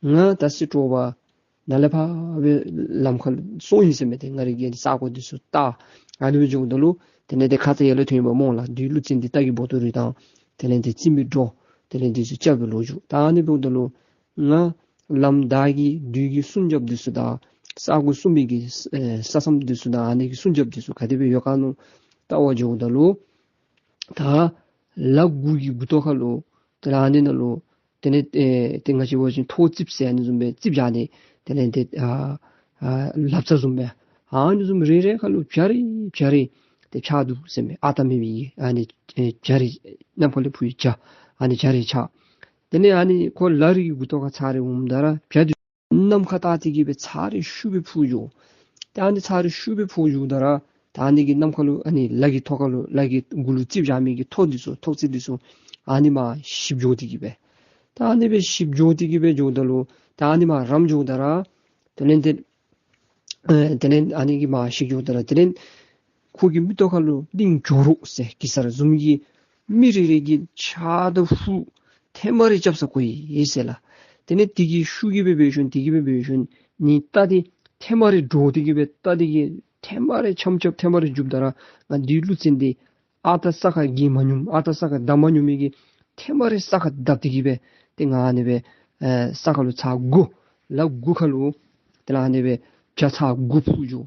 ང་ད་སི་དྲོ་པ་ནཱ་ལས་ཕར་སྦེ་ལམ་ཁར་སོང་ཡི་ཟེར་མས་ཏེ། ང་རའི་གི་ས་གོ་འདི་ཚུ་བལྟ། ཨ་ནི་སྦེ་འགྱོཝ་ད་ལུ་དེ་ལས་ཏེ་ཁ་ཙ་ཡར་ལས་ཐོན་པ་སྨོ་ལགས། བདུད་ཀླུ་བཙན་འདི་རྟ་གི་སྦོ་ཏོ་རེ་དང་དེ་ལས་ཏེ་རྩིས་མེད་འགྲོ་དེ་ལས་འདི་ཚུ་རྐྱབ་པའི་ལོ་རྒྱུས། ད་ཨ་ནི་འབདཝ་ད་ལུ་ང་ལམ་བདའ་གི་བདུད་ཀྱི་སྲུང་སྐྱོབ་འདི་ཚུ་དང་ས་གོ་སྲུང་མི་གི་ཨེ་ས་མཚམས་འདི་ཚུ་དང་ཨ་ནི་གི་སྲུང་སྐྱོབ་འདི་ཚུ་ག་དེ་སྦེ་ཡོད་ག་མནོ་བལྟ་བར་འགྱོཝ་ད་ལུ་ད་ལ་དགུ་གི་མགུ་ཏོ་ཁར་ལུ་དེ་ལས་ཨ་ནི་ནང་ལུ་དེ་ལས་ཨེ་ཏེ་ང་བཅས་འབད་བ་ཅིན་ཐོག་རྩིགཔ་ཟེར་ཨ་ནི་བཟུམ་སྦེ་རྩིགཔ་བཞག་ནི་དེ་ལས་ཏེ་ཨ་ཨ་ལབ་རྩ་བཟུམ་སྦེ་ཨ་ནི་བཟུམ་རེ་རེ་ཁར་ལུ་བྱ་རེ་བྱ་རེ་ཏེ་ཆགས་འདུག་ཟེར་མས། ཨ་རྟག་མེད་པའི་ཨ་ནི་ཨེ་བྱ་རེ་ནམ་མཁའ་ལས་འཕུར་བའི་བྱ་ཨ་ནི་བྱ་རེ་ཆགས། དེ་ལས་ཨ་ནི་ཁོ་ལ་རིའི་མགུ་ཏོ་ཁར་ཚར་རེ་འོངམ་ད་ར་བྱ་འདི་ནམ་མཁའ་བལྟ་སྟེ་གི་སྦེ་ཚར་རེ་ཤུགས་སྦེ་འཕུར་འགྱོ། ཏེ་ཨ་ནི་ཚར་རེ་ཤུགས་སྦེ་འཕུར་འགྱོཝ་ད་ར་ད་ཨ་ནི་གི་ནམ་མཁའ་ལུ་ཨ་ནི་ལ་གི་ཐོག་ཁར་ལུ་ལ་གི་མགུ་ལུ་རྩིགཔ་བཞག་མི་གི་ཐོག་འདི་ཚུ་ཐོག་རྩིགཔ་འདི་ཚུ་ཨ་ནི་མར་ཞིབ་འགྱོ་སྟེ་གི་སྦེ། ད་ཨ་ནི་སྦེ་ཞིབ་འགྱོ་སྟེ་གི་སྦེ་འགྱོཝ་ད་ལུ་ད་ཨ་ནི་མར་རམ་འགྱོཝ་ད་ར་དེ་ལས་ཏེ་ཨེ་དེ་ལས་ཨ་ནི་གི་མར་ཞིབ་འགྱོཝ་ད་ར་དེ་ལས་ཁོ་གི་མིག་ཏོ་ཁར་ལུ་གླིང་ཇོ་རུ་ཟེར་གེ་སར་བཟུམ་གྱི་མི་རེ་རེ་གིས་ཕྱག་དང་ཧུ་ཐེངས་མ་རེ་རྐྱབ་ས་གོ་ཡི་ཟེར་ལགས། དེ་ལས་དེ་གི་ཤུགས་ཀྱིས་སྦེ་འབད་ཞིནམ་དེ་གིས་སྦེ་འབད་ཞིནམ་ནི་རྟ་འདི་ཐེངས་མ་རེ་འདྲོག་སྟེ་གི་སྦེ་རྟ་འདི་གིས་ཐེངས་མ་རེ་འཆམ་རྐྱབ་ཐེངས་མ་རེ་རྒྱུགཔ་ད་ར་ང་བདུད་ཀླུ་བཙན་འདི་ཨ་རྟག་ས་ཁར་འགྱེལ་མ་མྱོང་ཨ་རྟག་ས་ཁར་བརྡབ་མ་མྱོང་མི་གི་ཐེངས་མ་རེ་ས་ཁར་བརྡབ་སྟེ་གི་སྦེ་ཏེ་ང་ཨ་ནི་སྦེ་ཨེ་ས་ཁ་ལུ་ཚར་དགུ་ལ་དགུ་ཁར་ལུ་དེ་ལས་ཨ་ནི་སྦེ་བྱ་ཚར་དགུ་འཕུར་འགྱོ།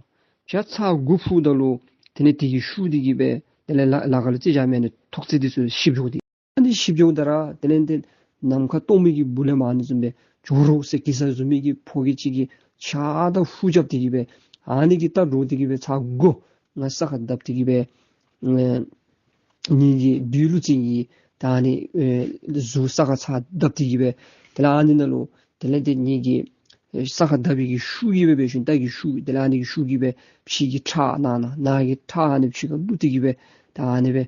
བྱ་ཚར་དགུ་འཕུརཝ་ད་ལུ་དེ་ལས་དེ་གི་ཤུགས་དེ་གིས་སྦེ་དེ་ལས་ལ་ལ་ཁ་ལུ་རྩིགཔ་བཞག་མི་ཨ་ནི་ཐོག་རྩིགཔ་འདི་ཚུ་ཞིབ་འགྱོ་སྟེ། ཨ་ནི་ཞིབ་འགྱོཝ་ད་ར་དེ་ལས་ཏེ་ནམ་མཁའ་སྟོང་པའི་གི་སྦུག་ལས་མར་ཨ་ནི་བཟུམ་སྦེ་ཇོ་རུ་ཟེར་གེ་སར་བཟུམ་མའི་གི་ཕོ་རྒྱས་ཅིག་གིས་ཕྱག་དང་ཧུ་རྐྱབ་སྟེ་གི་སྦེ་ཨ་ནི་གིས་རྟ་འདྲོག་སྟེ་གི་སྦེ་ཚར་དགུ་ང་ས་ཁར་བརྡབ་སྟེ་གི་སྦེ་ཨེ་ངེ་གི་བདུད་ཀླུ་བཙན་གྱི་ད་ཨ་ནི་ཨེ་གཟུགས་ས་ཁར་ཚར་བརྡབ་སྟེ་གི་སྦེ་དེ་ལས་ཨ་ནི་ནང་ལུ་དེ་ལས་ཏེ་ངེ་གི་ས་ཁར་བརྡབ་པའི་གི་ཤུགས་ཀྱིས་སྦེ་འབད་ཞིནམ་རྟ་གི་ཤུགས་དེ་ལས་ཨ་ནི་གི་ཤུགས་ཀྱིས་སྦེ་ཕྱི་གི་ཁྲག་ནང་ན་ནང་གི་ཁྲག་ཨ་ནི་ཕྱི་ཁར་བླུགས་ཏེ་གི་སྦེ་ད་ཨ་ནི་སྦེ་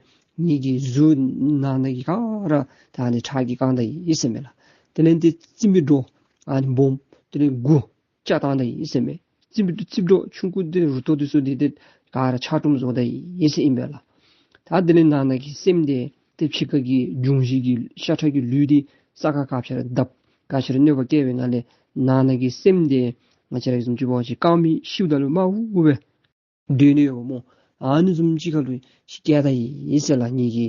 ངེ་གི་གཟུགས་ནང་ན་གི་ག་ར་ད་ཨ་ནི་ཁྲག་གིས་བཀང་ད་ཡི་ཟེར་མས་ལགས། དེ་ལས་ཏེ་རྩིག་མེད་འདྲོག་ཨ་ནི་སྦོམ་དེ་ལས་དགུ་ཆག་བཏང་ད་ཡི་ཟེར་མས། རྩིག་མེད་རྩིག་འདྲོག་ཆུང་ཀུ་དེ་རུ་ཏོ་དེ་ཚུ་དེ་དེ་ག་ར་ཆག་གྲུམ་བཟོ་ད་ཡི་ཟེར་ཨིན་པས་ལགས། ད་དེ་ལས་ནང་ན་གི་སེམས་དེ་ཏེ་ཕྱི་ཁ་གི་འབྱུང་བཞི་གི་ཤ་ཁྲག་གི་ལུས་འདི་ས་ཁར་ག་ཅི་ར་བརྡབ་ག་ཅི་ར་གནོད་པ་བཀལ་བའི་ངང་ལས་ནང་ན་གི་སེམས་དེ་ང་བཅས་ར་གི་བཟུམ་ཅིག་འབད་བ་ཅིན་རྐང་མི་ཤིཝ་ད་ལུ་མར་འུ་སྦེ་སྡོད་ནི་ཡོདཔ་སྨོ། ཨ་ནི་བཟུམ་ཅིག་ཁར་ལུ་ཤི་སྐྱེ་ད་ཡི་ཟེར་ལགས། ངེ་གི་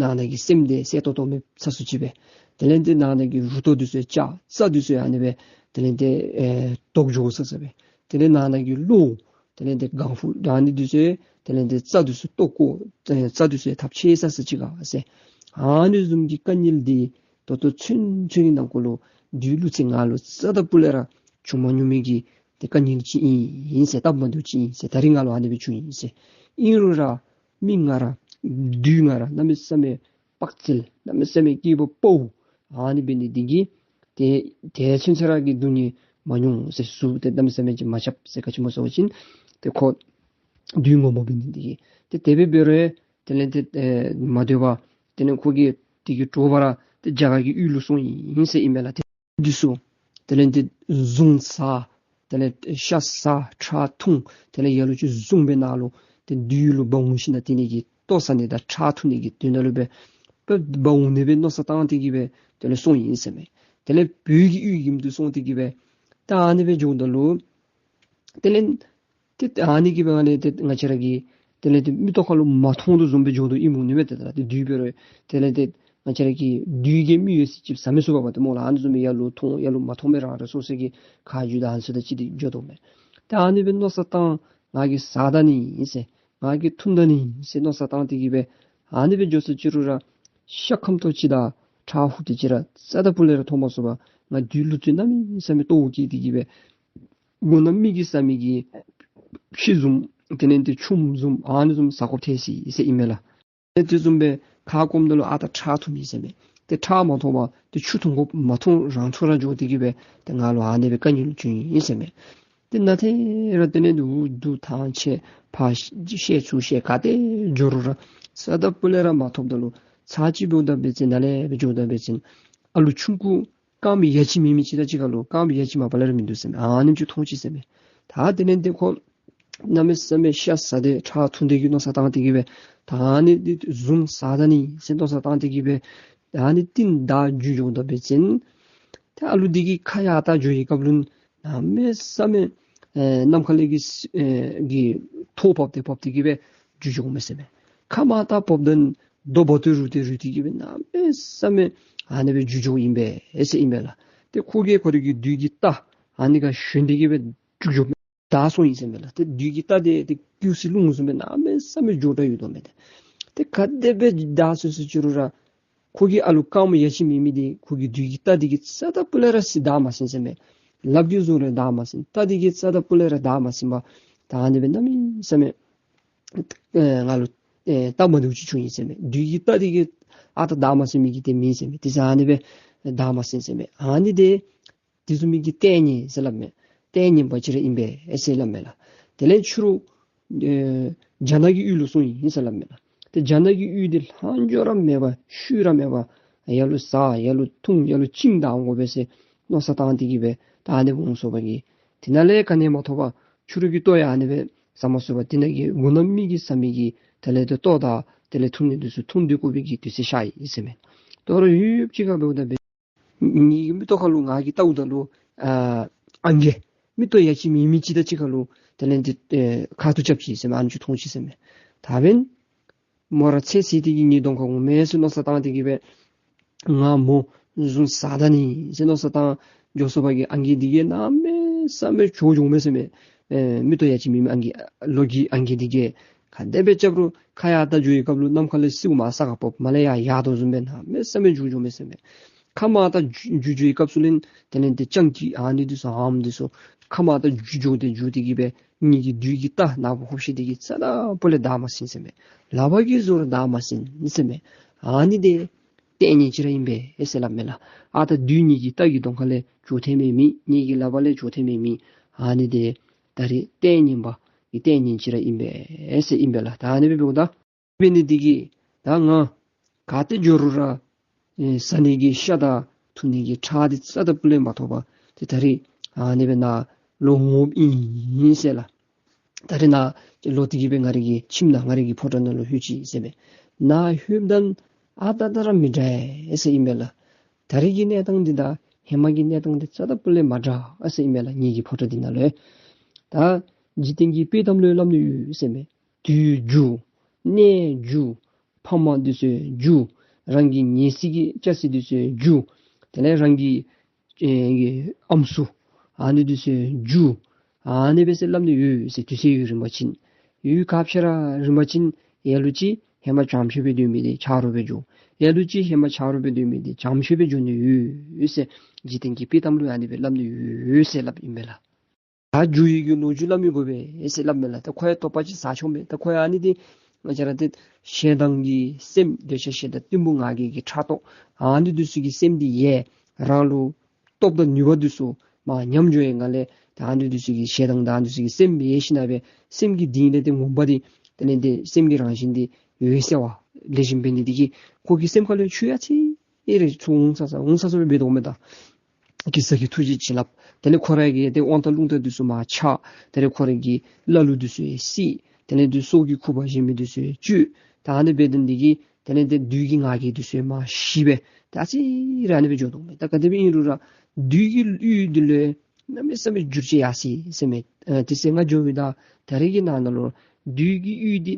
ནང་ན་གི་སེམས་དེ་གསལ་ཏོག་ཏོ་མེད་ས་སུ་ཅིག་སྦེ། དེ་ལས་ཏེ་ནང་ན་གི་རུ་ཏོ་དེ་ཚུ་ཡང་ཆག་རྩ་དེ་ཚུ་ཡང་ཨ་ནི་སྦེ་དེ་ལས་ཏེ་ཨེ་ལྡོག་འགྱོ་ས་ས་སྦེ། དེ་ལས་ནང་ན་གི་གློ་དེ་ལས་ཏེ་ལྒང་ཧུ་ཨ་ནི་དེ་ཚུ་དེ་ལས་ཏེ་རྩ་དེ་ཚུ་ལྡོག་བཀོ་ཨེ་རྩ་དེ་ཚུ་ཡང་ཐབས་ཆད་ས་ས་ཅིག་ག་ཟེར། ཨ་ནི་བཟུམ་གྱི་དཀའ་ངལ་འདི་ད་ལྟོ་ཚུན་ཚོད་ཀྱི་ནང་འཁོད་ལུ་བདུད་ཀླུ་བཙན་ང་ལུ་རྩ་དང་སྤུ་ལས་ར་བྱུང་མ་མྱོང་མི་གི་ཏེ་དཀའ་ངལ་ཅིག་ཨིན་ཟེར། སྟབས་མ་བདེཝ་ཅིག་ཨིན་ཟེར། ད་རིས་ང་ལུ་ཨ་ནི་སྦེ་བྱུང་ཡི་ཟེར། ཨིན་རུང་ར་མི་ང་ར་བདུད་ང་ར་གནམ་མེད་ས་མེད་དཔའ་རྩལ་གནམ་མེད་ས་མེད་སྐྱེས་བུ་དཔའ་བོ་ཨ་ནི་འབད་ནི་འདི་གིས་ཏེ་དེ་ཚུན་ཚོད་ར་གི་སྡུག་བསྔལ་མ་མྱོང་ཟེར། ཟུག་ཏེ་གནམ་མེད་ས་མེད་ཅིག་མ་རྐྱབ་ཟེར། ག་ཅི་སྨོ་ཟེར་བ་ཅིན་ཏེ་ཁོ་བདུད་ངོ་མ་འབད་ནི་འདི་གིས་ཏེ་དེ་སྦེ་འབད་རུང་དེ་ལས་ཏེ་ཨེ་མ་སྡོད་པར་དེ་ལས་ཁོ་གིས་དེ་གི་དྲོ་པ་ར་ཏེ་རྒྱ་གར་གྱི་ཡུལ་ལུ་སོང་ཡི་ཟེར་ཨིན་མས་ལགས། ཏེ་འདི་ཚུ་དེ་ལས་ཏེ་བཟུང་ཟ་དེ་ལས་ཤ་ཟ་ཁྲག་འཐུང་དེ་ལས་ལ་ལུ་ཅིག་བཟུང་སྦེ་ནཱ་ལུ་ཏེ་བདུད་ལུ་འབག་འོང་ཞིནམ་ན་དེ་ནི་གི་ལྟོ་ཟ་ནི་དང་ཁྲག་འཐུང་ནི་གི་དོན་དག་ལུ་སྦེ་འབག་འོང་ནི་སྦེ་མནོ་བསམ་བཏང་སྟེ་གི་སྦེ་དེ་ལས་སོང་ཡི་ཟེར་མས། དེ་ལས་བོད་ཀྱི་ཡུལ་གྱི་མདོ་སོང་སྟེ་གི་སྦེ་ད་ཨ་ནི་སྦེ་འགྱོཝ་ད་ལུ་དེ་ལས་ཏེ་ཨ་ནི་གི་སྦེ་ཨ་ནི་ཏེ་ང་བཅས་ར་གི་དེ་ལས་ཏེ་མིག་ཏོ་ཁར་ལུ་མ་མཐོང་དོ་བཟུམ་སྦེ་འགྱོ་དོ་ཨིནམ་འོང་ནི་མས། ཏེ་ད་ཏེ་བདུད་འབད་རུང་དེ་ལས་ཏེ་ང་བཅས་ར་གི་བདུད་ཀྱི་མི་ཡོད་ས་ཅིག་ཟ་མི་ཚུགས་པ་སྦེ་ཏེ་སྨོ་ལགས། ཨ་ནི་བཟུམ་སྦེ་ཡར་ལུ་མཐོང་ཡར་ལུ་མ་མཐོང་སྦེ་རང་རང་སོ་སོ་གི་ཁ་རྒྱུད་དང་ཨ་ནི་ཚུ་དང་གཅིག་ཏེ་འགྱོ་དོ་མས། ཏེ་ཨ་ནི་སྦེ་མནོ་བསམ་བཏང་ང་གིས་ཟ་ད་ནི་ཨིན་ཟེར་ང་གིས་འཐུང་ད་ནི་ཨིན་ཟེར་མནོ་བསམ་བཏང་སྟེ་གི་སྦེ་ཨ་ནི་སྦེ་འགྱོ་ས་ཅིག་རུང་ར་ཤ་ཁམ་ཏོག་ཅིག་དང་ཁྲག་ཧུབ་ཏོག་ཅིག་ར་རྩ་དང་སྤུ་ལས་ར་མཐོང་མ་ཚུགས་པར་ང་བདུད་ཀླུ་བཙན་གནམ་མེད་ས་མེད་ལྟོཝ་བཀྱེས་ཏེ་གི་སྦེ་མགོ་ནག་མི་གིས་ཟ་མི་གི་ཕྱེ་བཟུམ་དེ་ལས་ཏེ་ཆུམ་བཟུམ་ཨ་ནི་བཟུམ་ཟ་དགོཔ་ཐལ་སོ་ཡི་ཟེར་ཨིན་མས་ལགས། ཏེ་དེ་བཟུམ་སྦེ་ཁ་སྐོམ་ད་ལུ་ཨ་རྟག་ཁྲག་འཐུང་མི་ཟེར་མས། ཏེ་ཁྲག་མ་འཐུང་བར་ཏེ་ཆུ་འཐུང་དགོཔ་མ་འཐུང་རང་འཐུང་ར་འགྱོ་སྟེ་གི་སྦེ་ཏེ་ང་ལུ་ཨ་ནི་སྦེ་དཀའ་ངལ་བྱུང་ཡི་ཟེར་མས། ཏེ་ནཱ་ཏེ་ར་དེ་ལས་འུ་སྡུག་ཐང་ཆད་ཕར་བཤལ་ཚུར་བཤལ་ག་ཏེ་འགྱོ་རུང་ར་རྩ་དང་སྤུ་ལས་ར་མ་ཐོབ་ད་ལུ་ཚར་ཅིག་འབདཝ་ད་འབད་བ་ཅིན་ནཱ་ལས་སྦེ་འགྱོཝ་ད་འབད་བ་ཅིན་ཨ་ལུ་ཆུང་ཀུ་རྐངམ་ཡ་གཅིག་མེད་མི་ཅིག་དང་གཅིག་ཁར་ལུ་རྐངམ་ཡ་གཅིག་མ་པ་ལས་ར་མིན་འདུག་ཟེར་མས། ཨ་ནེམ་ཅིག་མཐོང་ཅི་ཟེར་མས། ད་དེ་ལས་ཏེ་ཁོ་ གནམ་མེད་ས་མེད་ཤ་ཟ་སྟེ་ཁྲག་འཐུང་སྟེ་གི་མནོ་བསམ་བཏང་སྟེ་གི་སྦེ་ད་ཨ་ནི་འདི་བཟུང་ཟ་ད་ནི་ཟེར་མནོ་བསམ་བཏང་སྟེ་གི་སྦེ་ད་ཨ་ནི་ཏིང་བདའ་འགྱོ་འགྱོཝ་ད་འབད་བ་ཅིན་ཏེ་ཨ་ལུ་འདི་གིས་ཁ་ཡར་ལྟ་འགྱོ་བའི་སྐབས་ལུ་གནམ་མེད་ས་མེད་ཨེ་ནམ་མཁའ་ལས་ཀྱི་ཨེ་གི་ཐོག་བབས་ཏེ་བབས་ཏེ་གི་སྦེ་འགྱོ་འགྱོཝ་མས་ཟེར་མས། ཁ་མར་ལྟ་བབས་ད་རྡོ་བབས་ཏེ་རུལ་ཏེ་རུལ་ཏེ་གི་སྦེ་གནམ་མེད་ས་མེད་ཨ་ནི་སྦེ་འགྱོ་འགྱོཝ་ཨིན་པས་ཟེར་ཨིན་པས་ལགས། ཏེ་ཁོ་གིས་ཁོ་རའི་གི་བདུད་ཀྱི་རྟ་ཨ་ནི་ཁར་ཞོན་ཏེ་གི་སྦེ་འགྱོ་འགྱོཝ་མས། བདའ་སོང་ཡི་ཟེར་མས་ལགས། ཏེ་བདུད་ཀྱི་རྟ་འདི་ཏེ་སྐྱུགས་སེ་རླུང་བཟུམ་སྦེ་གནམ་མེད་ས་མེད་མགྱོགས་དྲགས་ཡོདཔ་མས་ཏེ། ཏེ་ག་དེ་སྦེ་བདའ་སོང་སོང་ཅི་རུང་ར་ཁོ་གི་ཨ་ལུ་རྐངམ་ཡ་གཅིག་མེད་མི་འདི་ཁོ་གི་བདུད་ཀྱི་རྟ་འདི་གིས་རྩ་དང་སྤུ་ལས་ར་ཟིན་བདའ་མ་ཟིན་ཟེར་མས། ལགཔ་གིས་བཟུང་རུང་བདའ་མ་ཟིན། རྟ་འདི་གིས་རྩ་དང་སྤུ་ལས་ར་བདའ་མ་ཟིན་པར་ད་ཨ་ནི་སྦེ་གནམ་མེད་ས་མེད་ཨེ་ང་ལུ་ཨེ་སྟབས་མ་བདེཝ་ཅིག་བྱུང་ཡི་ཟེར་མས། བདུད་ཀྱི་རྟ་འདི་གིས་ཨ་རྟག་བདའ་མ་ཟིན་མི་གི་ཏེ་མེད་ཟེར་མས། དེ་ཟེར་ཨ་ནི་སྦེ་བདའ་མ་ཟིན་ཟེར་མས། ཨ་ནི་འདི་དེ་བཟུམ་མའི་གི་ལྟས་ངན་ཟེར་སླབ་མས། ལྟས་ངན་པ་ཅིག་ར་ཨིན་པས་ཨེ་ཟེར་སླབ་མས་ལགས། དེ་ལས་ཕྱི་རུ་ཨེ་རྒྱ་ནག་གི་ཡུལ་ལུ་སོང་ཡི་ཟེར་སླབ་མས་ལགས། ཏེ་རྒྱ་ནག་གི་ཡུལ་འདི་ལྷག་འཕྲོ་ར་མེད་པར་ཤུལ་ར་མེད་པར་ལ་ལུ་ཟ་ལ་ལུ་འཐུང་ལ་ལུ་བཅིངས་བདའ་འོང་དགོ་པས་ཟེར་མནོ་བསམ་བཏང་སྟེ་གི་སྦེ་ད་ཨ་ནི་འོང་སོང་པ་གི་དེ་ནང་ལས་ག་ནི་མ་ཐོབ་པར་ཕྱི་རུ་གི་ལྟོ་ཡང་ཨ་ནི་སྦེ་ཟ་མ་ཚུགས་པར་དེ་ནང་གི་མགུ་ནག་མི་གིས་ཟ་མི་གི་དེ་ལས་ཏེ་ལྟོ་དང་དེ་ལས་འཐུང་ནི་འདི་ཚུ་འཐུང་སྡོད་དགོ་པའི་གི་དུས་ཚོད་ཤར་ཡི་ཟེར་མས། དོ་རུང་ཡུདཔ་ཅིག་ཁར་འབདཝ་ད་འབད་ངེ་གི་མིག་ཏོ་ཁ་ལུ་ང་གིས་བལྟཝ་ད་ལུ་ཨ་ཨང་རྒས་མིག་ཏོ་ཡ་གཅིག་མེད་མི་ཅིག་དང་གཅིག་ཁར་ལུ་དེ་ལས་ཏེ་ཨེ་ཁ་ཐུག་རྐྱབ་ཅི་ཟེར་མས། ཨ་ནི་ཅིག་མཐོང་ཅི་ཟེར་མས། ད་འབདན་མོ་ར་ཚེ་ཟད་དེ་གི་ངེའི་གདོང་ཁར་འོང་མས་ཟེར་མནོ་བསམ་བཏང་སྟེ་གི་སྦེ་ང་མོ་བཟུང་ཟ་ད་ནི་ཟེར་མནོ་བསམ་བཏང་འགྱོ་སོང་པ་གི་ཨང་རྒས་འདི་གིས་གནམ་མེད་ས་མེད་འགྱོ་འགྱོཝ་མས་ཟེར་མས། ཨེ་མིག་ཏོ་ཡ་གཅིག་མེད་མི་ཨང་རྒས་ལོ་རྒས་ཨང་རྒས་འདི་གིས་ག་དེ་སྦེ་རྐྱབ་རུང་ཁ་ཡར་ལྟ་འགྱོ་བའི་སྐབས་ལུ་ནམ་མཁའ་ལས་སེརཝ་མར་ས་ཁར་བབ་མར་ལས་ཡར་ཡར་དོ་བཟུམ་སྦེ་གནམ་མེད་ས་མེད་འགྱོ་འགྱོཝ་མས་ཟེར་མས། ཁ་མར་ལྟ་འགྱོ་འགྱོ་བའི་སྐབས་སུ་ལས་དེ་ལས་ཏེ་སྤྱང་ཀི་ཨ་ནི་འདི་ཚུ་ཨམ་འདི་ཚུ་ཁ་མར་ལྟ་འགྱོ་འགྱོ་སྟེ་འགྱོ་སྟེ་གི་སྦེ་ངེ་གི་བདུད་ཀྱི་རྟ་ནག་པོ་ཧོབ་ཤི་འདི་གིས་རྩ་དང་སྤུ་ལས་བདའ་མ་ཟིན་ཟེར་མས། ལགཔ་གིས་བཟུང་རུང་བདའ་མ་ཟིན་ཟེར་མས། ཨ་ནི་འདི་ལྟས་ངན་ཅིག་ར་ཨིན་པས་ཨེ་ཟེར་སླབ་མས་ལགས། ཨ་རྟག་བདུད་ངེ་གི་རྟ་གི་གདོང་ཁ་ལས་འགྱོ་ཐེངས་མེད་མི་ངེ་གི་ལགཔ་ལས་འགྱོ་ཐེངས་མེད་མི་ཨ་ནི་འདི་ད་རིས་ལྟས་ངན་པ་གི་ལྟས་ངན་ཅིག་ར་ཨིན་པས་ཨེ་ཟེར་ཨིན་པས་ལགས། ད་ཨ་ནི་སྦེ་འབདཝ་ད་འབད་ནི་འདི་གིས་ད་ང་ག་ཏེ་འགྱོ་རུང་ར་ཨེ་ཟ་ནི་གི་ཤ་དང་འཐུང་ནི་གི་ཁྲག་འདི་རྩ་དང་སྤུ་ལས་མ་ཐོབ་པར་ཏེ་ད་རིས་ཨ་ནི་སྦེ་ནཱ་ལུ་འོངམ་ཨིན་ཟེར་ལགས། ད་རིས་ནཱ་ལོག་སྟེ་གི་སྦེ་ང་རའི་གི་ཁྱིམ་ནང་ང་རའི་གི་ཕོ་བྲང་ནང་ལུ་ལྷོད་ཅི་ཟེར་མས། ནཱ་ལྷོདཔ་ད་ཨ་རྟག་ར་མི་འདྲ་ཨེ་ཟེར་ཨིན་མས་ལགས། ད་རིས་ཀྱི་གནས་སྟངས་འདི་དང་ཧེ་མ་གི་གནས་སྟངས་འདི་རྩ་དང་སྤུ་ལས་མ་འདྲ་ཨེ་ཟེར་ཨིན་མས་ལགས། ངེ་གི་ཕོ་བྲང་འདི་ནང་ལུ་ད་འཇིག་རྟེན་གྱི་དཔྱེ་གཏམ་ལུ་སླབ་ནི་ཡོད་ཟེར་མས། དུས་འགྱུར་གནས་འགྱུར་ཕ་མ་འདི་ཚུ་འགྱུར། རང་གི་ཉེ་སྲིང་གི་སྐྱ་སེར་འདི་ཚུ་འགྱུར། དེ་ལས་རང་གི་ཨེ་ཨམ་སྲུ་ཨ་ནི་འདི་ཚུ་འགྱུར། ཨ་ནི་སྦེ་ཟེར་སླབ་ནི་ཡོད་ཟེར། དུས་ཚོད་ཡུན་རིང་པ་ཅིན་ཡུན་ཁ་ཤས་ར་རིང་པ་ཅིན་ལ་ལུ་ཅིག་ཧེ་མ་བྱམས་ཤོས་སྦེ་སྡོད་མི་འདི་ཆ་རོགས་སྦེ་འགྱུར། ལ་ལུ་ཅིག་ཧེ་མ་ཆ་རོགས་སྦེ་སྡོད་མི་འདི་བྱམས་ཤོས་སྦེ་འགྱུར་ནི་ཡོད་ཟེར། འཇིག་རྟེན་གྱི་དཔྱེ་གཏམ་ལུ་ཨ་ནི་སྦེ་སླབ་ནི་ཡོད་ཟེར་སླབ་ཨིན་པས་ལགས། ད་འགྱུར་བའི་གི་ལོ་རྒྱུས་སླབ་མི་དགོ་པས་ཨེ་ཟེར་སླབ་མས་ལགས། ད་ཁོ་ཡང་དོགས་པ་ཅིག་ཟ་ཆོག་མས། ད་ཁོ་ཡང་ཨ་ནི་འདི་ང་བཅས་ར་ཏེ་ཞེ་སྡང་གི་སེམས་འདོད་ཆགས་ཞེ་སྡང་གཏི་མུག་ང་རྒྱལ་གྱི་ཕྲག་དོག་ཨ་ནི་འདི་ཚུ་གི་སེམས་འདི་ཡལ་རང་ལུ་སྟོབས་དང་ནུས་པ་འདི་ཚུ་མར་ཉམས་འགྱོ་བའི་ངང་ལས་ད་ཨ་ནི་འདི་ཚུ་གི་ཞེ་སྡང་དང་ཨ་ནི་འདི་ཚུ་གི་སེམས་ཡལ་ཞིནམ་ལས་སེམས་ཀྱི་གཏིང་ལས་ཏེ་ངོ་མ་འདི་དེ་ལས་ཏེ་སེམས་ཀྱི་རང་བཞིན་འདི་འོད་གསལ་བ་ལེགས་ཤོམ་འབད་ནི་འདི་གིས་ཁོ་གི་སེམས་ཁ་ལུ་ཆོས་ཡ་ཚིག་ཨེ་རེ་ཚུར་འོང་ས་ས་འོང་ས་ས་སྦེ་འབད་དོ་མས། ད་གེ་སར་གྱི་ཐུགས་རྗེ་བྱིན་རླབས། དེ་ལས་ཁོ་རའི་གི་ཏེ་དབང་ཐང་རླུང་རྟ་འདི་ཚུ་མར་ཆག། དེ་ལས་ཁོ་རའི་གི་ཀླ་ཀློ་འདི་ཚུ་ཡང་བསད། དེ་ལས་ཏེ་སྲོག་གི་ཁུ་བ་བཞེས་མི་འདི་ཚུ་ཡང་གཅོད། ད་ཨ་ནི་འབད་དོ་འདི་གིས་དེ་ལས་ཏེ་བདུད་ཀྱི་ང་རྒྱལ་འདི་ཚུ་ཡང་མར་ཞི་སྦེ་ད་ཨ་ཙི་ར་ཨ་ནི་སྦེ་འགྱོ་དོ་མས། ད་ག་དེ་སྦེ་ཨིན་རུང་ར་བདུད་ཀྱི་གཡུས་འདི་ལུ་གནམ་མེད་ས་མེད་འགྱུར་བཅོས་ཡར་སོ་ཡི་ཟེར་མས། ཨ་དེ་ཚེ་ང་འགྱོ་བའི་ད་ད་རེས་ཀྱི་ནང་ན་ལུ་བདུད་ཀྱི་གཡུས་འདི་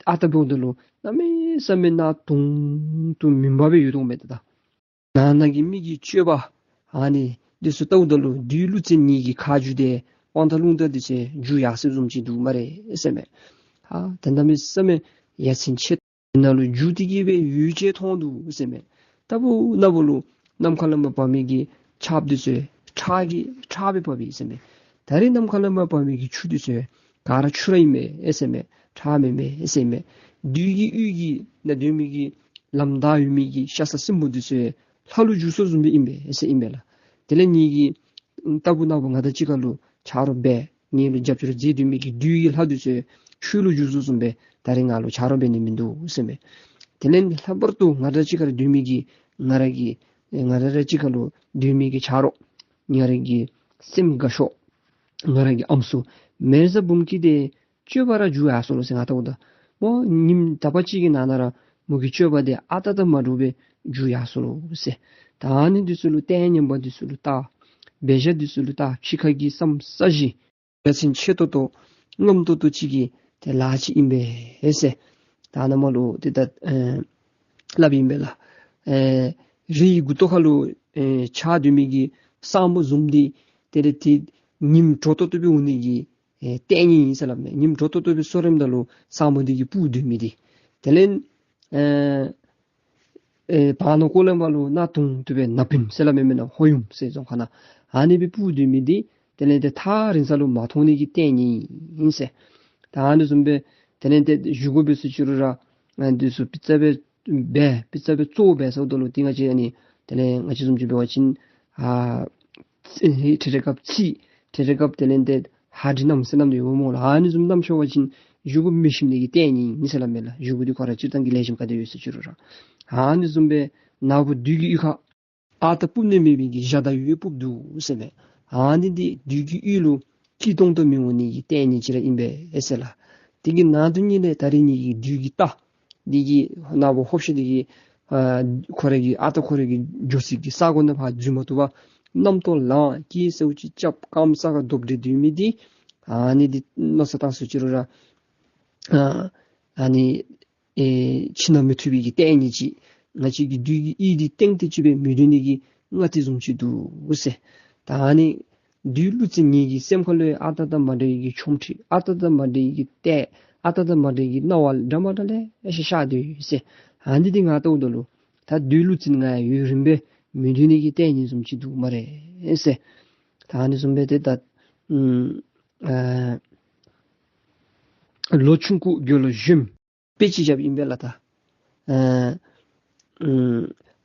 ཨ་རྟག་འབདཝ་ད་ལུ་གནམ་མེད་ས་མེད་ནང་དུང་དུ་མུན་པ་སྦེ་ཡོད་དོ་མས། ད་ད་ནང་ན་གི་མི་གི་སྤྱོད་པ་ཨ་ནི་འདི་ཚུ་བལྟཝ་ད་ལུ་བདུད་ཀླུ་བཙན་གཉིས་ཀྱི་ཁ་འགྱུར་ཏེ་དབང་ཐང་རླུང་རྟ་འདི་ཚུ་འགྱུར་ཡར་སོ་བཟུམ་ཅིག་འདུག་སྨ་རེ་ཟེར་མས། ཨ་ད་གནམ་མེད་ས་མེད་ཡ་མཚན་ཆེ། ནང་ལུ་འགྱུར་ཏེ་གི་སྦེ་ཡུལ་ཅིག་མཐོང་འདུག་ཟེར་མས། ལྟ་བུ་ན་བུ་ལུ་ནམ་མཁའ་ལས་མར་འབབ་མི་གི་ཆརཔ་འདི་ཚུ་ཁྲག་གི་ཁྲག་སྦེ་འབབ་ཡི་ཟེར་མས། ད་རེས་ནམ་མཁའ་ལས་མར་འབབ་མི་གི་ཆུ་འདི་ཚུ་ག་ར་ཆུ་ར་ཨིན་མས་ཨེ་ཟེར་མས། ཁྲག་མེན་མས་ཨེ་ཟེར་མས། བདུད་ཀྱི་གཡུས་ཀྱི་ནང་སྡོད་མི་གི་ལམ་བདའ་ཡོད་མི་གི་ཤ་ཟ་སྲིན་པོ་འདི་ཚུ་ལྷ་ལུ་འགྱུར་སོ་བཟུམ་སྦེ་ཨིན་པས་ཨེ་ཟེར་ཨིན་པས་ལགས། དེ་ལས་ངེ་གི་ལྟ་བུ་ན་བུ་ང་དང་གཅིག་ཁར་ལུ་ཆ་རོགས་འབད་ངེ་ལུ་རྒྱབ་སྐྱོར་མཛད་སྡོད་མི་གི་བདུད་ཀྱི་ལྷ་འདི་ཚུ་ཆུ་ལུ་འགྱུར་སོ་བཟུམ་སྦེ་ད་རེས་ང་ལུ་ཆ་རོགས་འབད་ནི་མིན་འདུག་ཟེར་མས། དེ་ལས་ལྷག་པར་དུ་ང་དང་གཅིག་ཁར་སྡོད་མི་གི་ང་ར་གི་ང་ར་ར་གཅིག་ཁར་ལུ་སྡོད་མི་གི་ཆ་རོགས་ང་ར་གི་སེམས་དགའ་ཤོས་ང་ར་གི་ཨམ་སྲུ་མེ་བཟའ་འབུམ་སྐྱིད་དེ་ སྤྱོད་པ་ར་འགྱུར་ཡར་སོ་ནུག་ཟེར། ང་ལྟཝ་ད་མོ་ཉིནམ་དག་པ་ཅིག་གི་ནང་ན་ར་མོ་གི་སྤྱོད་པ་འདི་ཨ་རྟག་རྟག་མ་འདྲཝ་སྦེ་འགྱུར་ཡར་སོ་ནུག་ཟེར། ད་ཨ་ནི་འདི་ཚུ་ལུ་ལྟས་ངན་པ་འདི་ཚུ་ལུ་བལྟ། འབད་བཞག་འདི་ཚུ་ལུ་བལྟ། ཕྱི་ཁ་གི་བསམ་ས་གཞི་ཡ་མཚན་ཆེ་ཏོག་ཏོ་རྔམ་ཏོག་ཏོ་ཅིག་གི་ཏེ་ལཱ་ཅིག་ཨིན་པས་ཟེར། ད་ནཱ་མར་ལུ་ཏེ་ད་ཨེ་སླབ་ཨིན་པས་ལགས། ཨེ་རི་གི་མགུ་ཏོ་ཁ་ལུ་ཨེ་འཆར་སྡོད་མི་གི་ས་སྨུག་བཟུམ་འདི་ཏེ་རེ་ཏེ་ཉིམ་དྲོ་ཏོག་ཏོ་སྦེ་འོང་ནི་གི་ཨེ་ལྟས་ངན་ཨིན་ཟེར་སླབ་མས། ཉིམ་དྲོ་ཏོག་ཏོ་སྦེ་སོར་རནམ་ད་ལུ་ས་སྨུག་འདི་གིས་སྤུར་སྡོད་མི་འདི། དེ་ལས་ཨེ་ཨེ་བར་ན་ཀོ་ལེམ་པ་ལུ་གནག་དུང་དུ་སྦེ་ནག་བུམ་ཟེར་སླབ་མས་མེན་ན། ཧོ་ཡུམ་ཟེར་རྫོང་ཁ་ནང་ཨ་ནི་སྦེ་སྤུར་སྡོད་མི་འདི་དེ་ལས་ཏེ་ཐག་རིང་ས་ལུ་མ་མཐོང་ནི་གི་ལྟས་ངན་ཨིན་ཟེར། ད་ཨ་ནི་བཟུམ་སྦེ་དེ་ལས་ཏེ་བཞེས་སྒོ་འབད་ས་ཅིག་རུང་ར་ཨ་འདི་ཚུ་པི་ཙ་སྦེ་འབད་པི་ཙ་སྦེ་བཙོ་འབད་སོངམ་ད་ལུ་ཏེ་ང་བཅས་ཨ་ནི་དེ་ལས་ང་བཅས་བཟུམ་ཅིག་འབད་བ་ཅིན་ཨ་ཚིག་ཧེ་ཐེངས་རེ་སྐབས་ཚིག་ཐེངས་རེ་སྐབས་དེ་ལས་ཏེ་ཧ་དྲི་ནམ་ཟེར་ནམ་ཡོད་སྨོ་ལགས། ཨ་ནི་བཟུམ་ནམ་ཤོར་བ་ཅིན་བཞེས་སྒོ་མི་ཞིམ་ནི་གི་ལྟས་ངན་ཨིན་ཟེར་སླབ་མས་ལགས། བཞེས་སྒོ་འདི་ཁོ་ར་སྤྱིར་བཏང་གི་ལེགས་ཤོམ་ག་དེ་ཡོད་ས་ཅིག་རུང་ར་ཨ་ནི་བཟུམ་སྦེ་ནག་པོ་བདུད་ཀྱི་གཡུས་ཁར་ཨ་རྟག་སྤུབ་ནི་མེད་པའི་གི་འཇའ་དང་འོད་སྤུབ་འདུག་ཟེར་མས། ཨ་ནི་འདི་བདུད་ཀྱི་གཡུས་ལུ་སྐྱིད་ཏོང་ཏོ་མི་འོང་ནི་གི་ལྟས་ངན་ཅིག་ར་ཨིན་པས་ཟེར་ལགས། དེ་གི་ནང་དོན་ཉིད་ལས་ད་རིས་ངེ་གི་བདུད་ཀྱི་རྟ་འདི་གི་ནག་པོ་ཧོབ་ཤ་འདི་གིས་ཨ་ཁོ་རའི་གི་ཨ་རྟག་ཁོ་རའི་གི་འགྱོ་སའི་གི་ས་གོ་ནང་ཕར་འཛུལ་མ་བཏུབ་པར་རྣམ་རྟོག་ལངས་སྐད་ཟེརཝ་ཅིག་རྐྱབ་རྐངམ་ས་ཁར་རྡོབ་སྟེ་སྡོད་མི་འདི་ཨ་ནི་འདི་མནོ་བསམ་བཏང་ས་ཅིག་རུང་ར་ཨ་ཨ་ནི་ཨེ་ཁྱིམ་ནང་མི་ཐུབ་པའི་གི་ལྟས་ངན་ཅིག། ང་བཅས་ཀྱི་བདུད་ཀྱི་གཡུས་འདི་སྟེང་དེ་ཅིག་སྦེ་མི་སྡོད་ནི་གི་སྔ་ལྟས་བཟུམ་ཅིག་འདུག་ཟེར། ད་ཨ་ནི་བདུད་ཀླུ་བཙན་ངེ་གི་སེམས་ཁ་ལུ་ཨ་རྟག་རྟག་མ་འདྲ་བའི་གི་ཆོ་འཕྲུལ་ཨ་རྟག་རྟག་མ་འདྲ་བའི་གི་ལྟས་ཨ་རྟག་རྟག་མ་འདྲ་བའི་གི་སྣང་བ་འདྲ་མ་འདྲ་ལེ་ཤ་ཤར་སྡོད་ཡོད་ཟེར། ཨ་ནི་འདི་ང་ལྟཝ་ད་ལུ་ད་བདུད་ཀླུ་བཙན་ང་ཡང་ཡུན་རིངམོ་སྦེ་མི་སྡོད་ནི་གི་ལྟས་ངན་བཟུམ་ཅིག་འདུག་སྨ་རེ་ཟེར། ད་ཨ་ནི་བཟུམ་སྦེ་ཏེ་ད་ཨ་ལོ་ཆུང་ཀུ་དགེ་སློང་གཞོནམ་དཔེ་ཅིག་བཞགཔ་ཨིན་པས་ལགས། ད་ཨ་ཨ་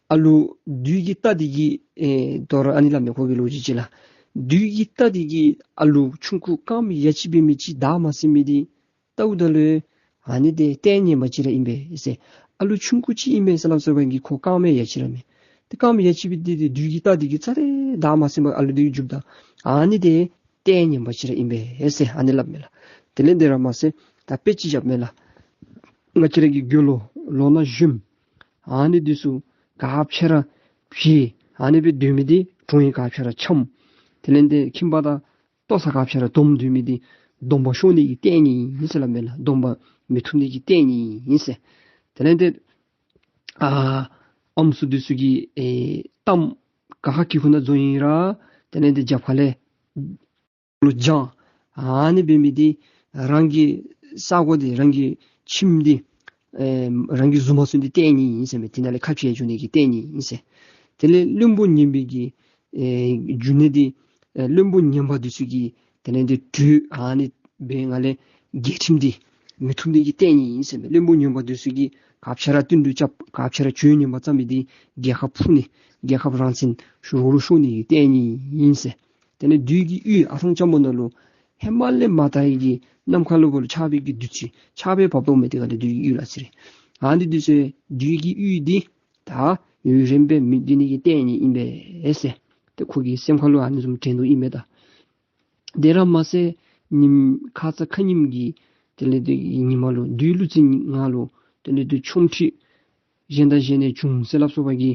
ཨ་ལུ་བདུད་ཀྱི་རྟ་འདི་གིས་ཨེ་དོ་རུང་ཨ་ནི་སླབ་མས། ཁོ་གི་ལོ་རྒྱུས་ཅིག་ལགས། བདུད་ཀྱི་རྟ་འདི་གིས་ཨ་ལུ་ཆུང་ཀུ་རྐངམ་ཡ་གཅིག་འབད་མི་ཅིག་བདའ་མ་ཟུན་མི་འདི་ལྟཝ་ད་ལུ་ཨ་ནི་འདི་ལྟས་ངན་པ་ཅིག་ར་ཨིན་པས་ཟེར། ཨ་ལུ་ཆུང་ཀུ་ཅིག་ཨིན་མས་ཟེར་སླབ་སོང་བའི་གི་ཁོ་རྐངམ་ཡ་གཅིག་ར་མས། ཏེ་རྐངམ་ཡ་གཅིག་འབད་དེ་ཏེ་བདུད་ཀྱི་རྟ་འདི་གིས་རྩ་ལས་བདའ་མ་ཟུན་པར་ཨ་ལུ་འདི་གིས་རྒྱུགཔ་ད་ཨ་ནི་འདི་ལྟས་ངན་པ་ཅིག་ར་ཨིན་པས་ཟེར་ཨ་ནི་སླབ་མས་ལགས། དེ་ལས་འདི་ར་མ་ཚད་ད་དཔེ་ཅིག་བཞགཔ་མས་ལགས། ང་བཅས་ར་གི་དགེ་སློང་ལོ་ན་གཞོནམ་ཨ་ནི་འདི་ཚུ་ག་ཅི་ར་བྱེད་ཨ་ནི་སྦེ་སྡོད་མི་འདི་གྲོང་ཡང་ག་ཅི་ར་འཁྱམས། དེ་ལས་འདི་ཁྱིམ་པ་དང་ལྟོ་ཚང་ག་ཅི་ར་སྡོམ་སྡོད་མི་འདི་སྡོམ་པ་ཤོར་ནི་གི་ལྟས་ངན་ཨིན་ཟེར་སླབ་མས་ལགས། སྡོམ་པ་མི་ཐུབ་ནི་གི་ལྟས་ངན་ཨིན་ཟེར། དེ་ལས་འདི་ཨ་ཨམ་སྲུ་འདི་ཚུ་གིས་ཨེ་གཏམ་ག་ཁ་གི་ཁུངས་ནང་འཛོལ་ཡི་ར་དེ་ལས་འདི་རྒྱབ་ཁ་ལས་ལུ་སྦྱང་། ཨ་ནི་འབད་མི་འདི་རང་གི་ས་གོ་འདི་རང་གི་ཁྱིམ་འདི་ཨེ་རང་གིས་བཟུང་མ་ཚུགས་ནི་འདི་ལྟས་ངན་ཨིན་ཟེར་མས། དེ་ནང་ལས་ཁ་ཕྱེ་འགྱོ་ནི་གི་ལྟས་ངན་ཨིན་ཟེར། དེ་ལས་བློན་པོ་ངན་པའི་གི་ཨེ་རྒྱུ་ནི་འདི་ཨེ་བློན་པོ་ངན་པ་འདི་ཚུ་གིས་དེ་ལས་འདི་གྲོས་ཨ་ནི་འབད་ནི་ལས་རྒྱལ་ཁྲིམས་འདི་མི་ཐུབ་ནི་གི་ལྟས་ངན་ཨིན་ཟེར་མས། བློན་པོ་ངན་པ་འདི་ཚུ་གིས་ག་ཅི་ར་བསྟུན་གྲོས་རྐྱབ་ག་ཅི་ར་གྲོས་ངན་པ་བརྩམ་མི་འདི་རྒྱལ་ཁབ་ཕུང་ནི་རྒྱལ་ཁབ་རང་བཙན་རོགས་ལུ་ཤོར་ནི་གི་ལྟས་ངན་ཨིན་ཟེར། དེ་ལས་བདུད་ཀྱི་གཡུས་ཨ་སང་འཇམ་པོ་ནང་ལུ་ཧེ་མ་ལས་མ་དར་བའི་གི་ནམ་མཁའ་ལུ་ཕར་ལུ་ཆར་པའི་གི་བདུད་རྩི་ཆར་པས་འབག་འབགཔ་མས། དེ་ག་ལས་བདུད་ཀྱི་གཡུས་ལ་ཟེར། ཨ་ནི་འདི་ཚུ་བདུད་ཀྱི་གཡུས་འདི་ད་ཡུན་རིངམོ་སྦེ་མི་སྡོད་ནི་གི་ལྟས་ངན་ཨིན་པས་ཟེར། ཏེ་ཁོ་གི་སེམས་ཁ་ལུ་ཨ་ནི་བཟུམ་དྲན་དོ་ཨིན་མས་ད། དེ་ར་མ་ཚད་ཉིནམ་ཁ་ཙ་ཁ་ཉིནམ་གི་དེ་ལས་དེ་ཉིནམ་ལུ་བདུད་ཀླུ་བཙན་ང་ལུ་དེ་ལས་དེ་ཆོ་འཕྲུལ་གཞན་དང་གཞན་ནས་བྱུང་ཟེར་སླབ་སོང་བའི་གི་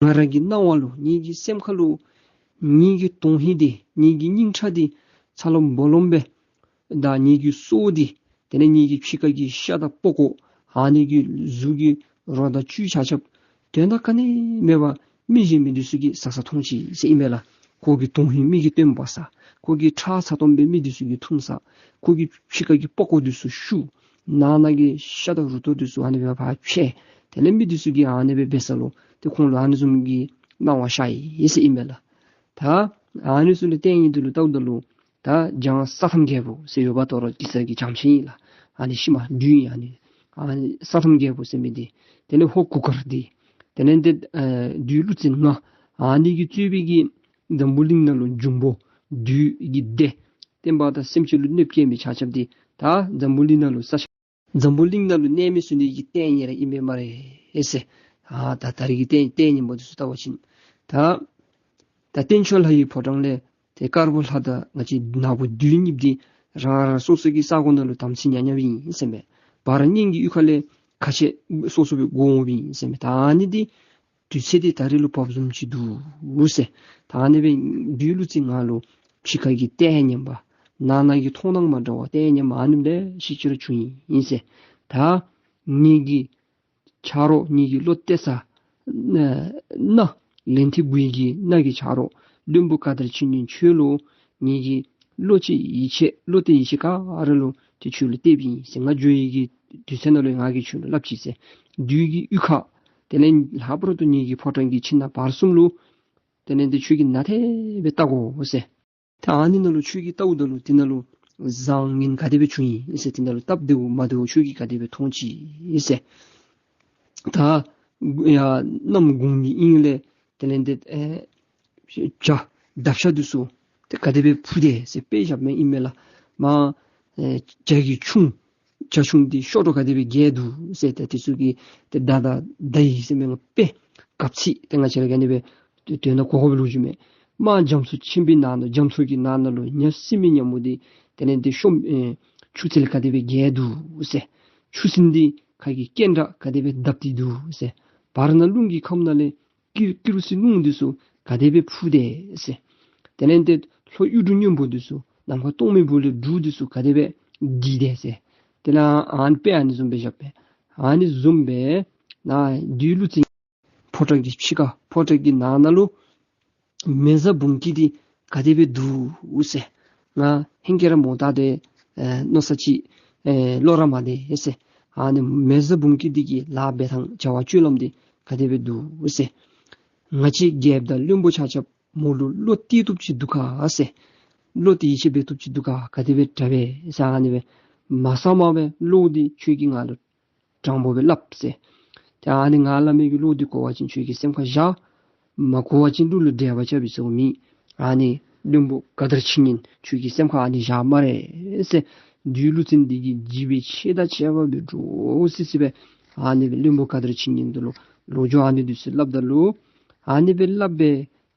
ང་ར་གི་སྣང་བ་ལུ་ངེ་གི་སེམས་ཁ་ལུ་ངེ་གི་དོན་ཧིང་འདི་ངེ་གི་སྙིང་ཁྲག་འདི་ཚ་ལོང་སྦོ་ལོང་སྦེ་ད་ངེ་གི་སྲོག་འདི་དེ་ལས་ངེ་གི་ཕྱི་ཁ་གི་ཤ་དང་པགས་ཀོ་ཨ་ནི་གི་གཟུགས་ཀྱི་རོ་དང་བཅུད་ཆ་ཁྱབ་དོན་དག་ག་ནི་མེད་པར་མི་གཞན་མི་འདི་ཚུ་གིས་ཟ་ཟ་འཐུང་ཅི་ཟེར་ཨིན་མས་ལགས། ཁོ་གི་དོན་ཧིང་མི་གིས་བཏོན་འབག་ཟ། ཁོ་གི་ཁྲག་ཚ་ཏོམ་སྦེ་མི་འདི་ཚུ་གིས་འཐུང་ཟ། ཁོ་གི་ཕྱི་ཁ་གི་པགས་ཀོ་འདི་ཚུ་བཤུ། ནང་ན་གི་ཤ་དང་རུ་ཏོ་འདི་ཚུ་ཨ་ནི་སྦེ་ཕར་ཕྱེ། དེ་ལས་མི་འདི་ཚུ་གིས་ཨ་ནི་སྦེ་འབད་ས་ལུ་ཏེ་ཁོང་ལུ་ཨ་ནི་བཟུམ་གྱི་སྣང་བ་ཤར་ཡི་ཟེར་ཨིན་མས་ལགས། ད་ཨ་ནི་ཚུ་ལུ་ལྟས་ངན་འདི་ལུ་ལྟཝ་ད་ལུ་ད་བྱང་ས་ཐམ་རྒྱལ་པོ་ཟེར་ཡོདཔ་ད་རུང་གེ་སར་གྱི་བྱང་ཤིང་ཨིན་ལགས། ཨ་ནི་ཤུལ་མ་བདུད་ཨ་ནི་ཨ་ནི་ས་ཐམ་རྒྱལ་པོ་ཟེར་མི་འདི་དེ་ལས་ཧོར་གུར་དཀར་འདི་དེ་ལས་འདི་ཨེ་བདུད་ཀླུ་བཙན་ང་ཨ་ནི་གིས་གཙོས་པའི་གི་འཛམ་བུ་གླིང་ནང་ལུ་འབྱུང་པོ་བདུད་ཀྱི་སྡེ་བསྟན་པ་དང་སེམས་ཅན་ལུ་གནོད་བསྐྱལ་མི་ཆ་ཁྱབ་འདི་ད་འཛམ་བུ་གླིང་ནང་ལུ་ས་ཆ་འཛམ་བུ་གླིང་ནང་ལུ་གནས་མི་ཚུགས་ནི་གི་ལྟས་ངན་ར་ཨིན་པས་སྨ་རེ་ཟེར། ཨ་ད་ད་རིས་ཀྱི་ལྟས་ལྟས་ངན་པ་འདི་ཚུ་བལྟ་བ་ཅིན་ད་ད་སྟེང་ཕྱོགས་ལྷ་ཡི་ཕོ་བྲང་ལས་ཏེ་དཀར་པོ་ལྷ་དང་ང་བཅས་ནག་པོ་བདུད་གཉིས་འདི་ རང་རང་སོ་སོ་གི་ས་གོ་ནང་ལུ་དམ་ཚིག་ཉམས་ཉམསཔ་ཨིན་ཟེར་མས། བར་གཉན་གྱི་གཡུས་ཁ་ལས་ཁ་ཆེ་སོ་སོ་སྦེ་དགོ་འོངམ་ཨིན་ཟེར་མས། ད་ཨ་ནི་འདི་དུས་ཚོད་འདི་ད་རེས་ལུ་བབས་བཟུམ་ཅིག་འདུག་ཟེར། ད་ཨ་ནི་སྦེ་བདུད་ཀླུ་བཙན་ང་ལུ་ཕྱི་ཁ་གི་ལྟས་ངན་པ་ནང་ན་གི་མཐོང་སྣང་མ་འདྲཝ་ལྟས་ངན་པ་ཨ་ནི་ལེ་ཤ་ཅིག་ར་བྱུང་ཡི་ཟེར། ད་ངེ་གི་ཆ་རོགས་ངེ་གི་བློ་གཏད་ས་ན་ན་ལན་ཐེབས་དགོ་ཡི་གི་ན་གི་ཆ་རོགས་བློན་པོ་ཀ་དར་ཕྱིན་ཉིན་ཁྱོད་ལུ་ངེ་གི་བློ་ཅིག་ཡིད་ཆེས་བློ་གཏད་ཡིད་ཆེས་ག་ར་ལུ་ཏེ་ཁྱོད་ལུ་གཏདཔ་ཨིན་ཟེར། ང་འགྱོ་ཡི་གི་དུས་ཚོད་ནང་ལུ་ང་གིས་ཁྱོད་ལུ་སླབ་ཅི་ཟེར། བདུད་ཀྱི་གཡུས་ཁ་དེ་ལས་ལྷག་པར་དུ་ངེ་གི་ཕོ་བྲང་གི་ཁྱིམ་ནང་བར་གསུམ་ལུ་དེ་ལས་ཏེ་ཁྱོད་ཀྱིས་ནན་ཏན་སྦེ་བལྟ་དགོ་ཟེར། ད་ཨ་ནི་ནང་ལུ་ཁྱོད་ཀྱིས་བལྟཝ་ད་ལུ་དེ་ནང་ལུ་བཟང་ངན་ག་དེ་སྦེ་བྱུང་ཡི་ཟེར། དེ་ནང་ལུ་སྟབས་བདེཝ་མ་བདེཝ་ཁྱོད་ཀྱིས་ག་དེ་སྦེ་མཐོང་ཅི་ཟེར། ད་ཡ་གནམ་དགུང་གི་དབྱིངས་ལས་དེ་ལས་ཏེ་ཨེ་བྱ་འདབ་ཆགས་འདི་ཚུ་ཏེ་ག་དེ་སྦེ་འཕུར་དེས་ཟེར་དཔེ་བཞགཔ་ཨིན་མས་ལགས། མ་ཨེ་བྱ་གི་ཁྱུང་བྱ་ཁྱུང་འདི་གཤོག་སྒྲོ་ག་དེ་སྦེ་རྒྱས་འདུག་ཟེར། ཏེ་དེ་ཚུ་གིས་ཏེ་ད་ད་ད་ཡི་ཟེར་མི་དཔེ་གབ་ཚིག་ཏེ་ང་བཅས་ར་ག་ནི་སྦེ་དོན་དག་གོ་དགོ་པའི་ལོ་རྒྱུས་མས། མ་རྒྱ་མཚོ་ཆེན་པོའི་ནང་ན་རྒྱ་མཚོ་གི་ནང་ན་ལུ་ཉ་སྲིན་མི་ཉ་མོ་འདི་དེ་ལས་ཏེ་ཤོམ་ཨེ་ཆུ་ཚན་ག་དེ་སྦེ་རྒྱས་འདུག་ཟེར། ཆུ་སྲིན་འདི་ཁ་གི་སྐད་སྒྲ་ག་དེ་སྦེ་བརྡབ་སྟེ་འདུག་ཟེར། བར་ན་རླུང་གི་ཁམས་ནང་ལས་ཀི་ཀི་རུ་སི་རླུང་འདི་ཚུ་ག་དེ་སྦེ་འཕུ་དེས་ཟེར། དེ་ལས་ཏེ་ལྷོ་གཡུ་འབྲུག་སྔོན་པོ་འདི་ཚུ་ནམ་མཁའ་སྟོང་མེད་པོ་ལས་འབྲུག་འདི་ཚུ་ག་དེ་སྦེ་ལྡིར་དེས་ཟེར། དེ་ལས་ཨ་ནི་དཔེ་ཨ་ནི་བཟུམ་སྦེ་བཞག་པས། ཨ་ནི་བཟུམ་སྦེ་ན་བདུད་ཀླུ་བཙན་ཕོ་བྲང་གི་ཕྱི་ཁ་ཕོ་བྲང་གི་ནང་ན་ལུ་མེ་བཟའ་འབུམ་སྐྱིད་འདི་ག་དེ་སྦེ་འདུག་ཟེར། ང་ཧེང་སྐལ་ར་མོ་བལྟ་སྟེ་ཨེ་མནོ་ས་ཅིག་ཨེ་བློ་ར་མ་བདེ་ཟེར། ཨ་ནི་མེ་བཟའ་འབུམ་སྐྱིད་འདི་གི་ལཱ་འབད་ཐངས་བྱ་བ་སྤྱོད་ལམ་འདི་ག་དེ་སྦེ་འདུག་ཟེར། ང་བཅས་རྒྱལཔོ་དང་བློན་པོ་ཆ་ཁྱབ་མོ་ལུ་བློ་གཏད་བཏུབ་ཅིག་འདུག་ག་ཟེར། བློ་གཏད་ཡིད་ཆེས་འབད་བཏུབ་ཅིག་འདུག་ག། ག་དེ་སྦེ་དྲག་པས་ཟེར། ཨ་ནི་སྦེ་མ་གསང་མ་སྦེ་བློ་འདི་ཁྱོད་ཀྱིས་ང་ལུ་དྲང་པོ་སྦེ་སླབ་ཟེར། ཏེ་ཨ་ནི་ང་སླབ་མི་གི་བློ་འདི་གོ་བ་ཅིན་ཁྱོད་ཀྱི་སེམས་ཁར་བཞག། མ་གོ་བ་ཅིན་གླུ་ལུ་འགྲེལ་པ་རྐྱབ་པའི་ཚོད་མེད། ཨ་ནི་བློན་པོ་ཀ་དར་ཕྱིན་ཉིན་ཁྱོད་ཀྱི་སེམས་ཁར་ཨ་ནི་བཞག་སྨ་རེ་ཟེར། བདུད་ཀླུ་བཙན་འདི་གིས་འཇིགས་པའི་ཆེ་དང་ཆེ་བ་སྦེ་འདྲོག་སི་སི་སྦེ་ཨ་ནི་སྦེ་བློན་པོ་ཀ་དར་ཕྱིན་ཉིན་འདི་ལུ་ལོ་རྒྱུས་ཨ་ནི་འདི་ཚུ་སླབ་ད་ལུ་ཨ་ནི་སྦེ་སླབ་སྦེ་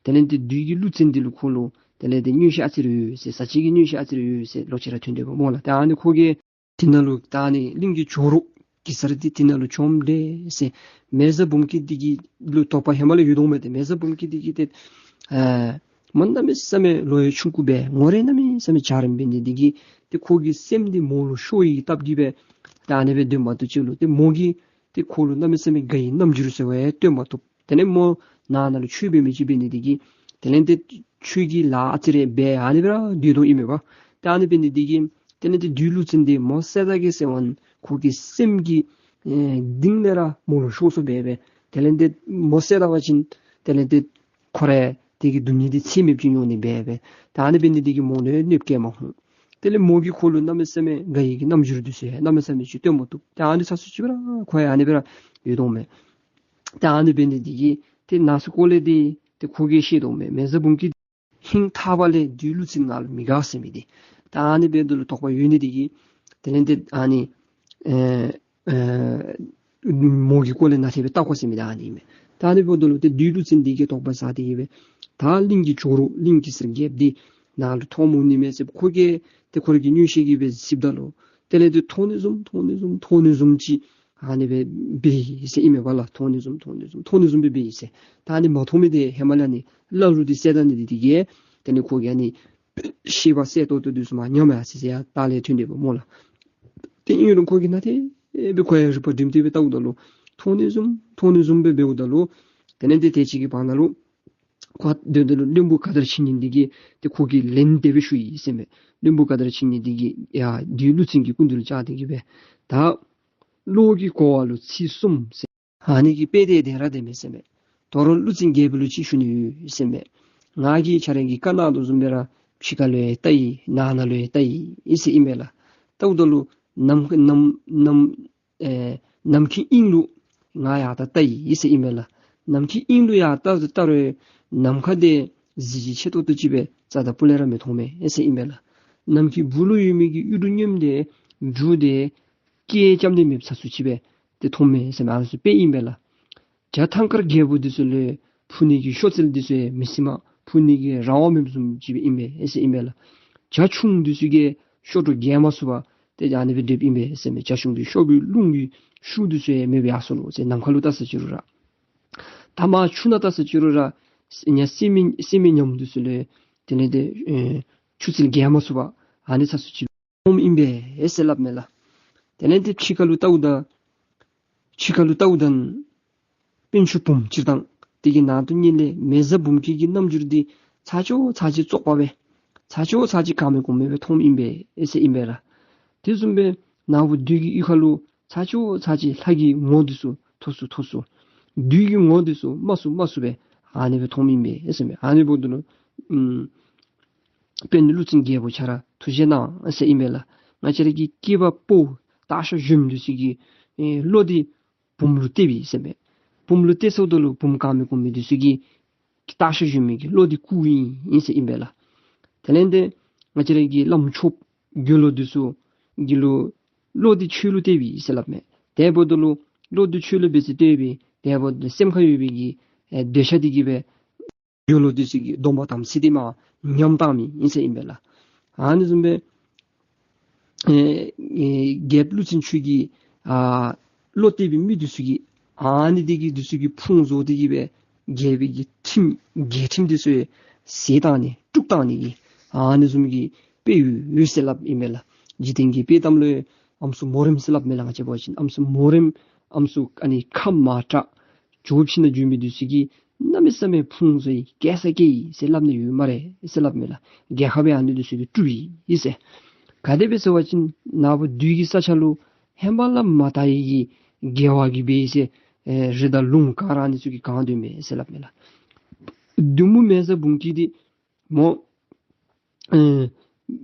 དེ་ལས་ཏེ་བདུད་ཀྱི་ཀླུ་བཙན་འདི་ལུ་ཁོ་ལུ་དེ་ལས་ཏེ་མངོན་ཤེས་ཨ་ཙི་རེ་ཡོད་ཟེར། ཟ་བཅད་ཀྱི་མངོན་ཤེས་ཨ་ཙི་རེ་ཡོད་ཟེར་ལོག་ཅི་ར་ཐོན་དེས་པ་སྨོ་ལགས། ཏེ་ཨ་ནི་ཁོ་གིས་དེ་ནང་ལུ་ད་ཨ་ནི་གླིང་གི་ཇོ་རུ་གེ་སར་འདི་དེ་ནང་ལུ་བྱོནམ་དེས་ཟེར། མེ་བཟའ་འབུམ་སྐྱིད་འདི་གི་ལུ་དོགས་པ་ཧེ་མ་ལས་ཡོད་དོ་མས། ཏེ་མེ་བཟའ་འབུམ་སྐྱིད་འདི་གིས་ཏེ་ཨེ་མོ་གནམ་མེད་ས་མེད་ལོ་ཡང་ཆུང་ཀུ་སྦེ་ངོ་རེ་གནམ་མེད་ས་མེད་འཇའ་རིསམོ་འབད་ནི་འདི་གིས་ཏེ་ཁོ་གི་སེམས་འདི་མོ་ལུ་ཤོར་ཡི་གི་སྟབས་ཀྱིས་སྦེ་ད་ཨ་ནི་སྦེ་སྡོད་མ་བཏུབ་ཅིག་ལུ་ཏེ་མོ་གིས་ཏེ་ཁོ་ལུ་གནམ་མེད་ས་མེད་དགའ་བའི་རྣམ་འགྱུར་ཟེར་བ་ཡང་སྟོན་མ་བཏུབ། དེ་ལས་མོ་ནང་ན་ལུ་ཆོས་འབད་མི་ཅིག་འབད་ནི་འདི་གིས་དེ་ལས་ཏེ་ཆོས་ཀྱི་ལཱ་ཨ་ཙི་རེ་འབད་ཨ་ནི་སྦེ་ར་སྡོད་དོ་ཨིན་མས་པ། ཏེ་ཨ་ནི་འབད་ནི་འདི་གིས་དེ་ལས་ཏེ་བདུད་ཀླུ་བཙན་འདི་མོ་བསད་ད་གེ་ཟེར་བ་ཁོ་གི་སེམས་ཀྱི་ཨེ་གཏིང་ལས་ར་མོ་ལུ་ཤོར་སོ་སྦེ་སྦེ་དེ་ལས་ཏེ་མོ་བསད་ད་པ་ཅིན་དེ་ལས་ཏེ་ཁོ་ར་དེ་གི་སྡུག་བསྔལ་འདི་ཚད་མེདཔ་ཅིག་མྱོང་ནི་སྦེ་སྦེ། ཏེ་ཨ་ནི་འབད་ནི་འདི་གིས་མོ་ལུ་གནོདཔ་བཀལ་མ་ཁུངས། དེ་ལས་མོ་གིས་ཁོ་ལུ་གནམ་མེད་ས་མེད་དགའ་བའི་གི་རྣམ་འགྱུར་འདི་ཚུ་ཡང་གནམ་མེད་ས་མེད་ཅིག་སྟོན་མ་བཏུབ། ཏེ་ཨ་ནི་ཚ་སུ་ཅིག་སྦེ་ར་ཁོ་ཡང་ཨ་ནི་སྦེ་ར་ཡོད་དོ་མས། ཏེ་ཨ་ནི་འབད་ནི་འདི་གིས་ཏེ་ནང་སེམས་ཁོག་ལས་འདི་ཏེ་ཁོ་གིས་ཤེས་དོ་མས། མེ་བཟའ་འབུམ་སྐྱིད་ཧིང་ཐག་པ་ལས་བདུད་ཀླུ་བཙན་ང་ལུ་མི་དགའ་ཟེར་མི་འདི། ཏེ་ཨ་ནི་འབདཝ་ད་ལུ་དོགས་པ་ཡོད་ནི་འདི་གིས་དེ་ལས་ཏེ་ཨ་ནི་ཨེ་ཨེ་མོ་གི་སྐོར་ལས་ནན་ཏན་སྦེ་བལྟ་དགོ་ཟེར་མི་འདི་ཨ་ནི་ཨིན་མས། ཏེ་ཨ་ནི་འབདཝ་ད་ལུ་ཏེ་བདུད་ཀླུ་བཙན་འདི་གིས་དོགས་པ་ཟ་སྟེ་གིས་སྦེ་ད་གླིང་གི་ཇོ་རུ་གླིང་གེ་སར་རྒྱལཔོ་འདི་ནང་ལུ་མཐོང་འོང་ནི་མས་ཟེར་ཁོ་གིས་ཏེ་ཁོ་ར་གི་མངོན་ཤེས་ཀྱིས་སྦེ་གཟིགསཔ་ད་ལུ་དེ་ལས་ཏེ་མཐོང་ནི་བཟུམ་མཐོང་ནི་བཟུམ་མཐོང་ནི་བཟུམ་ཅིག་ཨ་ནི་སྦེ་འབད་ཡི་ཟེར་ཨིན་མས་པ་ལགས། མཐོང་ནི་བཟུམ་མཐོང་ནི་བཟུམ་མཐོང་ནི་བཟུམ་སྦེ་འབད་ཡི་ཟེར། ད་ཨ་ནི་མ་མཐོང་མི་འདི་ཧེ་མ་ལས་ཨ་ནི་བླ་རུང་འདི་བསད་ད་ནི་འདི་འདི་གིས་དེ་ལས་ཁོ་གིས་ཨ་ནི་ཤེས་པ་གསལ་ཏོག་ཏོ་འདི་ཚུ་མར་ཉམས་ཡར་སི་སི་ཡར་ལྟག་ལས་ཐོན་དེས་པ་སྨོ་ལགས། ཏེ་ཨིན་རུང་ཁོ་གིས་ནན་ཏན་སྦེ་ཁོ་ཡང་རིག་པ་སྒྲིམ་སྟེ་སྦེ་བལྟཝ་ད་ལུ་མཐོང་ནི་བཟུམ་མཐོང་ནི་བཟུམ་སྦེ་འབདཝ་ད་ལུ་དེ་ལས་ཏེ་དེ་ཅིག་གི་བར་ན་ལུ་ཁོ་སྡོདཔ་ད་ལུ་བློན་པོ་ཀ་དར་ཕྱིན་ཉིན་འདི་གིས་ཏེ་ཁོ་གིས་ལན་དེ་སྦེ་ཞུ་ཡི་ཟེར་མས། བློན་པོ་ཀ་དར་ཕྱིན་ཉིན་འདི་གིས་ཡ་བདུད་ཀླུ་བཙན་གྱི་སྐུ་མདུན་ལུ་བཅར་ཏེ་གིས་སྦེ་ད་གློག་གི་ཀོ་བ་ལུ་ཚིགས་གསུམ་ཟེར། ཨ་ནི་གི་དཔེ་དེ་དེ་ར་དེ་མས་ཟེར་མས། དོ་རུང་ཀླུ་བཙན་རྒྱལཔོ་ལུ་ཅིག་ཞུ་ནི་ཡོད་ཟེར་མས། ང་གིས་ཁྱོད་ར་གི་བཀའ་གནང་དོ་བཟུམ་སྦེ་ར་ཕྱི་ཁ་ལུ་ཡང་བལྟ་ཡི་ནང་ན་ལུ་ཡང་བལྟ་ཡི་ཟེར་ཨིན་མས་ལགས། བལྟཝ་ད་ལུ་ནམ་ནམ་ནམ་ཨེ་ནམ་མཁའི་དབྱིངས་ལུ་ང་ཡར་ད་བལྟ་ཡི་ཟེར་ཨིན་མས་ལགས། ནམ་མཁའི་དབྱིངས་ལུ་ཡར་ད་བལྟ་རུང་ནམ་མཁའ་འདི་གཟི་བརྗིད་ཆེ་ཏོག་ཏོ་ཅིག་སྦེ་རྩ་དང་སྤུ་ལས་ར་མི་མཐོང་མས་ཟེར་ཨིན་མས་ལགས། ནམ་མཁའི་སྦུག་ལུ་ཡོད་མི་གི་གཡུ་འབྲུག་སྔོནམོ་འདི་འབྲུག་འདི་སྐད་རྐྱབ་ནི་མེདཔ་ཚ་སུ་ཅིག་སྦེ་ཏེ་མཐོང་མས་ཟེར་མས། ཨ་ནི་ཚུ་དཔེ་ཨིན་པས་ལགས། བྱ་ཐང་དཀར་རྒྱལ་པོ་འདི་ཚུ་ལུ་འཕུར་ནི་གི་གཤོག་རྩལ་འདི་ཚུ་ཡང་མི་སྲིདཔ་མ་འཕུར་ནི་གི་རང་དབང་མེདཔ་བཟུམ་ཅིག་སྦེ་ཨིན་པས་ཟེར་ཨིན་པས་ལགས། བྱ་ཁྱུང་འདི་ཚུ་གིས་ གཤོག་སྒྲོ་རྒྱས་མ་ཚུགས་པར་ཏེ་ཨ་ནི་སྦེ་སྡོདཔ་ཨིན་པས་ཟེར་མས། བྱ་གཞུང་གི་གཤོག་པའི་རླུང་གི་ཤུགས་འདི་ཚུ་ཡང་མེདཔ་སྦེ་ཡར་སོ་ནུག་ཟེར། ནམ་མཁའ་ལུ་བལྟ་ས་ཅི་རུང་ར། ཐ་མ་ཆུ་ནང་བལྟ་ས་ཅི་རུང་ར་ཡང་སེམས་མེད་སེམས་མེད་ཉམས་འདི་ཚུ་ལས་དེ་ལས་ཏེ་ཨེ་ཆུ་ཚན་རྒྱས་མ་ཚུགས་པར་ཨ་ནི་ཚ་སུ་ཅིག་འོངམ་ཨིན་པས་ཟེར་སླབ་མས་ལགས། དེ་ལས་ཏེ་ཕྱི་ཁ་ལུ་བལྟཝ་ད་ཕྱི་ཁ་ལུ་བལྟཝ་ད་པད་ཆུང་བུམོ་སྤྱིར་བཏང་དེ་གི་ནང་དུ་ཉིད་ལས་མེ་བཟའ་འབུམ་སྐྱིད་ཀྱི་རྣམ་འགྱུར་འདི་ཚ་ཅོག་ཚ་ཅིག་བཙོག་པ་སྦེ་ཚ་ཅོག་ཚ་ཅིག་གང་མེད་གོང་མེད་སྦེ་མཐོངམ་ཨིན་པས་ཟེར་ཨིན་པས་ལགས། དེ་བཟུམ་སྦེ་ནཱ་བུ་བདུད་ཀྱི་གཡུས་ཁ་ལུ་ཚ་ཅོག་ཚ་ཅིག་ལྷ་གི་ངོ་འདི་ཚུ་མཐོ་སུ་མཐོ་སུ་བདུད་ཀྱི་ངོ་འདི་ཚུ་དམའ་སུ་དམའ་སུ་སྦེ་ཨ་ནི་སྦེ་མཐོངམ་ཨིན་པས་ཟེར་མས། ཨ་ནི་འབདཝ་ད་ལུ་ཨམ་དཔོན་ཀླུ་བཙན་རྒྱལ་པོ་ཁྱོད་ར་ཐུགས་རྗེ་གནང་ཟེར་ཨིན་པས་ལགས། ང་བཅས་ར་གི་སྐྱེས་པ་ཕོ་སྟག་ཤར་གཞོནམ་འདི་ཚུ་གི་ཨེ་བློ་འདི་བུམོ་ལུ་གཏད་པས་ཟེར་མས། བུམོ་ལུ་གཏད་སོངམ་ད་ལུ་བུམོ་གང་མེད་གོང་མེད་འདི་ཚུ་གིས་སྟག་ཤར་གཞོནམ་གི་བློ་འདི་བཀུག་ཡི་ཟེར་ཨིན་པས་ལགས། དེ་ལས་ཏེ་ང་བཅས་ར་གི་བླམ་ཆོསཔ་དགེ་སློང་འདི་ཚུ་གི་ལུ་བློ་འདི་ཆོས་ལུ་གཏད་པས་ཟེར་སླབ་མས། དེ་འབདཝ་ད་ལུ་བློ་འདི་ཆོས་ལུ་འབད་ཟེར་གཏད་པས། དེ་འབདཝ་ད་སེམས་ཁར་ཡོད་པའི་གི་ཨེ་འདོད་ཆགས་འདི་གིས་སྦེ་དགེ་སློང་འདི་ཚུ་གི་སྡོམ་པ་དམ་ཚིག་འདི་མར་ཉམས་བཏངམ་ཨིན་ཟེར་ཨིན་པས་ལགས། ཨ་ནི་བཟུམ་སྦེ་ཨེ་ཨེ་རྒྱལཔོ་ཀླུ་བཙན་ཁྱོད་ཀྱིས་ཨ་བློ་གཏད་པའི་མི་འདི་ཚུ་གིས་ཨ་ནི་འདི་གིས་འདི་ཚུ་གིས་ཕུང་བཟོ་སྟེ་གིས་སྦེ་རྒྱལ་པོའི་གི་ཁྲིམས་རྒྱལ་ཁྲིམས་འདི་ཚུ་ཡང་ཟད་བཏང་ནི་དཀྲུགས་བཏང་ནི་གི་ཨ་ནི་བཟུམ་གྱི་དཔེ་ཡོད་ཡོད་ཟེར་སླབ་ཨིན་མས་ལགས། འཇིག་རྟེན་གྱི་དཔེ་གཏམ་ལུ་ཨམ་སྲུ་མོ་རེངམ་ཟེར་སླབ་མས་ལགས། ང་བཅས་འབད་བ་ཅིན་ཨམ་སྲུ་མོ་རེངམ་ཨམ་སྲུ་ཨ་ནི་ཁ་མ་གྲགས་ཇོ་བོ་ཕྱི་ནང་འགྱོ་མི་འདི་ཚུ་གིས་གནམ་མེད་ས་མེད་ཕུང་བཟོ་ཡི་སྐྱེལ་ས་སྐྱེལ་ཡི་ཟེར་སླབ་ནི་ཡོད་སྨ་རེ་ཟེར་སླབ་མས་ལགས། རྒྱལ་ཁབ་ཡང་ཨ་ནི་འདི་ཚུ་གིས་དཀྲུགས་ཡི་ཟེར། ག་དེ་སྦེ་ཟེར་བ་ཅིན་ནཱ་བུ་བདུད་ཀྱི་ས་ཆ་ལུ་ཧེ་མ་ལས་མ་དར་བའི་གི་དགེ་བ་གིས་འབད་ཟེར་ཨེ་རི་དང་ལུང་ག་ར་ཨ་ནི་ཚུ་གིས་གང་སྡོད་མས་ཟེར་སླབ་མས་ལགས། བདུད་མོ་མེ་བཟའ་འབུམ་སྐྱིད་འདི་མོ་ཨེ་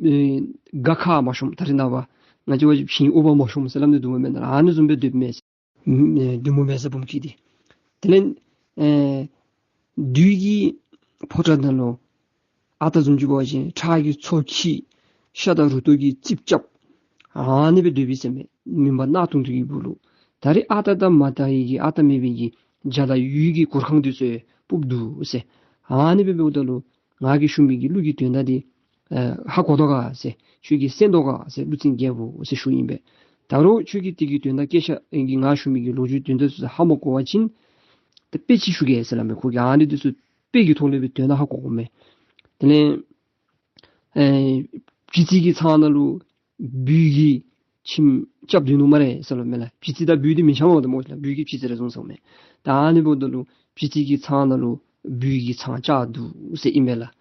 ཨེ་སྒ་ཁར་མ་ཤོངམ་ད་རེས་ནངས་པ་ང་བཅས་བ་ཅིན་ཕྱི་ཨོ་བར་མ་ཤོངམ་ཟེར་སླབ་ནི་འདུག་མེན་ན། ཨ་ནི་བཟུམ་སྦེ་སྡོདཔ་མས། ཨེ་བདུད་མོ་མེ་བཟའ་འབུམ་སྐྱིད་འདི། དེ་ལས་ཨེ་བདུད་ཀྱི་ཕོ་བྲང་ནང་ལུ་ཨ་རྟག་བཟུམ་ཅིག་འབད་བ་ཅིན་ཁྲག་གི་མཚོ་འཁྱིལ་ཤ་དང་རུ་ཏོ་གིས་རྩིགཔ་རྐྱབ་ཨ་ནི་སྦེ་སྡོདཔ་ཨིན་ཟེར་མས། མུན་པ་གནག་དུང་དུ་གི་སྦུག་ལུ། ད་རེས་ཨ་རྟག་དང་མ་དར་བའི་གི་ཨ་རྟག་མེད་པའི་གི་བྱ་དང་ཡུལ་གྱི་གུར་ཁང་འདི་ཚུ་ཡང་སྤུབས་འདུག་ཟེར། ཨ་ནི་སྦེ་འབདཝ་ད་ལུ་ང་གིས་ཞུ་མི་གི་གླུ་གི་དོན་དག་འདི་ཨེ་ཧ་གོ་དོ་ག་ཟེར། ཁྱོད་ཀྱིས་གསན་དོ་ག་ཟེར། ཀླུ་བཙན་རྒྱལ་པོ་ཟེར་ཞུཝ་ཨིན་པས། ད་རུང་ཁྱོད་ཀྱིས་དེ་གི་དོན་དག་སྐད་ཆ་ཨེ་གི་ང་ཞུ་མི་གི་ལོ་རྒྱུས་དོན་དག་ཚུ་ཧ་མ་གོ་བ་ཅིན་ཏེ་དཔེ་ཅིག་ཞུ་གེ་ཟེར་སླབ་མས། ཁོ་གིས་ཨ་ནི་འདི་ཚུ་དཔེ་གི་ཐོག་ལས་སྦེ་དོན་དག་ཧ་གོ་དགོ་མས། དེ་ལས་ཨེ་བྱི་ཙི་གི་ཚང་ནང་ལུ་སྦུལ་གྱིས་ཁྱིམ་རྐྱབ་སྡོད་ནུག་སྨ་རེ་ཟེར་སླབ་མས་ལགས། བྱི་ཙི་དང་སྦུལ་འདི་མི་འཆམ་འོང་དོ་སྨོ་ལགས། སྦུལ་གྱིས་བྱི་ཙི་ར་བཟུང་སོང་མས། ད་ཨ་ནི་འབདཝ་ད་ལུ་བྱི་ཙི་གི་ཚང་ནང་ལུ་སྦུལ་གྱི་ཚང་རྐྱབ་འདུག་ཟེར་ཨིན་མས་ལགས།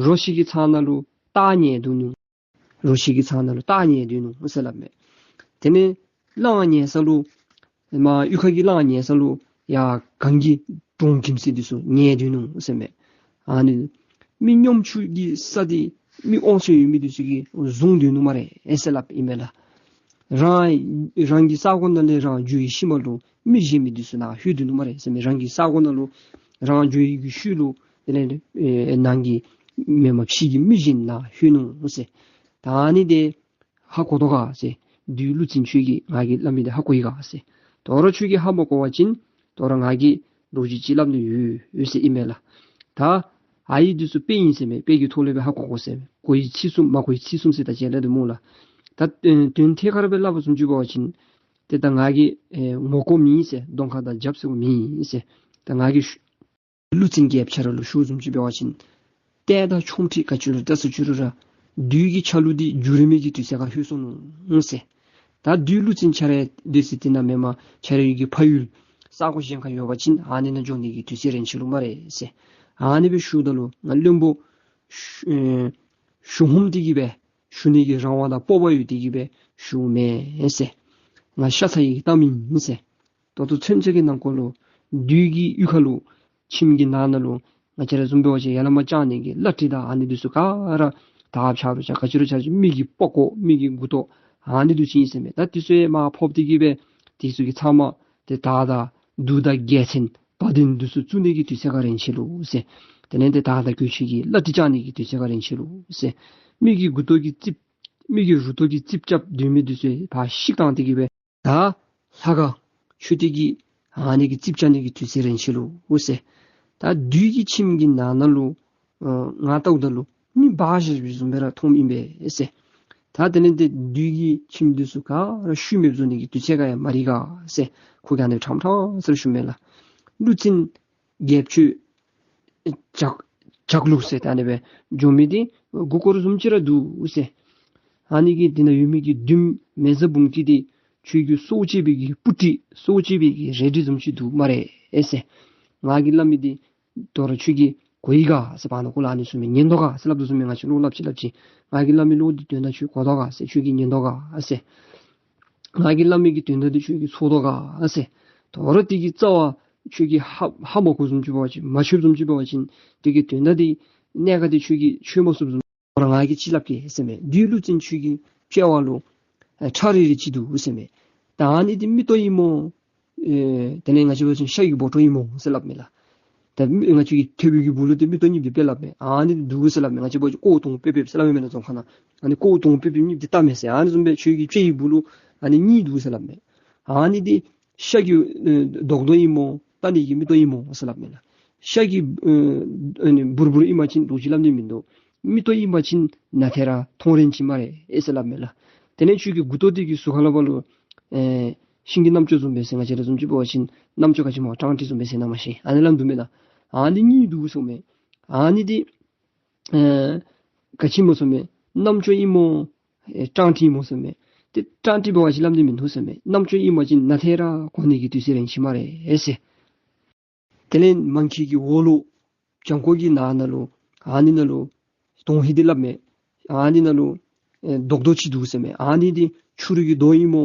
རོ་ཁྱི་གི་ཚང་ནང་ལུ་སྟག་ཉལ་སྡོད་ནུག། རོ་ཁྱི་གི་ཚང་ནང་ལུ་སྟག་ཉལ་སྡོད་ནུག་ཟེར་སླབ་མས། དེ་ལས་གླང་ཉལ་ས་ལུ་མར་གཡུས་ཁ་གི་གླང་ཉལ་ས་ལུ་ཡར་གངས་ཀྱི་འབྲོང་ཁྱིམ་ཟེར་འདི་ཚུ་ཉལ་སྡོད་ནུག་ཟེར་མས། ཨ་ནི་མི་སྙོམ་ཆུང་གི་ས་འདི་མི་དབང་ཚད་ཡོད་མི་འདི་ཚུ་གིས་བཟུང་སྡོད་ནུག་སྨ་རེ་ཟེར་སླབ་ཨིན་མས་ལགས། རང་རང་གི་ས་གོ་ནང་ལས་རང་འགྱོ་བའི་ཤུལ་མ་ལུ་མི་གཞན་མི་འདི་ཚུ་ནཱ་ལྷོད་སྡོད་ནུག་སྨ་རེ་ཟེར་མས། རང་གི་ས་གོ་ནང་ལུ་རང་འགྱོ་བའི་གི་ཤུལ་ལུ་དེ་ལས་ཨེ་ནང་གི་མེན་པར་ཕྱི་གི་མི་གཞན་ནཱ་ལྷོད་ནུག་ཟེར། ད་ཨ་ནི་འདི་ཧ་གོ་དོ་ག་ཟེར། བདུད་ཀླུ་བཙན་ཁྱོད་ཀྱིས་ང་གིས་སླབ་མི་འདི་ཧ་གོ་ཡི་ག་ཟེར། དོ་རུང་ཁྱོད་ཀྱིས་ཧ་མ་གོ་བ་ཅིན་དོ་རུང་ང་གིས་ལོ་རྒྱུས་ཅིག་སླབ་ནི་ཡོད་ཡོད་ཟེར་ཨིན་མས་ལགས། ད་ཨ་ཡི་འདི་ཚུ་དཔེ་ཨིན་ཟེར་མས། དཔེ་གི་ཐོག་ལས་སྦེ་ཧ་གོ་དགོ་ཟེར་མས། གོ་ཡི་ཚིག་གསུམ་མ་གོ་ཡི་ཚིག་གསུམ་ཟེར་ད་ཅི་སླབ་དོ་སྨོ་ལགས། ད་དོན་ཐད་ཀར་སྦེ་སླབ་པ་བཟུམ་ཅིག་འབད་བ་ཅིན་ཏེ་ད་ང་གིས་ཨེ་ངོ་ལྐོག་མེན་ཟེར། གདོང་ཁ་དང་རྒྱབ་ཟེར་མེན་ཟེར། ད་ང་གིས་ཞུ་ཀླུ་བཙན་རྒྱལཔོ་ཁྱོད་ར་ལུ་ཞུཝ་བཟུམ་ཅིག་འབད་བ་ཅིན་ལྟས་དང་ཆོ་འཕྲུལ་ག་ཅི་ལུ་བལྟ་ས་ཅི་རུང་ར་བདུད་ཀྱི་ཆ་ལུགས་འདི་འགྱུར་མེད་ཀྱི་དུས་ཚོད་ཁར་ལྷོད་སོ་ནུག་ཟེར། ད་བདུད་ཀླུ་བཙན་ཁྱོད་ར་སྡོད་ས་འདི་ནཱ་མེན་པར་ཁྱོད་རའི་གི་ཕ་ཡུལ་ས་གོ་གཞན་ཁར་ཡོད་པ་ཅིན་ཨ་ནི་ནང་འགྱོ་ནི་གི་དུས་ཚོད་རན་ཆི་ལོ་སྨ་རེ་ཟེར། ཨ་ནི་སྦེ་ཞུཝ་ད་ལུ་ང་བློན་པོ་ཞུ་ཨེ་ཞུ་ཧོངམ་སྟེ་གིས་སྦེ་ཞུ་ནི་གི་རང་དབང་དང་སྤོབས་པ་ཡོད་དེ་གིས་སྦེ་ཞུཝ་མེན་ཟེར། ང་ཤ་ཚ་ཡི་གཏམ་ཨིན་ཟེར། ད་ལྟོ་ཚུན་ཚོད་ཀྱི་ནང་འཁོད་ལུ་བདུད་ཀྱི་གཡུས་ཁ་ལུ་ཁྱིམ་གྱི་ནང་ན་ལུ་ང་བཅས་ར་བཟུམ་འབད་བ་ཅིན་ཡ་ལ་མ་བཅག་ནི་གི་བླ་བྲེ་དང་ཨ་ནི་འདི་ཚུ་ག་ར་དར་ཁྱབ་རུང་ཆ་ག་ཅི་རུང་ཆ་མི་གི་པགས་ཀོ་མི་གི་མགུ་ཏོ་ཨ་ནི་འདི་ཚུ་ཨིན་ཟེར་མས། ད་འདི་ཚུ་ཡང་མར་ཕབ་སྟེ་གིས་སྦེ་འདི་ཚུ་གི་ཚབ་མ་ཏེ་དར་དང་གདུགས་དང་རྒྱལ་མཚན་བ་དན་འདི་ཚུ་བཙུགས་ནི་གི་དུས་ཚོད་ཁར་རན་ཆི་ལོ་ཟེར། དེ་ལས་ཏེ་དར་དང་གོས་ཆེན་གྱི་བླ་བྲེ་བཅག་ནི་གི་དུས་ཚོད་ཁར་རན་ཆི་ལོ་ཟེར། མི་གི་མགུ་ཏོ་གི་རྩིགཔ་མི་གི་རུ་ཏོ་གི་རྩིགཔ་རྐྱབ་སྡོད་མི་འདི་ཚུ་ཕར་བཤིག་བཏང་སྟེ་གིས་སྦེ་ད་ལྷ་ཁང་མཆོད་རྟེན་གྱི་ཨ་ནི་གི་རྩིགཔ་བཅག་ནི་གི་དུས་ཚོད་རན་ཆི་ལོ་ཟེར། ད་བདུད་ཀྱི་ཁྱིམ་གྱི་ནང་ན་ལུ་ཨ་ང་བལྟཝ་ད་ལུ་མི་འབའ་ཞིག་བཟུམ་སྦེ་ར་མཐོངམ་ཨིན་པས་ཟེར། ད་དེ་ལས་ཏེ་བདུད་ཀྱི་ཁྱིམ་འདི་ཚུ་ག་ར་ཤུལ་མེདཔ་བཟོ་ནི་གི་དུས་ཚོད་ག་ཡང་མ་རིག་ག་ཟེར། ཁོ་གིས་ཨ་ནི་ཕྲང་ཕྲང་ཟེར་ཞུ་མས་ལགས། ཀླུ་བཙན་རྒྱལཔོ་ཁྱོད་ཇག་ཇག་ལུག་ཟེར། ད་ཨ་ནི་སྦེ་འགྱོ་མི་འདི་མགུ་སྐོར་བཟུམ་ཅིག་ར་འདུག་ཟེར། ཨ་ནི་གི་འདི་ནང་ཡོད་མི་གི་བདུད་མེ་བཟའ་འབུམ་སྐྱིད་འདི་ཁྱོད་ཀྱི་སྲོག་གཅོད་པའི་གི་སྤུ་གྲི་སྲོག་གཅོད་པའི་གི་རལ་གྲི་བཟུམ་ཅིག་འདུག་སྨ་རེ་ཟེར། ང་གིས་སླབ་མི་འདི་དོ་རུང་ཁྱོད་ཀྱིས་གོ་ཡི་ག་ཟེར། བར་ན་ཁོ་ལུ་ཨ་ནི་གསུངས་མས། ཉན་དོ་ག་ཟེར་སླབ་དོ་གསུངས་མས། ང་བཅས་བློ་སླབ་ཅི་སླབ་ཅི། ང་གིས་སླབ་མི་བློ་འདི་དོན་དག་ཁྱོད་གོ་དོ་ག་ཟེར། ཁྱོད་ཀྱིས་ཉན་དོ་ག་ཟེར། ང་གིས་སླབ་མི་གི་དོན་དག་འདི་ཁྱོད་ཀྱིས་ཚོར་དོ་ག་ཟེར། དོ་རུང་དེ་གི་རྩ་བ་ཁྱོད་ཀྱིས་ཧ་ཧ་མ་གོ་བཟུམ་ཅིག་འབད་བ་ཅིན་མ་ཆོདཔ་བཟུམ་ཅིག་འབད་བ་ཅིན་དེ་གི་དོན་དག་འདི་གནད་འགག་འདི་ཁྱོད་ཀྱིས་ཆོད་མ་ཚུགསཔ་བཟུམ། ང་གིས་ཅིག་སླབ་གེ་ཟེར་མས། བདུད་ཀླུ་བཙན་ཁྱོད་ཀྱི་དཔྱལ་བ་ལུ་ཨེ་ཁྲ་རི་རི་ཅིག་འདུག་ཟེར་མས། ད་ཨ་ནི་འདི་མིག་ཏོ་ཨིན་མོ། ཨེ་དེ་ལས་ང་བཅས་འབད་བ་ཅིན་ཤ་ཡི་སྦོ་ཏོ་ཨིན་མོ་ཟེར་སླབ་མས་ལགས། ད་མི་ང་བཅས་ཀྱི་ཐོད་པའི་གི་སྦུག་ལུ་ཏེ་མིག་ཏོ་གཉིས་འདི་སྦེ་སླབ་མས། ཨ་ནི་འདི་འདུག་ཟེར་སླབ་མས། ང་བཅས་འབད་བ་ཅིན་ཀོ་དོང་པེ་པེ་ཟེར་སླབ་མས་མེན་ན་རྫོང་ཁ་ནང་། ཨ་ནི་ཀོ་དོང་པེ་པེ་གཉིས་འདི་བལྟ་མས་ཟེར། ཨ་ནི་བཟུམ་སྦེ་ཁྱོད་ཀྱི་དཔྱལ་བའི་སྦུག་ལུ་ཨ་ནི་གཉིས་འདུག་ཟེར་སླབ་མས། ཨ་ནི་འདི་ཤ་གི་ཨེ་རྡོག་རྡོག་ཨིན་མོ། བལྟ་ནི་གི་མིག་ཏོ་ཨིན་མོ་ཟེར་སླབ་མས་ལགས། ཤ་གི་ཨེ་ཨ་ནི་འབུར་འབུར་ཨིན་པ་ཅིན་ལོ་རྒྱུས་སླབ་ནི་མིན་འདུག། མིག་ཏོ་ཨིན་པ་ཅིན་ནཱ་ཐད་ར་མཐོང་རན་ཅི་སྨ་རེ་ཨེ་ཟེར་སླབ་མས་ལགས། དེ་ལས་ཁྱོད་ཀྱི་མགུ་ཏོ་འདི་གི་ཟུར་ཁ་ལུ་འབད་ལུ་ཨེ་ཤིང་གི་རྣམ་ཅོ་བཟུམ་སྦེ་ཟེར། ང་བཅས་ར་བཟུམ་ཅིག་འབད་བ་ཅིན་རྣམ་ཅོ་ག་ཅི་སྨོ་སྤྲང་ཁྲི་བཟུམ་སྦེ་ཟེར་ན་མ་ཤེས། ཨ་ནི་སླབ་དོ་མས་ལགས། ཨ་ནི་གཉིས་འདུག་གསུངས་མས། ཨ་ནི་འདི་ཨེ་ག་ཅི་སྨོ་གསུངས་མས། རྣམ་ཅོ་ཨིན་མོ། ཨེ་སྤྲང་ཁྲི་ཨིན་མོ་གསུངས་མས། ཏེ་སྤྲང་ཁྲི་འབད་བ་ཅིན་སླབ་ནི་མིན་འདུག་གསུངས་མས། རྣམ་ཅོ་ཨིན་པ་ཅིན་ནཱ་ཐད་ར་གོ་ནི་གི་དུས་ཚོད་རན་ཅི་སྨ་རེ་ཨེ་ཟེར། དེ་ལས་མང་ཁྱི་གི་འོག་ལུ་བྱང་ཁོག་གི་ནང་ན་ལུ་ཨ་ནི་ནང་ལུ་དོང་ཧིང་འདི་སླབ་མས། ཨ་ནི་ནང་ལུ་ཨེ་རྡོག་རྡོག་ཅིག་འདུག་ཟེར་མས། ཨ་ནི་འདི་ཕྱི་རུ་གི་རྡོ་ཨིན་མོ།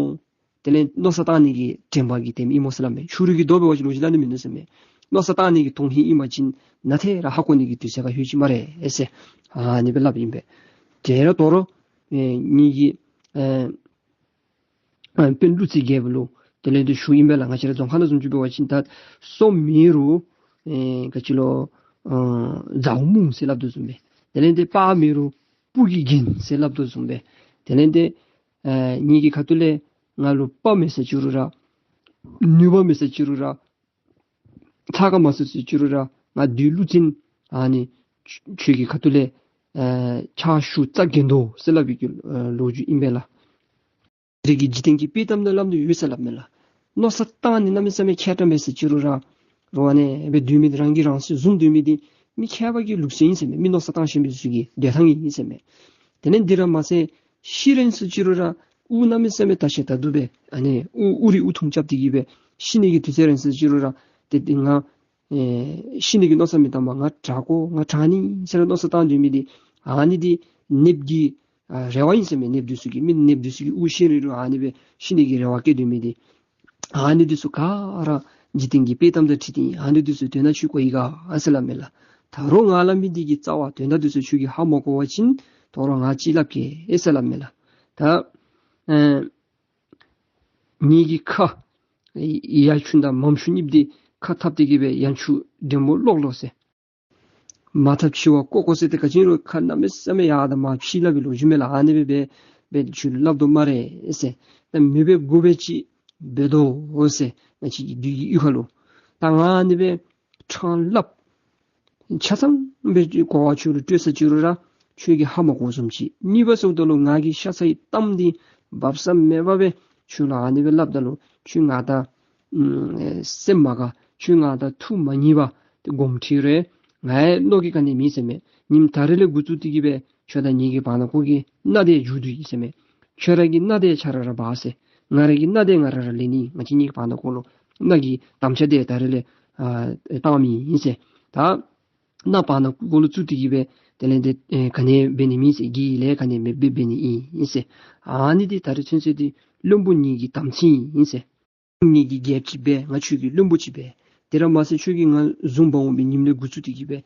དེ་ལས་མནོ་བསམ་བཏང་ནི་གི་དྲན་པ་གི་དེམ་ཨིན་མོ་ཟེར་སླབ་མས། ཕྱི་རུ་གི་རྡོ་འབད་བ་ཅིན་ལོ་རྒྱུས་སླབ་ནི་མིན་འདུག་ཟེར་མས། མནོ་བསམ་བཏང་ནི་གི་དོང་ཧིང་ཨིན་པ་ཅིན་ནཱ་ཐད་ར་ཧ་གོ་ནི་གི་དུས་ཚོད་ཁར་ལྷོད་ཅི་སྨ་རེ་ཨེ་ཟེར། ཨ་ནི་སྦེ་སླབ་ཨིན་པས། དེ་ར་དོ་རུང་ཨེ་ངེ་གི་ཨེ་ཨ་དཔོན་ཀླུ་བཙན་རྒྱལཔོ་ལུ་དེ་ལས་འདི་ཞུཝ་ཨིན་པས་ལགས། ང་བཅས་ར་རྫོང་ཁ་ནང་བཟུམ་ཅིག་འབད་བ་ཅིན་ད་སོ་མེད་རུང་ཨེ་ག་ཅི་ལོ་ཨ་མཛའ་བོ་སྨུག་ཟེར་སླབ་དོ་བཟུམ་སྦེ། དེ་ལས་འདི་དཔའ་མེད་རུང་སྤུ་གིས་བརྒྱན་ཟེར་སླབ་དོ་བཟུམ་སྦེ། དེ་ལས་འདི་ཨེ་ངེ་གི་ཁ་ཐུག་ལས་ང་ལུ་དཔའ་མེད་ཟེར་བཅུག་རུང་ར་ནུས་པ་མེད་ཟེར་བཅུག་རུང་ར་ཚ་ཁ་མ་ཚུད་ཟེར་བཅུག་རུང་ར་ང་བདུད་ཀླུ་བཙན་ཨ་ནི་ཁྱོད་ཁྱོད་ཀྱི་ཁ་ཐུག་ལས་ཨེ་ཕྱག་ཞུ་རྩ་འགེངས་དོ་ཟེར་སླབ་པའི་གི་ཨེ་ལོ་རྒྱུས་ཨིན་པས་ལགས། རེ་གི་འཇིག་རྟེན་གྱི་དཔེ་གཏམ་ནང་སླབ་དོ་ཡོད་ཟེར་སླབ་མས་ལགས། མནོ་བསམ་བཏང་ནི་གནམ་མེད་ས་མེད་མཁས་དྲགས་མས་ཟེར་བཅུག་རུང་ར་རོགས་ཨ་ནི་སྦེ་སྡོད་མི་འདི་རང་གིས་རང་སྲོག་བཟུང་སྡོད་མི་འདི་མི་མཁས་པ་གི་ལུགས་སྲོལ་ཨིན་ཟེར་མས། མི་མནོ་བསམ་བཏང་ཤེས་མི་ཚུ་གི་སྡོད་ཐངས་ཨིན་ཟེར་མས། དེ་ལས་འདི་ར་མ་ཚད་ཤི་རན་ཟེར་བཅུག་རུང་ར་དབུགས་གནམ་མེད་ས་མེད་ད་ཤེས་ད་སྡུག་སྦེ་ཨ་ནི་དབུགས་དབུགས་རིང་དབུགས་ཐུང་རྐྱབ་སྟེ་གི་སྦེ་ཤི་ནི་གི་དུས་ཚོད་རན་ཟེར་བཅུག་རུང་ར་ཏེ་ཏེ་ང་ཨེ་ཤི་ནི་གི་མནོ་བསམ་མི་བཏང་པར་ང་དྲག་གོ་ང་དྲག་ནི་ཟེར་མནོ་བསམ་བཏང་སྡོད་མི་འདི་ཨ་ནི་འདི་ནདཔ་གི་ཨ་རེ་བ་ཨིན་ཟེར་མས། ནདཔ་འདི་ཚུ་གིས་མི་ནདཔ་འདི་ཚུ་གིས་དབུགས་ཤི་རན་རུང་ཨ་ནི་སྦེ་ཤི་ནི་གི་རེ་བ་བསྐྱེད་སྡོད་མི་འདི་ཨ་ནི་འདི་ཚུ་ག་ར་འཇིག་རྟེན་གྱི་དཔེ་གཏམ་དང་འཁྲིལ་ཏེ་ཨ་ནི་འདི་ཚུ་དོན་དག་ཆུ་གོ་ཡི་ག་ཨ་ཟེར་སླབ་མས་ལགས། ད་རུང་ང་སླབ་མི་འདི་གི་རྩ་བ་དོན་དག་འདི་ཚུ་ཁྱོད་ཀྱིས་ཧ་མ་གོ་བ་ཅིན་དོ་རུང་ང་ཅིག་སླབ་གེ་ཨེ་ཟེར་སླབ་མས་ལགས། ད་ཨེ་ངེ་གི་ཁ་ཡ་ཆུང་དང་མམ་ཆུང་གཉིསཔོ་འདི་ཁ་འཐབ་སྟེ་གི་སྦེ་ཡ་ཆུང་འདྲེ་མོ་ལོག་ལོག་ཟེར། མ་འཐབ་འཆི་བ་ལྐོག་ལྐོག་ཟེར། ཏེ་ག་ཅི་རུང་ཁ་གནམ་མེད་ས་མེད་ཡར་དང་མར་ཕྱེ་སླབ་པའི་ལོ་རྒྱུས་མས་ལགས། ཨ་ནི་སྦེ་སྦེ་སྦེ་ཁྱོད་ལུ་སླབ་དོ་སྨ་རེ་ཟེར། ད་མི་འབད་དགུ་འབད་ཅིག་འབད་དོ་ཟེར། ང་བཅས་ཀྱི་བདུད་ཀྱི་གཡུས་ཁ་ལུ་ད་ང་ཨ་ནི་སྦེ་ཕྲང་སླབ། ཆ་ཚང་སྦེ་གོ་བ་ཁྱོད་ལུ་སྤྲོད་ཟེར་བཅུག་རུང་ར་ཁྱོད་ཀྱིས་ཧ་མ་གོ་བཟུམ་ཅིག། གཉིས་པ་ཟེརཝ་ད་ལུ་ང་གིས་ཤ་ཚའི་གཏམ་འདི་སྦ་གསང་མེད་པར་སྦེ་ཁྱོད་ལུ་ཨ་ནི་སྦེ་སླབ་ད་ལུ་ཁྱོད་ང་དང་ཨམ་སེམས་མ་དགའ། ཁྱོད་ང་དང་ཐུགས་མ་མཉེས་པར་ཏེ་དགོངསམ་ཁྲེལ་རུང་ང་ཡང་མནོ་གི་ག་ནི་མེད་ཟེར་མས། ཉིནམ་ད་རིས་ལས་འགོ་བཙུགས་ཏེ་གི་སྦེ་ཁྱོད་དང་ངེ་གི་བར་ན་ཁོ་གི་མནའ་དེ་མཇུག་བསྡུ་ཡི་ཟེར་མས། ཁྱོད་ར་གི་མནའ་དེ་ཁྱོད་ར་ར་འབག་ཟེར། ང་ར་གི་མནའ་དེ་ང་ར་ར་ལེན་ནི། ང་བཅས་གཉིས་ཀྱི་བར་ན་ཁོ་ལུ་མནའ་གི་དམ་བཅའ་དེ་ད་རིས་ལས་ཨ་བཏང་མི་ཨིན་ཟེར། ད་མནའ་བར་ན་ཁོ་ལུ་བཙུགས་ཏེ་གི་སྦེ་དེ་ལས་འདི་ཨེ་ག་ནི་འབད་ནི་མེད་ཟེར། གི་ལས་ག་ནི་མེདཔ་སྦེ་འབད་ནི་ཨིན་ཟེར། ཨ་ནི་འདི་ད་རིས་ཚུན་ཚོད་འདི་བློན་པོ་ངེ་གི་དམ་ཚིག་ཨིན་ཟེར། ངེ་གི་རྒྱལཔོ་ཅིག་འབད། ང་ཁྱོད་ཀྱི་བློན་པོ་ཅིག་འབད། དེ་ར་མ་ཚད་ཁྱོད་ཀྱིས་ང་བཟུང་འབག་འོང་བའི་ཉིནམ་ལས་འགོ་བཙུགས་ཏེ་གི་སྦེ་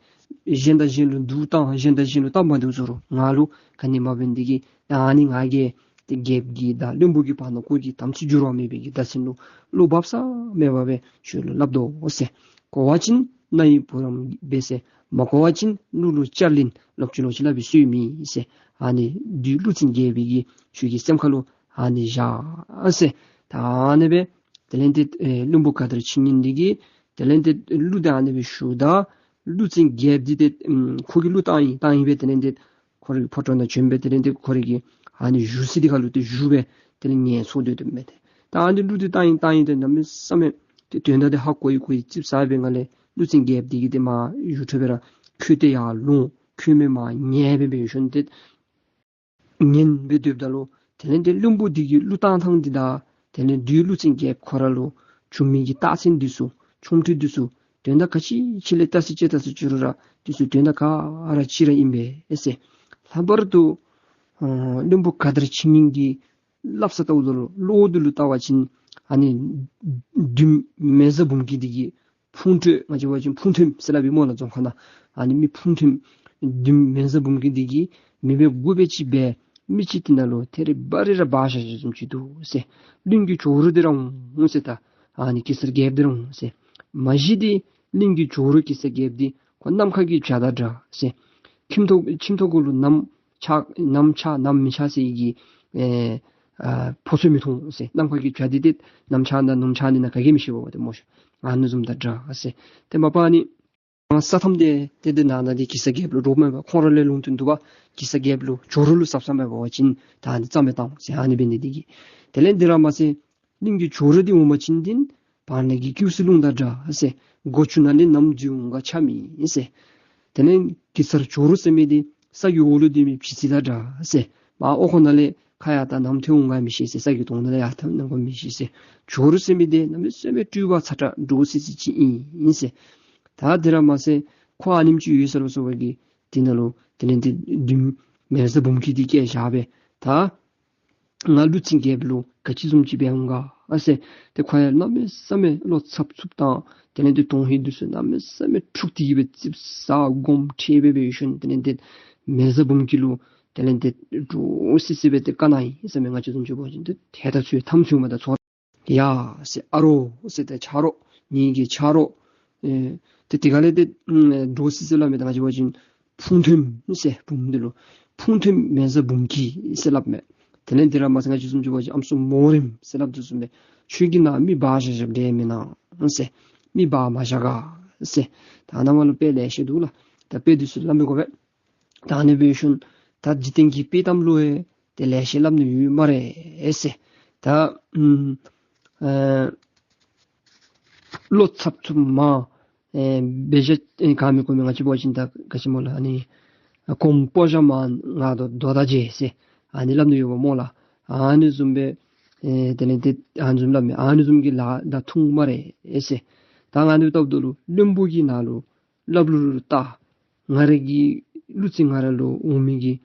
གཞན་དང་གཞན་ལུ་སྡུག་བཏང་གཞན་དང་གཞན་ལུ་སྟབས་མ་བདེཝ་བཟོ་རུང་ང་ལུ་ག་ནི་མ་འབད་ནི་དེ་གིས་ཨ་ནི་ང་གིས་ཏེ་རྒྱལཔོ་གི་དང་བློན་པོ་གི་བར་ན་ཁོ་གི་དམ་ཚིག་འགྱུར་བ་མེད་པའི་གི་བརྡ་མཚོན་ལུ་བློ་སྦ་གསང་མེད་པར་སྦེ་ཁྱོད་ལུ་སླབ་དོ་ཟེར། གོ་བ་ཅིན་རྣ་ཡི་བུ་རམ་འབད་ཟེར། མ་གོ་བ་ཅིན་གླུ་ལུ་བཅར་ལེན་ལོག་ཅི་ལོག་ཅི་སླབ་པའི་སྲོལ་མེད་ཟེར། ཨ་ནི་བདུད་ཀླུ་བཙན་རྒྱལ་པོའི་གི་ཁྱོད་ཀྱི་སེམས་ཁ་ལུ་ཨ་ནི་བཞག་ཟེར། ད་ཨ་ནི་སྦེ་དེ་ལས་འདི་ཨེ་བློན་པོ་ག་དར་ཕྱི་ཉིན་འདི་གིས་དེ་ལས་འདི་གླུ་དེ་ཨ་ནི་སྦེ་ཞུཝ་ད་ཀླུ་བཙན་རྒྱལཔོ་འདི་ཏེ་ཨམ་ཁོ་གིས་གླུ་བཏང་ཡི། བཏང་ཡི་སྦེ་དེ་ལས་འདི་ཁོ་རའི་ཕོ་བྲང་ནང་བྱོན་སྦེ་དེ་ལས་འདི་ཁོ་རའི་གི་ ཨ་ནི་བཞུགས་ས་འདི་ཁ་ལུ་ཏེ་བཞུགས་སྦེ་དེ་ལས་ངལ་འཚོ་སྡོད་དོ་མས་ཏེ། ད་ཨ་ནི་གླུ་འདི་བཏང་ཡི་བཏང་ཡི་ཏེ་གནམ་མེད་ས་མེད་ཏེ་དོན་དག་འདི་ཧ་གོ་ཡི་གོ་ཡི་ཙིགཔ་ཟ་སྦེ་ང་ལས་ཀླུ་བཙན་རྒྱལཔོ་འདི་གིས་ཏེ་མར་ཡུལ་གྲུ་སྦེ་ར་ཁོད་དེ་ཡར་ལོང་ཁོད་མེད་མར་ཉལ་སྦེ་འབད་ཞིནམ་ཏེ་ཉན་སྦེ་སྡོདཔ་ད་ལུ་དེ་ལས་ཏེ་བློན་པོ་འདི་གིས་གླུ་བཏང་ཐངས་འདི་དང་དེ་ལས་བདུད་ཀླུ་བཙན་རྒྱལཔོ་ཁོ་ར་ལུ་བྱུང་མི་གི་རྟགས་མཚན་འདི་ཚུ་ཆུང་འཕྲུལ་འདི་ཚུ་དོན་དག་ག་ཅི་ཅིག་ལས་བལྟ་ས་ཅིག་བལྟ་ས་ཅིག་རུང་ར་འདི་ཚུ་དོན་དག་ག་ར་གཅིག་ར་ཨིན་པས་ཟེར། ལྷག་པར་དུ་ཨ་བློན་པོ་ག་དར་ཕྱི་ཉིན་གྱི་སླབ་ས་ལྟཝ་ད་ལུ་གླུ་འདི་ལུ་བལྟ་བ་ཅིན་ཨ་ནི་བདུད་མེ་བཟའ་འབུམ་སྐྱིད་འདི་གིས་ཕུང་ཁྲོལ་ང་བཅས་འབད་བ་ཅིན་ཕུང་ཁྲོལ་ཟེར་སླབ་ཨིན་སྨོ་ལགས། རྫོང་ཁ་ནང་ཨ་ནི་མི་ཕུང་ཁྲོལ་བདུད་མེ་བཟའ་འབུམ་སྐྱིད་འདི་གིས་མེ་འབར་དགུ་སྦེ་ཅིག་འབད་མི་ཅིག་འདི་ནང་ལུ་ཐེ་རེ་བ་རེ་ར་འབག་བཞག་བཞགཔ་བཟུམ་ཅིག་འདུག་ཟེར། གླིང་གི་ཇོ་རུ་འདི་ར་འོང་ཟེར། ད་ཨ་ནི་གེ་སར་རྒྱལཔོ་འདི་ར་འོང་ཟེར། མ་གཞི་འདི་གླིང་གི་ཇོ་རུ་གེ་སར་རྒྱལཔོ་འདི་ཁོ་ནམ་མཁའ་གི་བྱ་དང་འདྲ་ཟེར། ཁྱིམ་ཐོག་ཁྱིམ་ཐོག་གུ་ལུ་ནམ་ཆགས་ནམ་ཆགས་ནམ་མི་ཆགས་ཟེར་གྱི་ཨེ་ཨ་ཕོ་ཚོད་མི་མཐོང་ཟེར། ནམ་མཁའ་གི་བྱ་འདི་ཏེ་ནམ་ཆགས་ན་ནམ་ཆགས་ནི་ན་ག་གིས་མི་ཤེས་པས་ཏེ་སྨོ་ཤ། ཨ་ནི་བཟུམ་དང་འདྲ་ཟེར། ཏེ་མ་པ་ནི་ས་ཐམ་དེ་ཏེ་དེ་ནང་ན་འདི་གེ་སར་རྒྱལཔོ་ལུ་འདྲོག་མས་པ། ཁོང་ར་ལས་ལུང་བསྟན་འདུག་པ། གེ་སར་རྒྱལཔོ་ལུ་ཇོ་རུ་ལུ་ཟབ་ཟབ་མེད་པ་བ་ཅིན་ད་ནི་རྩ་མེད་བཏང་ཟེར། ཨ་ནི་འབད་ནི་འདི་གིས་དེ་ལས་འདི་ར་མ་ཚད་གླིང་གི་ཇོ་རུ་འདི་འོང་པ་ཅིན་འདི་བར་ན་གི་ཀེའུ་སི་ལུང་དང་འདྲ་ཟེར། སྒོ་ཅུང་ནང་ལས་ནམ་འཛུལ་འོང་ག་ཆ་མེད་ཟེར། དེ་ལས་གེ་སར་ཇོ་རུ་ཟེར་མི་འདི་ས་གི་འོག་ལུ་སྡོད་མི་བྱི་ཙི་དང་འདྲ་ཟེར། མར་འོག་ཁང་ནང་ལས་ཁ་ཡར་ད་ནམ་ཐོན་འོང་ག་མི་ཤེས་ཟེར། ས་གི་དོང་ནང་ལས་ཡར་ཐོན་འོང་ག་མི་ཤེས་ཟེར། ཇོ་རུ་ཟེར་མི་འདི་གནམ་མེད་ས་མེད་སྤྲུལ་པ་ཚ་དྲགས་འདྲོག་སི་སི་ཅིག་ཨིན་ཟེར། ད་དེ་ར་མ་ཚད་ཁོ་ཨ་ནེམ་ཅིག་ཡོད་ས་ལུ་སོང་བའི་གི་དེ་ནང་ལུ་དེ་ལས་འདི་བདུད་མེ་བཟའ་འབུམ་སྐྱིད་འདི་སྐད་བཞག་སྦེ་ད་ང་ཀླུ་བཙན་རྒྱལཔོ་ལུ་ག་ཅི་བཟུམ་ཅིག་འབད་འོང་ག་ཨ་ཟེར། ཏེ་ཁོ་ཡང་གནམ་མེད་ས་མེད་བློ་འཚབ་འཚུབ་དང་དེ་ལས་འདི་དོན་ཧིང་འདི་ཚུ་གནམ་མེད་ས་མེད་འཁྲུགས་ཏེ་གི་སྦེ་ཙིགཔ་ཟ་སྒོམ་ཁྲལ་འབད་འབད་ཞིནམ་དེ་ལས་འདི་མེ་བཟའ་འབུམ་སྐྱིད་ལུ་དེ་ལས་འདི་འདྲོག་སི་སི་སྦེ་ཏེ་བཀའ་གནང་ཡི་ཟེར་མས། ང་བཅས་བཟུམ་ཅིག་འབད་བ་ཅིན་ཏེ་ཐད་ད་ཚུ་ཐམ་ཚུ་མ་ད་ཚོར་ཡ་ཟེར། ཨ་རོ་ཟེར་ཏེ་ཆ་རོགས་ངེ་གི་ཆ་རོགས་ཨེ་ཏེ་དེ་ག་ལས་ཏེ་འདྲོག་སི་སི་སླབ་མི་ད་ང་བཅས་འབད་བ་ཅིན་ཕུང་ཐོན་ཟེར་བུམོ་འདི་ལུ་ཕུང་ཐོན་མེ་བཟའ་འབུམ་སྐྱིད་ཟེར་སླབ་མས། དེ་ལས་འདི་ར་མ་ཚད་ང་བཅས་བཟུམ་ཅིག་འབད་བ་ཅིན་ཨམ་སྲུ་མོ་རེངམ་ཟེར་སླབ་དོ་བཟུམ་སྦེ་ཁྱོད་ཀྱིས་ནཱ་མི་འབག་བཞག་བཞགཔ་འདྲས་མེན་ན་ཟེར། མི་འབག་མ་བཞག་ག་ཟེར། ད་ནཱ་མར་ལུ་དཔེ་ལེ་ཤ་འདུག་ལགས། ད་དཔེ་འདི་ཚུ་སླབ་མི་དགོ་པས། ད་ཨ་ནི་འབད་ཞིནམ་ད་འཇིག་རྟེན་གྱི་དཔེ་གཏམ་ལུ་ཡང་ཏེ་ལེ་ཤ་སླབ་ནི་ཡོད་སྨ་རེ་ཟེར། ད་ཨམ་ཨེ་བློ་འཚབ་འཚུབ་མ་ཨེ་འབད་བཞག་ཨེ་ག་མི་དགོ་མི་ང་བཅས་འབད་བ་ཅིན་ད་ག་ཅི་སྨོ་ལགས། ཨ་ནི་གོམ་སྤོ་བཞག་མ་ང་དོ་དོ་ད་བྱེད་ཟེར་ཨ་ནི་སླབ་ནི་ཡོདཔ་སྨོ་ལགས། ཨ་ནི་བཟུམ་སྦེ་ཨེ་དེ་ལས་ཏེ་ཨ་ནི་བཟུམ་སླབ་མི་ཨ་ནི་བཟུམ་གྱི་ལཱ་ད་ཐུང་སྨ་རེ་ཟེར། ད་ང་ནི་ལྟཝ་ད་ལུ་བློན་པོ་གི་ནང་ལུ་སླབ་ལུ་ལུ་ལྟ། ང་ར་གི་ཀླུ་བཙན་ང་ར་ལུ་འོང་མི་གི་